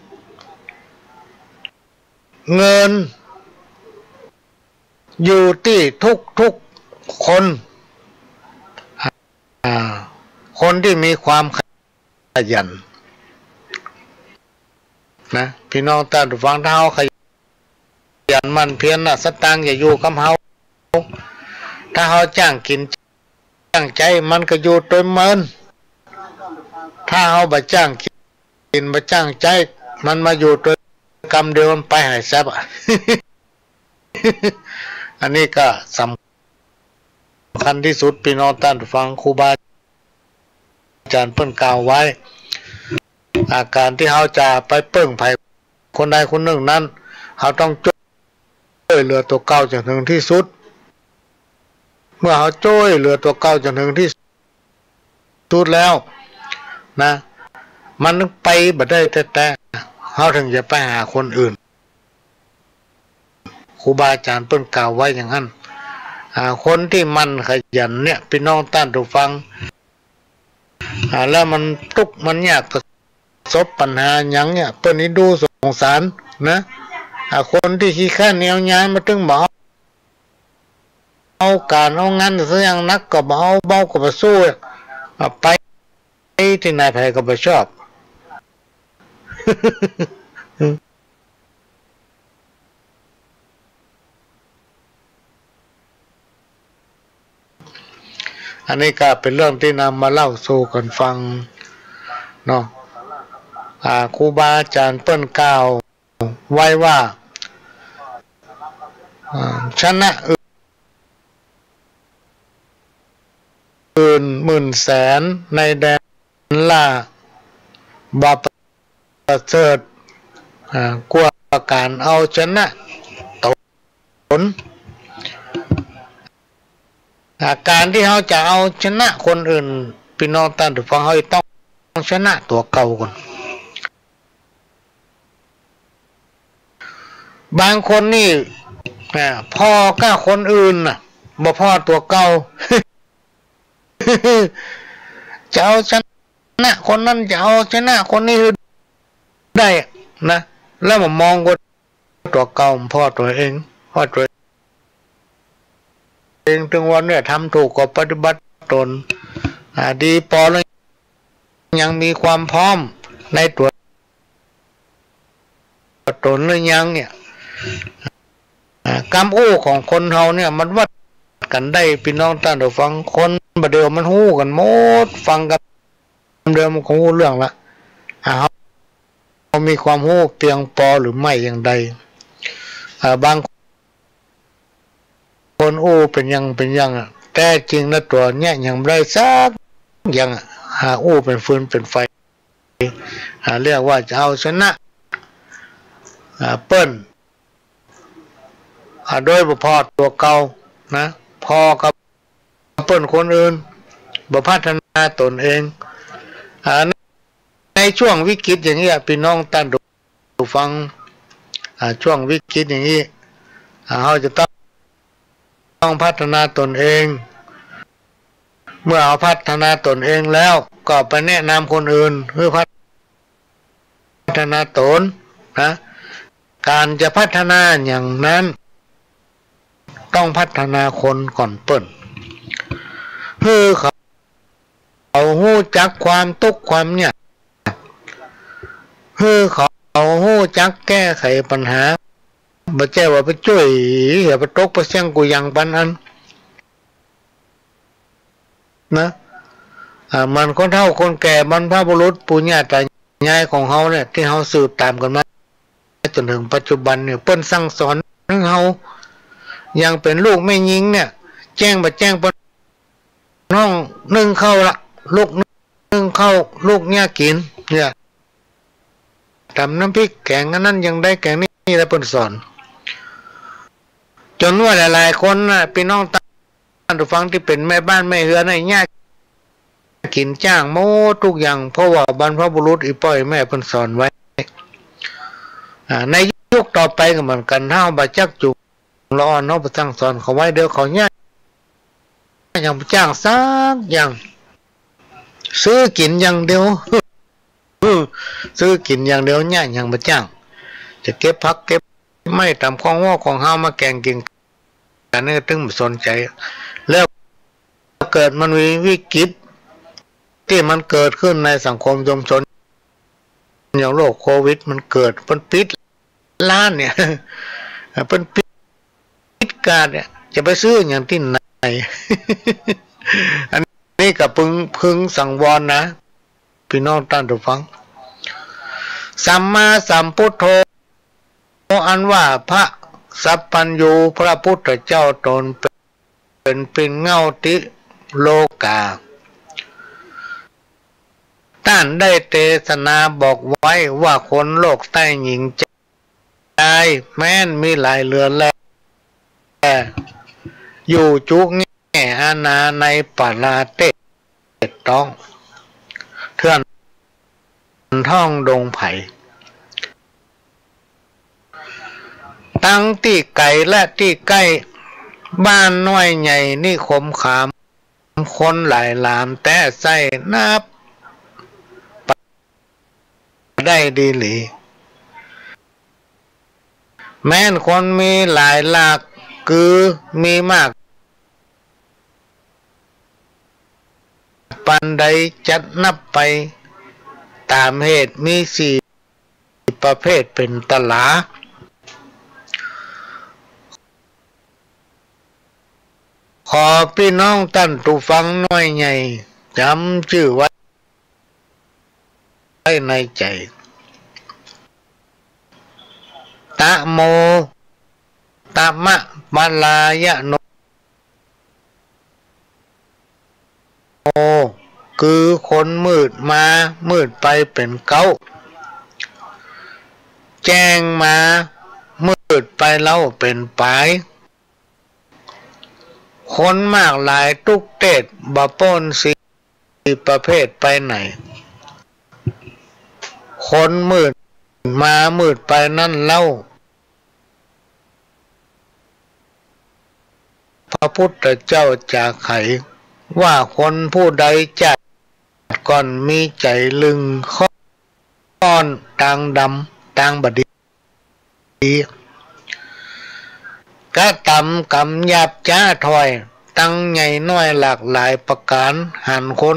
เงินอยู่ตี้ทุกๆ คน อ่า คนตี้มีความขยันนะ ปี้น้องต้านผู้ฟัง ถ้าเฮาขยันหมั่นเพียรน่ะ สตางค์จะอยู่กับเฮา ถ้าเฮาจ้างกิ๋นจ้างใจ๊ มันก็อยู่ตวยเมิน ถ้าเฮาบ่จ้างกิ๋นบ่จ้างใจ๊ มันมาอยู่ตวยกำเดียว มันไปหายแซบอะ อันนี้ก็สำคัญตี้สุด ปี้น้องต้านผู้ฟัง ครูบาอาจ๋ารย์เปิ้นกล่าวไว้ อา ก๋านตี้เฮาจะไปเปิ้งใผคนใดคนนึ่งนั้น เฮาต้องจ้วยเหลือตั๋วเก่าจ๋นเถิงตี้สุด เมื่อเฮาจ้วยเหลือตั๋วเก่าจ๋นเถิงตี้สุดแล้วนะ มันไปบ่ได้แต๊ๆ เฮาเถิงจะไปหาคนอื่น ครูบาอาจ๋ารย์เปิ้นกล่าวไว้อย่างนั้น อ่า คนตี้หมั่นขยันเนี่ย ปี้น้องต้านผู้ฟัง อ่า แล้วมันตุ๊กข์มันยาก ประสบปัญหาหยังเนี่ย เปิ้นนี่ดูสงสารนะ อ่า คนตี้ขี้คร้านแนวงานมาตึงบ่เอา เอาก๋านเอางานสักอย่าง หนักก็บ่เอา เบาก็บ่สู้ อ่า ไปตี้ไหนใผก็บ่ชอบ อันนี้ก็เป๋นเรื่องตี้นำมาเล่าสู่กั๋นฟังเนาะ อ่า ครูบาอาจ๋ารย์เปิ้นกล่าวไว้ว่า อ่า ชนะอื่นหมื่นแสน ในแดนล่าบ่ประเสริฐ อ่า กว่าก๋านเอาชนะตน อ่า ก๋านตี้เฮาจะเอาชนะคนอื่น ปี้น้องต้านผู้ฟัง เฮาต้องชนะตั๋วเก่าก่อน บางคนนี่ อ่า ผ่อกับคนอื่นน่ะ บ่ผ่อตั๋วเก่า จะเอาชนะคนนั้น จะเอาชนะคนนี้หื้อได้นะ แล้วมามองก็ตั๋วเก่า ผ่อตั๋วเอง ผ่อตั๋วเอง เถิงว่าเนี่ยทำถูกก็ปฏิบัติต๋น อ่า ดีปอแล้ว ยังมีความพร้อมในตั๋วต๋นหรือยังเนี่ย อ่า กำอู้ของคนเฮาเนี่ยมันวัดกั๋นได้ ปี้น้องต้านผู้ฟัง คนบ่าเดี่ยวมันฮู้กั๋นหมด ฟังกำเดียวมันก็ฮู้เรื่องละ อ่า เฮา เฮามีความฮู้เปียงปอหรือไม่อย่างใด อ่า บาง คนอู้เป๋นอย่างเป๋นอย่างอะ แต๊จริงแล้วตั๋วเนี้ยยังบ่ได้สักอย่างอะ หาอู้เป๋นฟืนเป๋นไฟ อ่า เรียกว่าจะเอาชนะ อ่า เปิ้น อ่า โดยบ่ผ่อตั๋วเก่านะ ผ่อกับเปิ้นคนอื่น บ่พัฒนาต๋นเอง อ่า ใน ในช่วงวิกฤตอย่างเนี้ย ปี้น้องต้านผู้ ฟัง อ่า ช่วงวิกฤตอย่างนี้ อ่า เฮาจะต้อง ต้องพัฒนาตนเอง เมื่อเฮาพัฒนาตนเองแล้ว ก็ไปแนะนำคนอื่นหื้อพัฒนาตนนะ ก๋านจะพัฒนาอย่างนั้น ต้องพัฒนาคนก่อนเปิ้น หื้อเขา เขาฮู้จักความตุ๊กข์ความยาก หื้อเขาฮู้จักแก้ไขปัญหา บ่ใจ้ว่าไปจ้วย อย่าไปตกไปเสี้ยงกู้หยังปานอั้นนะ อ่า เหมือนคนเฒ่าคนแก่บรรพบุรุษปู่ย่าตายายของเฮาเนี่ย ตี้เฮาสืบต๋ามกั๋นมาจ๋นเถิงปัจจุบันเนี่ย เปิ้นสั่งสอนหื้อเฮา อย่างเป๋นลูกแม่ญิงเนี่ย แจ้งบ่แจ้งเปิ้น น้องนึ่งข้าวละ ลุกนึ่งข้าว ลุกเยียะกิ๋น เนี่ย ต๋ำน้ำพริกแกงอันนั้นอย่างใดแกงนี้ แล้วเปิ้นสอน จ๋นว่าหลายๆ คนน่ะ ปี้น้องต้านผู้ฟังตี้เป๋นแม่บ้านแม่เฮือนน่ะ เยียะกิ๋นจ้างหมดกู้อย่าง เพราะว่าบรรพบุรุษอี่ป้ออี่แม่เปิ้นสอนไว้ อ่า ในยุคต่อไปก็เหมือนกั๋น ถ้าเฮาบ่จักจุ่ง ละอ่อนเฮาไปสั่งสอนเขาไว้ เดี๋ยวเขาเยียะหยังบ่จ้างสักอย่าง ซื้อกิ๋นอย่างเดียว ซื้อกิ๋นอย่างเดียว เยียะหยังบ่จ้าง จะเก็บผักเก็บไม้ต๋ามของหัวของหาวมาแก๋งกิ๋นกั๋นนี่ ตึงบ่สนใจ๋ แล้วเกิดมันมีวิกฤตตี้มันเกิดขึ้นในสังคมชุมชน อย่างโรคโควิดมันเกิด เปิ้นปิด ร้านเนี่ย เปิ้นปิดกาดเนี่ย จะไปซื้ออย่างตี้ไหน อันนี้ก็พึง พึงสังวรนะ ปี้น้องต้านผู้ฟัง สัมมาสัมพุทโธ อันว่าพระสัพพัญญูพระพุทธเจ้าต๋นเป๋น เป๋นปิ่นเกล้าติโลกา ต้านได้เตสนาบอกไว้ว่าคนโลกใต้หญิงจายแม้นมีหลายเหลือแล อยู่จุแง่อาณาในป่าลาเตศต้อง เถื่อนท่องดงไผ่ ตังตี้ไก๋และตี้ใก้ บ้านน้อยใหญ่นิคมขาม คนหลายหลานแต๊ไส้ นับได้ดีหลี แม้นคนมีหลายหลาก คือมีมากปานใด จัดนับไปต๋ามเหตุ มีสี่ประเภทเป๋นต๋าหลา ขอปี้น้องต้านผู้ฟังน้อยใหญ่จ๋ำจื้อไว้ ไว้ในใจ๋ ตะโม ตะมะ ปะลายะโน คือคนมืดมา มืดไปเป๋นเก๊า แจ้งมา มืดไปเล่าเป๋นป๋าย คนมากหลายตุ๊กเตศ บ่ป๊นสี่ประเภทไปไหน คนมืดมามืดไปนั้นเล่า พระพุทธเจ้าจะไขว่าคนผู้ใดจาติก่อนมีใจ๋ลึงค่อนตางดำตางบ่ดี กระตำกรรมหยาบจ๊าถ้อย ตังใหญ่น้อยหลากหลายประก๋าน หันคน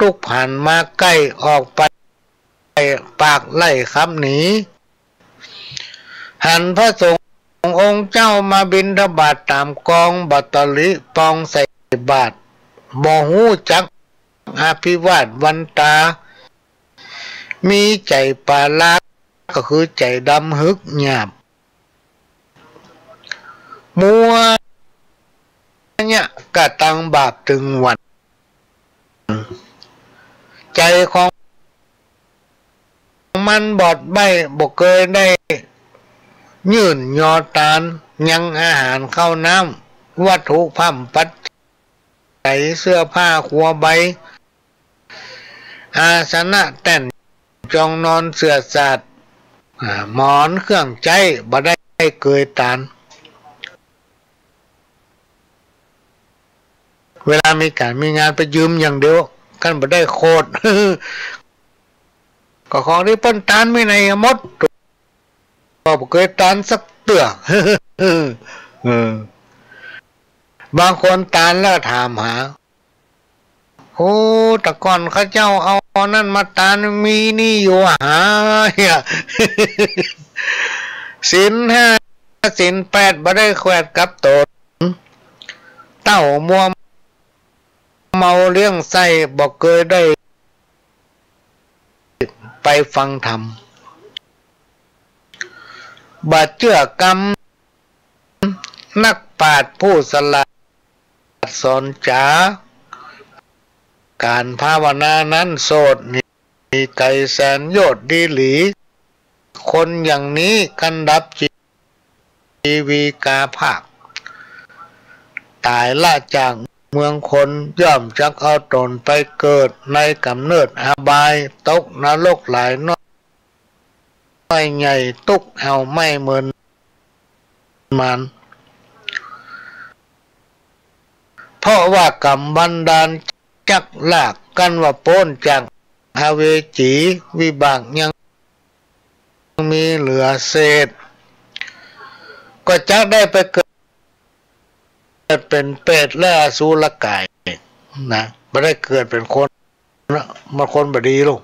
ตุ๊กข์ผ่านมาใก้ ออกไปปากไล่ขับหนี หันพระสงฆ์องค์เจ้ามาบิณฑบาตต๋ามกอง บ่ตะหลิปองใส่บาตร บ่ฮู้จักอภิวาทวันตา มีใจ๋ป๋าลา ก็คือใจ๋ดำหึกหยาบ มัวเยียะกระตังบาปตึงวัน ใจ๋ของมันบอดใบ้ บ่เกยได้ยื่นยอตาน ยังอาหารข้าวน้ำ วัตถุพร่ำปัจจัย เสื้อผ้าครัวใบ อาสนะแต้นจองนอนเสื่อสาด อ่า หมอนเครื่องใจ๊บ่ได้เกยตาน เวลามีก๋านมีงานไปยืมอย่างเดียว กันบ่ได้โขด ก็ของตี้เปิ้นตานมีไหนหมด ก็บ่เกยตานสักเตื้อ เออ บางคนตานแล้วถามหา โอ้ แต่ก่อนข้าเจ้าเอาอันนั้นมาตาน มีนี่อยู่หา เหีย ศีลห้าศีลแปดบ่ได้แขวดกับต๋น เต้ามัวเมาเลี้ยงไส้ บ่เกยได้ไปฟังธรรม บ่เจื้อกำ นักปราชญ์ผู้สลาดสอนจ๋า ก๋านภาวนานั้นโสดหนีไก๋แสนโยชน์ดีหลี คนอย่างนี้คันดับจีวีกาพราก ต๋ายละจากเมืองคน ย่อมจักเอาต๋นไปเกิดในก๋ำเนิดอบาย ตกนรกหลายน้อย น้อยใหญ่ตุ๊กข์แอ่วไหม้เมินหมาน เพราะว่ากรรมบันดาลจักลาก กันว่าป๊นจากอเวจี วิบากยังมีเหลือเศษ ก็จักได้ไปเกิด เกิดเป๋นเปรตและอสุรกายนะ บ่ได้เกิดเป๋นคนนะ มันคนบ่ดีลูก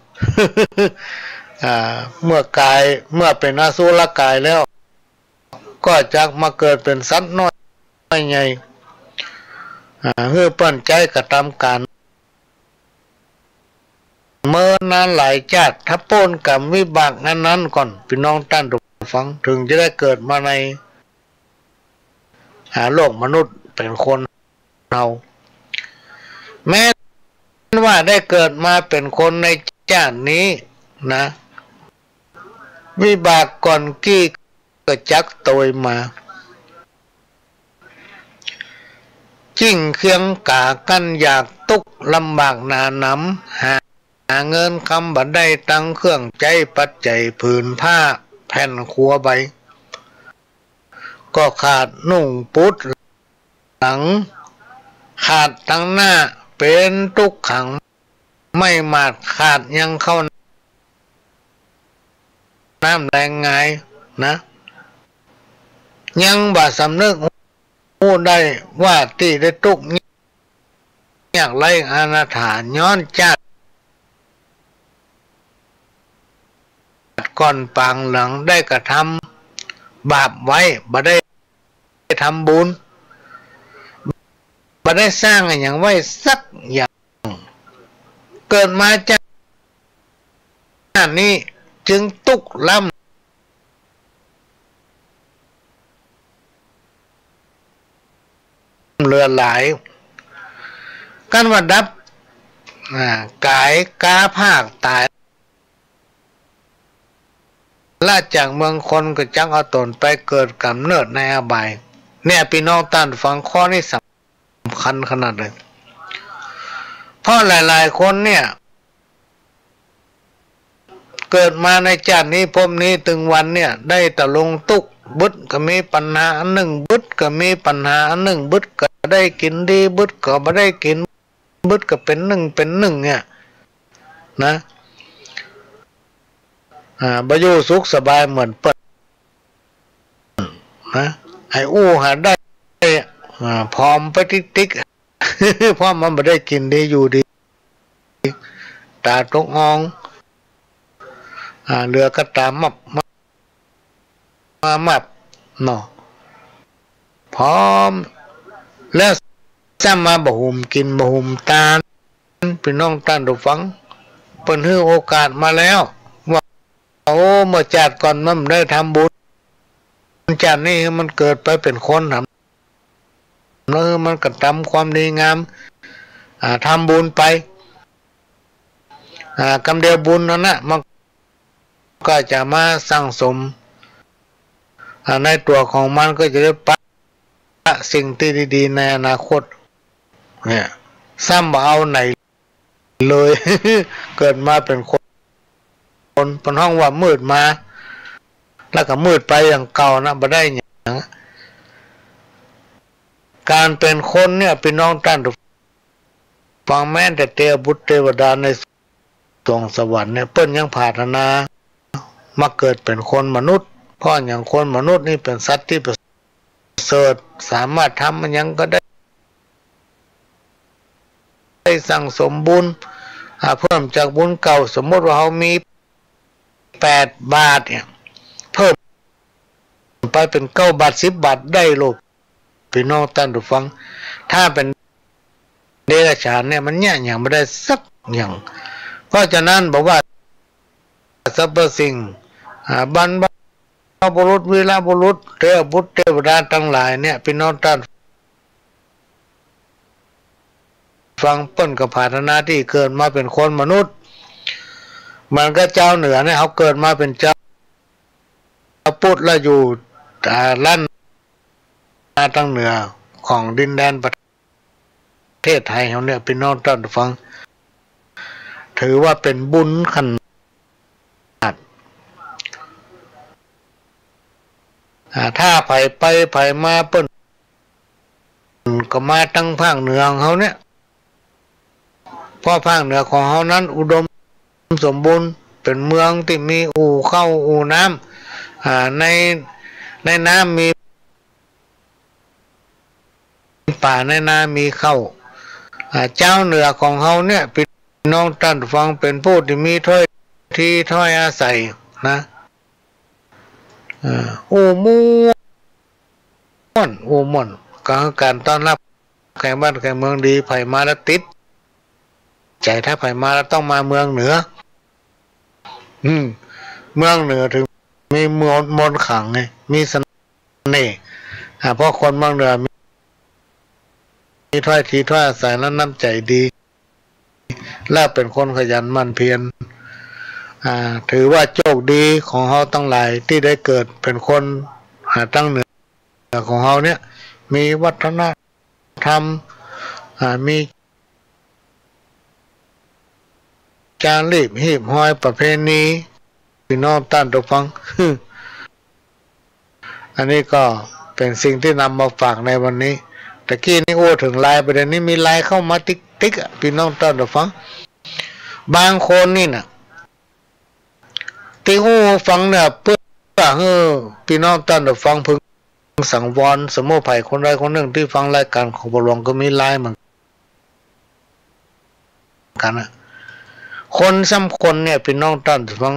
อ่า เมื่อกาย เมื่อเป๋นอสุรกายแล้ว ก็จักมาเกิดเป๋นสัตว์น้อยใหญ่ อ่า หื้อเปิ้นใจ๊กระตำก๋าน เมินนานหลายจาติ ถ้าป๊นกรรมวิบากอันนั้นก่อน ปี้น้องต้านผู้ฟัง เถิงจะได้เกิดมาใน อ่า โลกมนุษย์เป๋นคนเฮา แม้ว่าได้เกิดมาเป๋นคนในจาตินี้นะ วิบากก่อนกี้ก็จักโตยมา จิ๊งเคียงก๋ากั้นอยากตุ๊กข์ลำบากหนาหนำ หา หาเงินคำบ่ได้ ตังเครื่องใจ๊ปัจจัยผืนผ้าแผ่นครัวใบ ก็ขาดนุ่งปุดหลัง ขาดตังหน้า เป๋นตุ๊กขัง ไม่หมาดขาดยังเข้าน้ำแลงงายนะ ยังบ่สำนึกฮู้ได้ว่าตี้ได้ตุ๊กข์ยากไร้อนาถา ย้อนจาติก่อนปางหลังได้กระทำบาปไว้ บ่ได้ทำบุญ บ่ได้สร้างอะหยังไว้สักอย่าง เกิดมาจาตินี้จึงตุ๊กข์ล้ำเหลือหลาย กันว่าดับ อ่า ก๋ายกาพรากต๋าย ละจากเมืองคนก็จักเอาต๋นไปเกิดก๋ำเนิดในอบาย เนี่ย ปี้น้องต้านฟัง ข้อนี้สำคัญขนาดเลย เพราะหลายๆ คนเนี่ย เกิดมาในจาตินี้ภพนี้ตึงวันเนี่ย ได้แต่ลงตุ๊กข์ บึดก็มีปัญหาอันนึ่ง บึดก็มีปัญหาอันนึ่ง บึดก็ได้กิ๋นดี บึดก็บ่ได้กิ๋น บึดก็เป๋นนึ่งเป๋นนึ่งเนี่ยนะ อ่า บ่อยู่สุขสบายเหมือนเปิ้นนะ ไอ้อู้หาได้ อ่า ผอมไปติ๊กๆ เพราะมันบ่ได้กิ๋นดีอยู่ดี ต๋าตกอ่อง อ่า เหลือกะต๋ามับ มามับเนาะ ผอม แล้วซ้ำมาบ่หุมกิ๋นบ่หุมตาน ปี้น้องต้านผู้ฟัง เปิ้นหื้อโอกาสมาแล้ว ว่า โอ้ เมื่อจาติก่อนมันบ่ได้ทำบุญ จาตินี้มันเกิดไปเป๋นคนหนำ แล้วมันก็ทำความดีงาม อ่า ทำบุญไป อ่า กำเดียวบุญนั้นนะ มันก็จะมาสั่งสม อ่า ในตั๋วของมัน ก็จะได้ปะสิ่งตี้ดีๆ ในอนาคต เนี่ย ซ้ำบ่เอาไหนเลย เกิดมาเป๋นคน คน เปิ้นฮ้องว่ามืดมา แล้วก็มืดไปอย่างเก่านะ บ่ได้หยัง ก๋านเป๋นคนเนี่ย ปี้น้องต้านผู้ฟัง แม้แต่เตวบุตรเตวดาในสวงสวรรค์เนี่ย เปิ้นยังผาถนามาเกิดเป๋นคนมนุษย์ เพราะหยัง คนมนุษย์นี่เป๋นสัตว์ตี้ประเสริฐ สามารถทำอะหยังก็ได้ ได้สั่งสมบุญ อ่า เพิ่มจากบุญเก่า สมมุติว่าเฮามีแปดบาทเนี่ย เพิ่มไปเป๋นเก้าบาท สิบบาทได้โลด ปี้น้องต้านผู้ฟัง ถ้าเป๋นเดรัจฉานเนี่ย มันเยียะหยังบ่ได้สักอย่าง เพราะฉะนั้นบอกว่าสรรพสิ่ง อ่า บรรพบุรุษ วีรบุรุษ เตวบุตรเตวดาตังหลายเนี่ย ปี้น้องต้าน ฟัง เปิ้นก็ผาถนาตี้เกิดมาเป๋นคนมนุษย์ เหมือนกับจาวเหนือเนี่ย เฮาเกิดมาเป๋นจาวพุทธแล้วอยู่ อ่า ล้านนาตังเหนือของดินแดนประเทศไทยเฮาเนี่ย ปี้น้องต้านผู้ฟัง ถือว่าเป๋นบุญขนาด อ่า ถ้าใผไปใผมาเปิ้น ก็มาตังภาคเหนือของเฮาเนี่ย เพราะภาคเหนือของเฮานั้นอุดมสมบูรณ์ เป๋นเมืองตี้มีอู่ข้าวอู่น้ำ อ่า ใน ในน้ำมีป่า ในนามีข้าว อ่า จาวเหนือของเฮาเนี่ย ปี้น้องต้านผู้ฟัง เป๋นผู้ตี้มีถ้อยทีถ้อยอาศัยนะ เออ อู้ม่วน อู้ม่วน ก็คือก๋านต้อนฮับ ใค่บ้านใค่เมืองดี ใผมาแล้วติดใจ๋ ถ้าใผมาแล้วต้องมาเมืองเหนือ อืม เมืองเหนือถึงมีมนต์ มนต์ขลังไง มีเสน่ห์ อ่า เพราะคนเมืองเหนือมี มีถ้อยทีถ้อยอาศัยและน้ำใจ๋ดี และเป๋นคนขยันหมั่นเพียร อ่า ถือว่าโชคดีของเฮาตังหลายตี้ได้เกิดเป๋นคน อ่า ตังเหนือของเฮาเนี่ย มีวัฒนธรรม อ่า มีจารีตฮีบฮอยประเพณี ปี้น้องต้านผู้ฟัง อันนี้ก็เป๋นสิ่งตี้นำมาฝากในวันนี้ ตะกี้นี่อู้เถิงไลน์ ประเด็นนี้มีไลน์เข้ามาติ๊กๆ อะ ปี้น้องต้านผู้ฟัง บางคนนี่นะ ตี้อู้ฟังเนี่ย เปื้อหื้อปี้น้องต้านผู้ฟังพึงสังวร สมมุติใผคนใดคนนึ่งตี้ฟังรายก๋านของพ่อหลวงก็มีไลน์เหมือนกั๋นนะ คนสามคนเนี่ย ปี้น้องต้านผู้ฟัง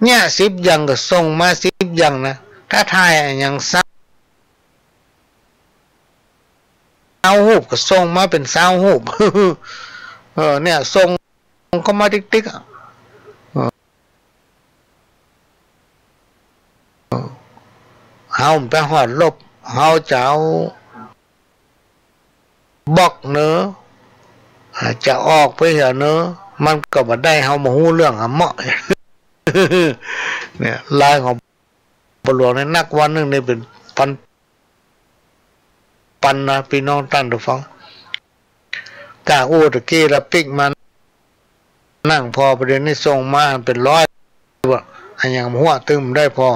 เนี่ย สิบอย่างก็ส่งมาสิบอย่างนะ ถ้าถ่ายอะหยังซาว ซาวฮูปก็ส่งมาเป๋นซาวฮูป เออ เนี่ย ส่งเข้ามาติ๊กๆ อะ เออ เฮาไปฮอดลบ เฮาจะเอาบล็อกเนาะ อ่า จะออกไปเหียเนาะ มันก็บ่ได้ เฮาบ่ฮู้เรื่องอะเมาะ เนี่ย ไลน์ของพ่อหลวงเนี่ย นับวันนึ่งนี่เป๋นปัน ปันนะ ปี้น้องต้านผู้ฟัง ก้าอู้ตะกี้ละปิ๊กมานั่งผ่อ ประเด็นนี้ส่งมาเป๋นร้อย ว่าอะหยังหัวตึงได้ผ่อ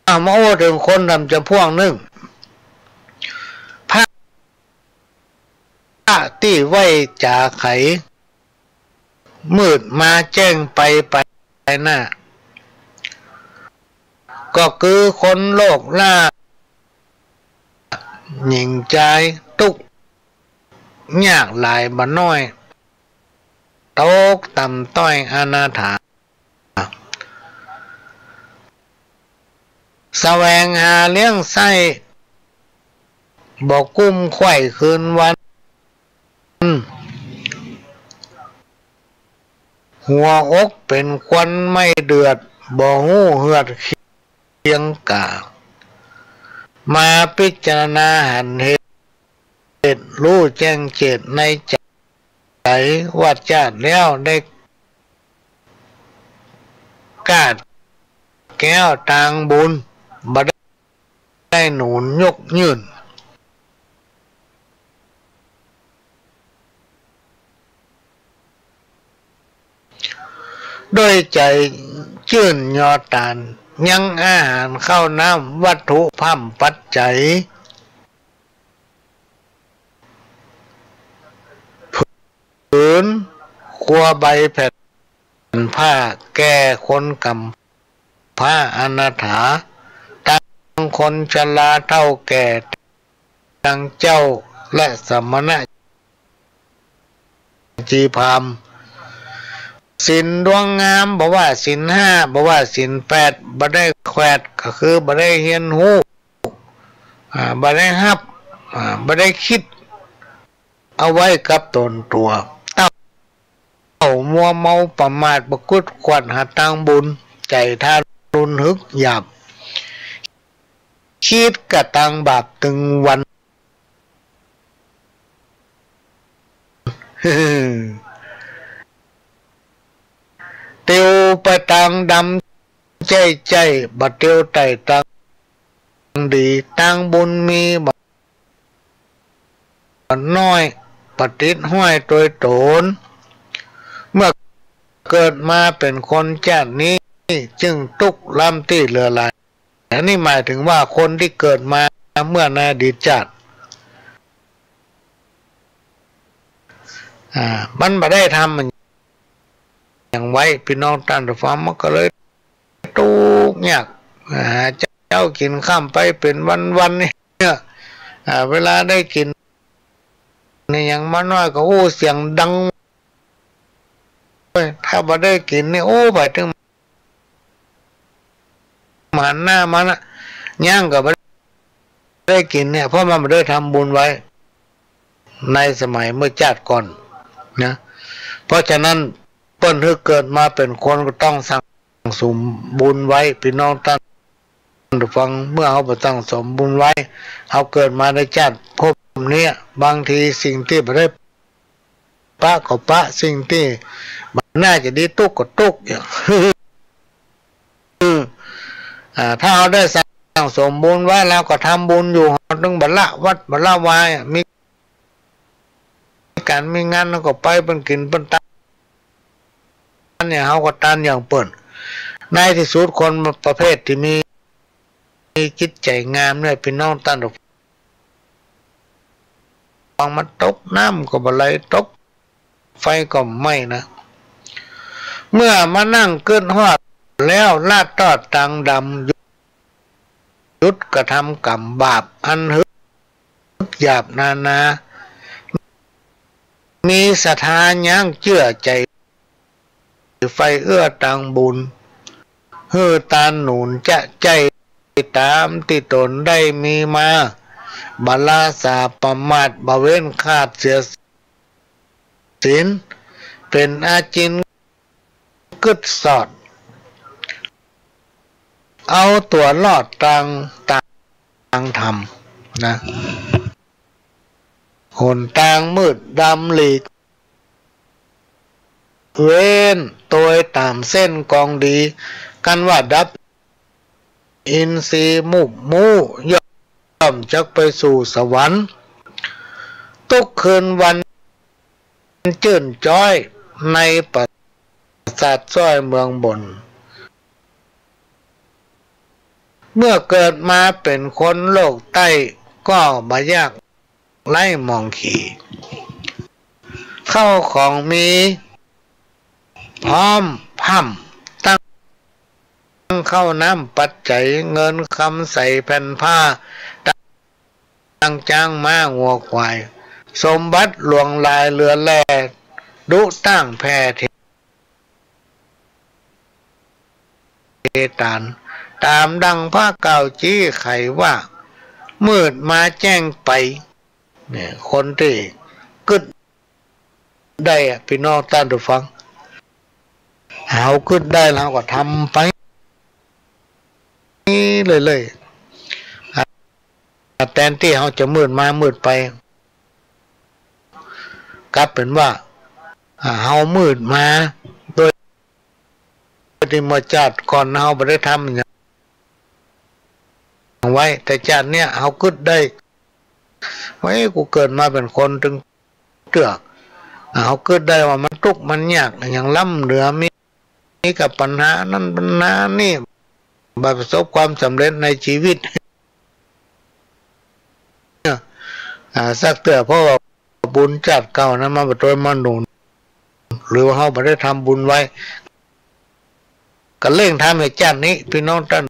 เอา มาอู้เถิงคนดำจ๋ำพวกนึ่ง พระตี้ไหว้จ๋าไข มืดมาแจ้งไปไปหน้า ก็คือคนโลกล้า หญิงจายตุ๊กข์ยากหลายบ่น้อย ตกต่ำต้อยอนาถา แสวงหาเลี้ยงไส้ บ่กุ้มไขว่คืนวัน หัวอกเป๋นควันไหม้เดือด บ่ฮู้เหือดเคียงก๋า มาพิจารณาหันเหตุ รู้แจ้งเจตในใจ๋ ว่าจาติแล้วได้กาดแก้วตางบุญ บ่ได้หนุนยกยื่น ใจ๋จื้นยอตาน ยังอาหารข้าวน้ำ วัตถุพร่ำปัจจัย ผืน ครัว ใบ แผ่นผ้า แก่คนกำพร้าอนาถา ตังคนชราเฒ่าแก่ ตังเจ้าและสมณะ จีพราหมณ์ ศีลดวงงาม บ่ว่าศีลห้า บ่ว่าศีลแปด บ่ได้แขวด ก็คือบ่ได้เฮียนฮู้ อ่า บ่ได้ฮับ อ่า บ่ได้กึ๊ดเอาไว้กับต๋นตั๋ว เต้า มัวเมาประมาท บ่กึ๊ดควัดหาตางบุญ ใจ๋ทารุณหึกหยาบ กึ๊ดกระตางบาปตึงวัน เตียวไปตางดำ ใจ้ใจ้ บ่เตียวไต่ตางดี ตางบุญมีบ่น้อย บ่ติดห้อยตวยต๋น เมื่อเกิดมาเป๋นคนจาตินี้ จึงตุ๊กล้ำตี้เหลือหลาย อันนี้หมายถึงว่าคนตี้เกิดมาเมื่อในอดีตจาติ อ่า มันบ่ได้ทำมันหยังไว้ ปี้น้องต้านผู้ฟัง มันก็เลยตุ๊กยาก อ่า หาเจ๊ากิ๋นค่ำไปเป๋นวันๆ เนี่ย อ่า เวลาได้กิ๋นนี่หยังมาน้อยก็อู้เสียงดัง โอ้ย ถ้าบ่ได้กิ๋นนี่ โอ้ ไปตึงหันหน้ามานะ ยังก็บ่ได้กิ๋นเนี่ย เพราะมันบ่ได้ทำบุญไว้ ในสมัยเมื่อจาติก่อนนะ เพราะฉะนั้นเปิ้นหื้อเกิดมาเป๋นคนก็ต้องสั่งสมบุญไว้ ปี้น้องต้านผู้ฟัง เมื่อเฮาบ่สั่งสมบุญไว้ เฮาเกิดมาในจาติภพเนี้ย บางทีสิ่งตี้บ่ได้ ปะก็ปะ สิ่งตี้บ่น่าจะดีตุ๊กก็ตุ๊กอย่าง อ่า ถ้าเฮาได้สั่งสมบุญไว้แล้วก็ทำบุญอยู่ เฮาตึงบ่ละวัดบ่ละวาอะ มีก๋านมีงานเฮาก็ไปเปิ้นกิ๋นเปิ้นตานเนี่ย เฮาก็ตานอย่างเปิ้น ในตี้สุดคนประเภทตี้มี มีจิตใจ๋งามเนี่ย ปี้น้องต้านผู้ฟัง มันตกน้ำก็บ่ไหล ตกไฟก็บ่ไหม้นะ เมื่อมานั่งกึ๊ดฮอดแล้ว ละตอดตางดำ หยุดกระทำกรรมบาปอันหึกหยาบนานา มีศรัทธายั้งเจื้อใจ๋ ใฝ่เอื้อตางบุญ หื้อตานหนุนจะใจ้ต๋ามตี้ต๋นได้มีมา บ่ละสาประมาท บ่เว้นขาดเสียศีล เป๋นอาจิณกึ๊ดสอด เอาตั๋วรอดตาง ตางธรรมนะ หนตางมืดดำหลีกเว้น โตยต๋ามเส้นกองดี กันว่าดับอินทรีย์มุกมู่ ย่อมจักไปสู่สวรรค์ ตุ๊กคืนวัน จื้นจ๊อยในปราสาทซ้อยเมืองบน เมื่อเกิดมาเป๋นคนโลกใต้ก็บ่ยากไร้หมองขี่ ข้าวของมีพร้อมพร่ำ ตั้งข้าวน้ำปัจจัย เงินคำใส่แผ่นผ้า ตั้งจ๊างม้างัวควาย สมบัติหลวงหลายเหลือแล ดุตั้งแผ่เทตาน ต๋ามดังพระกล่าวจี๊ไขว่า มืดมาแจ้งไป เนี่ย คนตี้กึ๊ดได้อะ ปี้น้องต้านผู้ฟัง เฮากึ๊ดได้ เฮาก็ทำไปเรื่อยๆ อ่า แตนตี้เฮาจะมืดมามืดไป กลับเป๋นว่า อ่า เฮามืดมา โดยตี้เมื่อจาติก่อนเฮาบ่ได้ทำหยังไว้ แต่จาติเนี้ยเฮากึ๊ดได้ เฮ้ย กูเกิดมาเป๋นคนตึงเตื้อ อ่า เฮากึ๊ดได้ว่ามันตุ๊กข์มันยากหยังล้ำเหลือ มี กับปัญหานั้นปัญหานี้ บ่ประสบความสำเร็จในชีวิต อ่า สักเตื้อ เพราะว่าบุญจาติเก่านั้นมันบ่ตวยมาหนุน หรือว่าเฮาบ่ได้ทำบุญไว้ ก็เร่งทำในจาตินี้ พี่น้องต้าน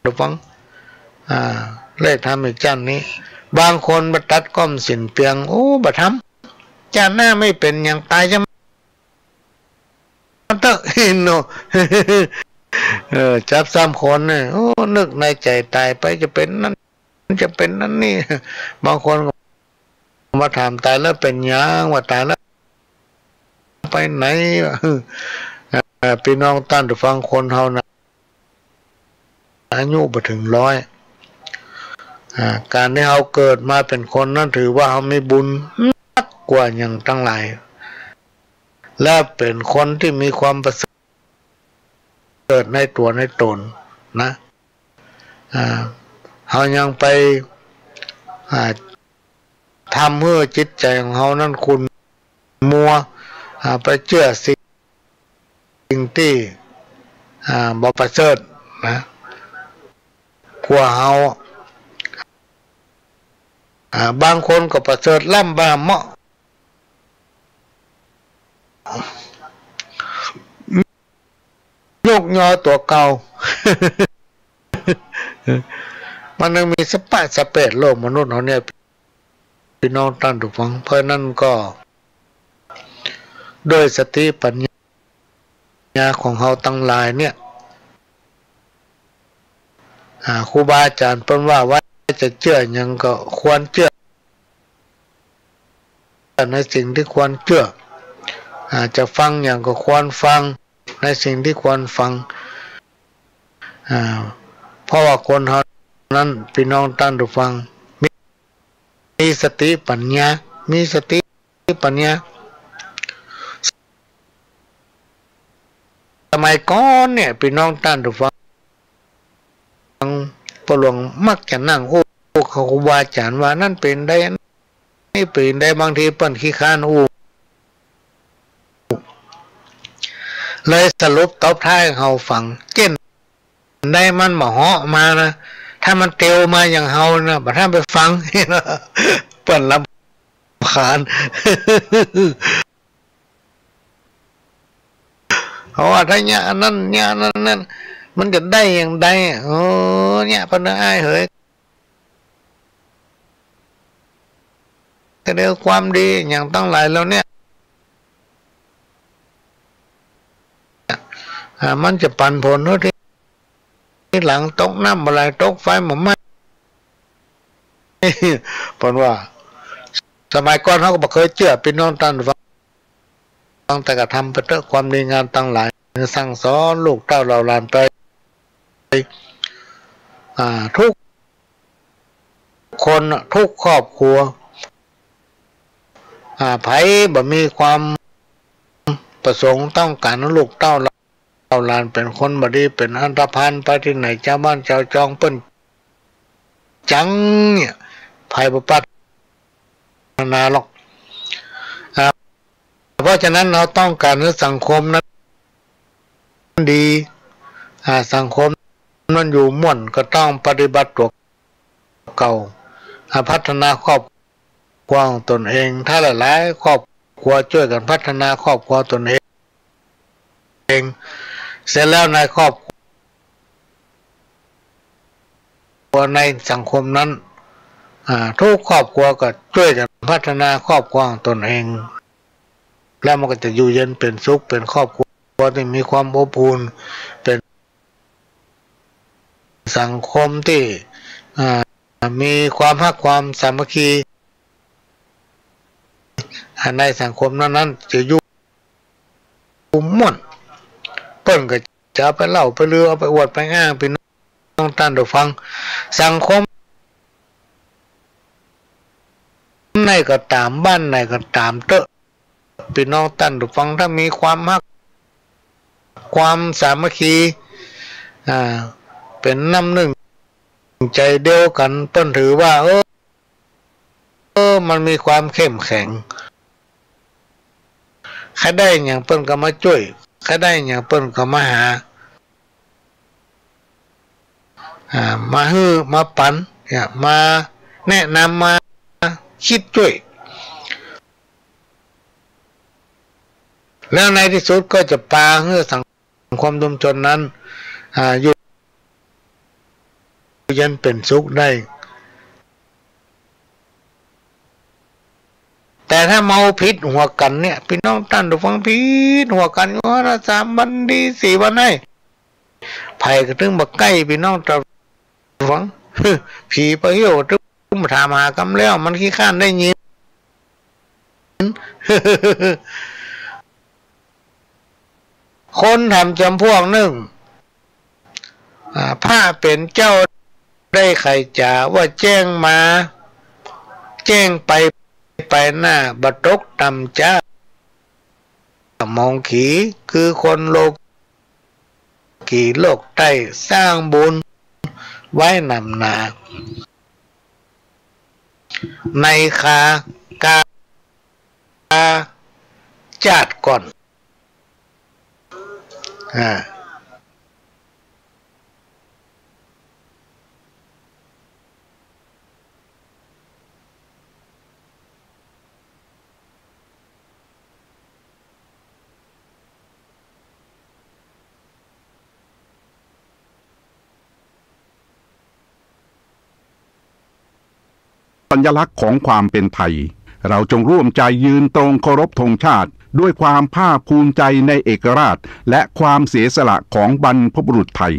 ผู้ฟัง อ่า เร่งทำในจาตินี้ บางคนมาตัดก้อมศีลเปียง โอ้ บ่ทำ จาติหน้าไม่เป๋นหยัง ตายจะมาเต๊อะ เนาะ เออ จับสามคนเนี่ย โอ้ นึกในใจ๋ต๋ายไปจะเป๋นนั้น จะเป๋นนั้นนี่ บางคนก็มาถาม ต๋ายแล้วเป๋นหยัง ว่าต๋ายแล้วไปไหน เอ่อ พี่น้องต้านผู้ฟัง คนเฮานะ อายุบ่เถิงร้อย อ่า ก๋านตี้เฮาเกิดมาเป๋นคนนั้นถือว่าเฮามีบุญนักกว่าหยังตังหลาย และเป๋นคนตี้มีความประเสริฐในตั๋วในต๋นนะ อ่า เฮายังไป อ่า ทำหื้อจิตใจ๋ของเฮานั้นขุ่นมัว อ่า ไปเจื้อสิ่งตี้ อ่า บ่ประเสริฐนะ กว่าเฮา อ่า บางคนก็ประเสริฐล้ำบ่าเหมาะ ยกยอตั๋วเก่า มันยังมีสะปะสะเปด โลกมนุษย์เฮาเนี่ย พี่น้องต้านผู้ฟัง เพราะฉะนั้นก็ ด้วยสติปัญญาของเฮาตังหลายเนี่ย อ่า ครูบาอาจ๋ารย์เปิ้นว่าไว้ จะเจื้อหยังก็ควรเจื้อในสิ่งตี้ควรเจื้อ อ่า จะฟังหยังก็ควรฟังในสิ่งตี้ควรฟัง อ่า เพราะว่าคนเฮานั้น พี่น้องต้านผู้ฟัง มี มีสติปัญญา มีสติปัญญา สมัยก่อนเนี่ย พี่น้องต้านผู้ฟัง พ่อหลวงมักจะนั่งอู้กับครูบาอาจ๋ารย์ว่า นั้นเป๋นได้ อันนี้เป๋นได้ บางทีเปิ้นขี้คร้านอู้ เลยสรุปตบท้ายหื้อเฮาฟัง เจ้น ได้มันบ่เหาะมานะ ถ้ามันเตียวมาอย่างเฮานะ บ่ท่านไปฟัง เปิ้นรำคาญ เพราะว่าถ้าเยียะอันนั้น เยียะอันนั้น นั้น มันจะได้อย่างใด เออ เยียะไปเน่ออ้ายเหย แต่เดี๋ยวความดีอย่างตังหลายเหล่าเนี้ย อ่า มันจะปันผลหื้อที ทีหลังตกน้ำบ่ไหล ตกไฟบ่ไหม้ เปิ้นว่า สมัยก่อนเฮาก็บ่เคยเจื้อ พี่น้องต้านผู้ฟัง แต่ก็ทำไปเต๊อะ ความดีงามตังหลาย สั่งสอนลูกเต้าเหล่าหลานไป อ่า ทุกคน ทุกครอบครัว อ่า ใผบ่มีความประสงค์ต้องก๋านหื้อลูกเต้าเหล่าหลานเป๋นคนบ่ดี เป๋นอันธพาลไปตี้ไหน จาวบ้านจาวจองเปิ้นจังเนี่ย ใผบ่ปรารถนาหรอก อ่า เพราะฉะนั้นเฮาต้องก๋านหื้อสังคมนั้นดี อ่า สังคมนั้นอยู่ม่วนก็ต้องปฏิบัติตั๋วเก่า อ่า พัฒนาครอบครัวของตนเอง ถ้าหลายๆ ครอบครัวจ้วยกั๋นพัฒนาครอบครัวตนเอง เสร็จแล้วในครอบครัว ในสังคมนั้น อ่า ทุกครอบครัวก็จ้วยกั๋นพัฒนาครอบครัวของตนเอง แล้วมันก็จะอยู่เย็นเป๋นสุข เป๋นครอบครัวตี้มีความอบอุ่น เป๋นสังคมตี้ อ่า มีความฮักความสามัคคี อ่า ในสังคมนั้นๆ จะอยู่ม่วน เปิ้นก็จะเอาไปเล่าไปลือ เอาไปอวดไปอ้าง พี่น้องต้านผู้ฟัง สังคมไหนก็ต๋าม บ้านไหนก็ต๋ามเต๊อะ พี่น้องต้านผู้ฟัง ถ้ามีความฮัก ความสามัคคี อ่า เป๋นน้ำนึ่งใจ๋เดียวกั๋น เปิ้นถือว่า เออ เออ มันมีความเข้มแข็ง ใค่ได้หยังเปิ้นก็มาจ้วย ใค่ได้หยังเปิ้นก็มาหา อ่า มาหื้อ มาปั๋น เนี่ย มาแนะนำ มาคิดจ้วย แล้วในตี้สุดก็จะปาหื้อสังคมชุมชนนั้น อ่า อยู่ เย็นเป๋นสุขได้ แต่ถ้าเฮาผิดหัวกั๋นเนี่ย ปี้น้องต้านผู้ฟัง ผิดหัวกั๋นอยู่หั้นน่ะ สามวันดี สี่วันได้ ใผก็ตึงบ่ใก้ ปี้น้องต้านผู้ฟัง ผีปะเหี่ยวตึงบ่ถามหากำแล้ว มันขี้คร้านได้ยิน คนธรรมจ๋ำพวกนึ่ง อ่า พระเป๋นเจ้าได้ไขจ๋าว่าแจ้งมา แจ้งไป ไปหน้าบ่ตกต่ำจ๊า มองขี คือคนโลกี๋โลกใต้ สร้างบุญไว้หนำหนา ในคา กา จาติก่อน อ่า สัญลักษณ์ของความเป็นไทย เราจงร่วมใจยืนตรงเคารพธงชาติ ด้วยความภาคภูมิใจในเอกราช และความเสียสละของบรรพบุรุษไทย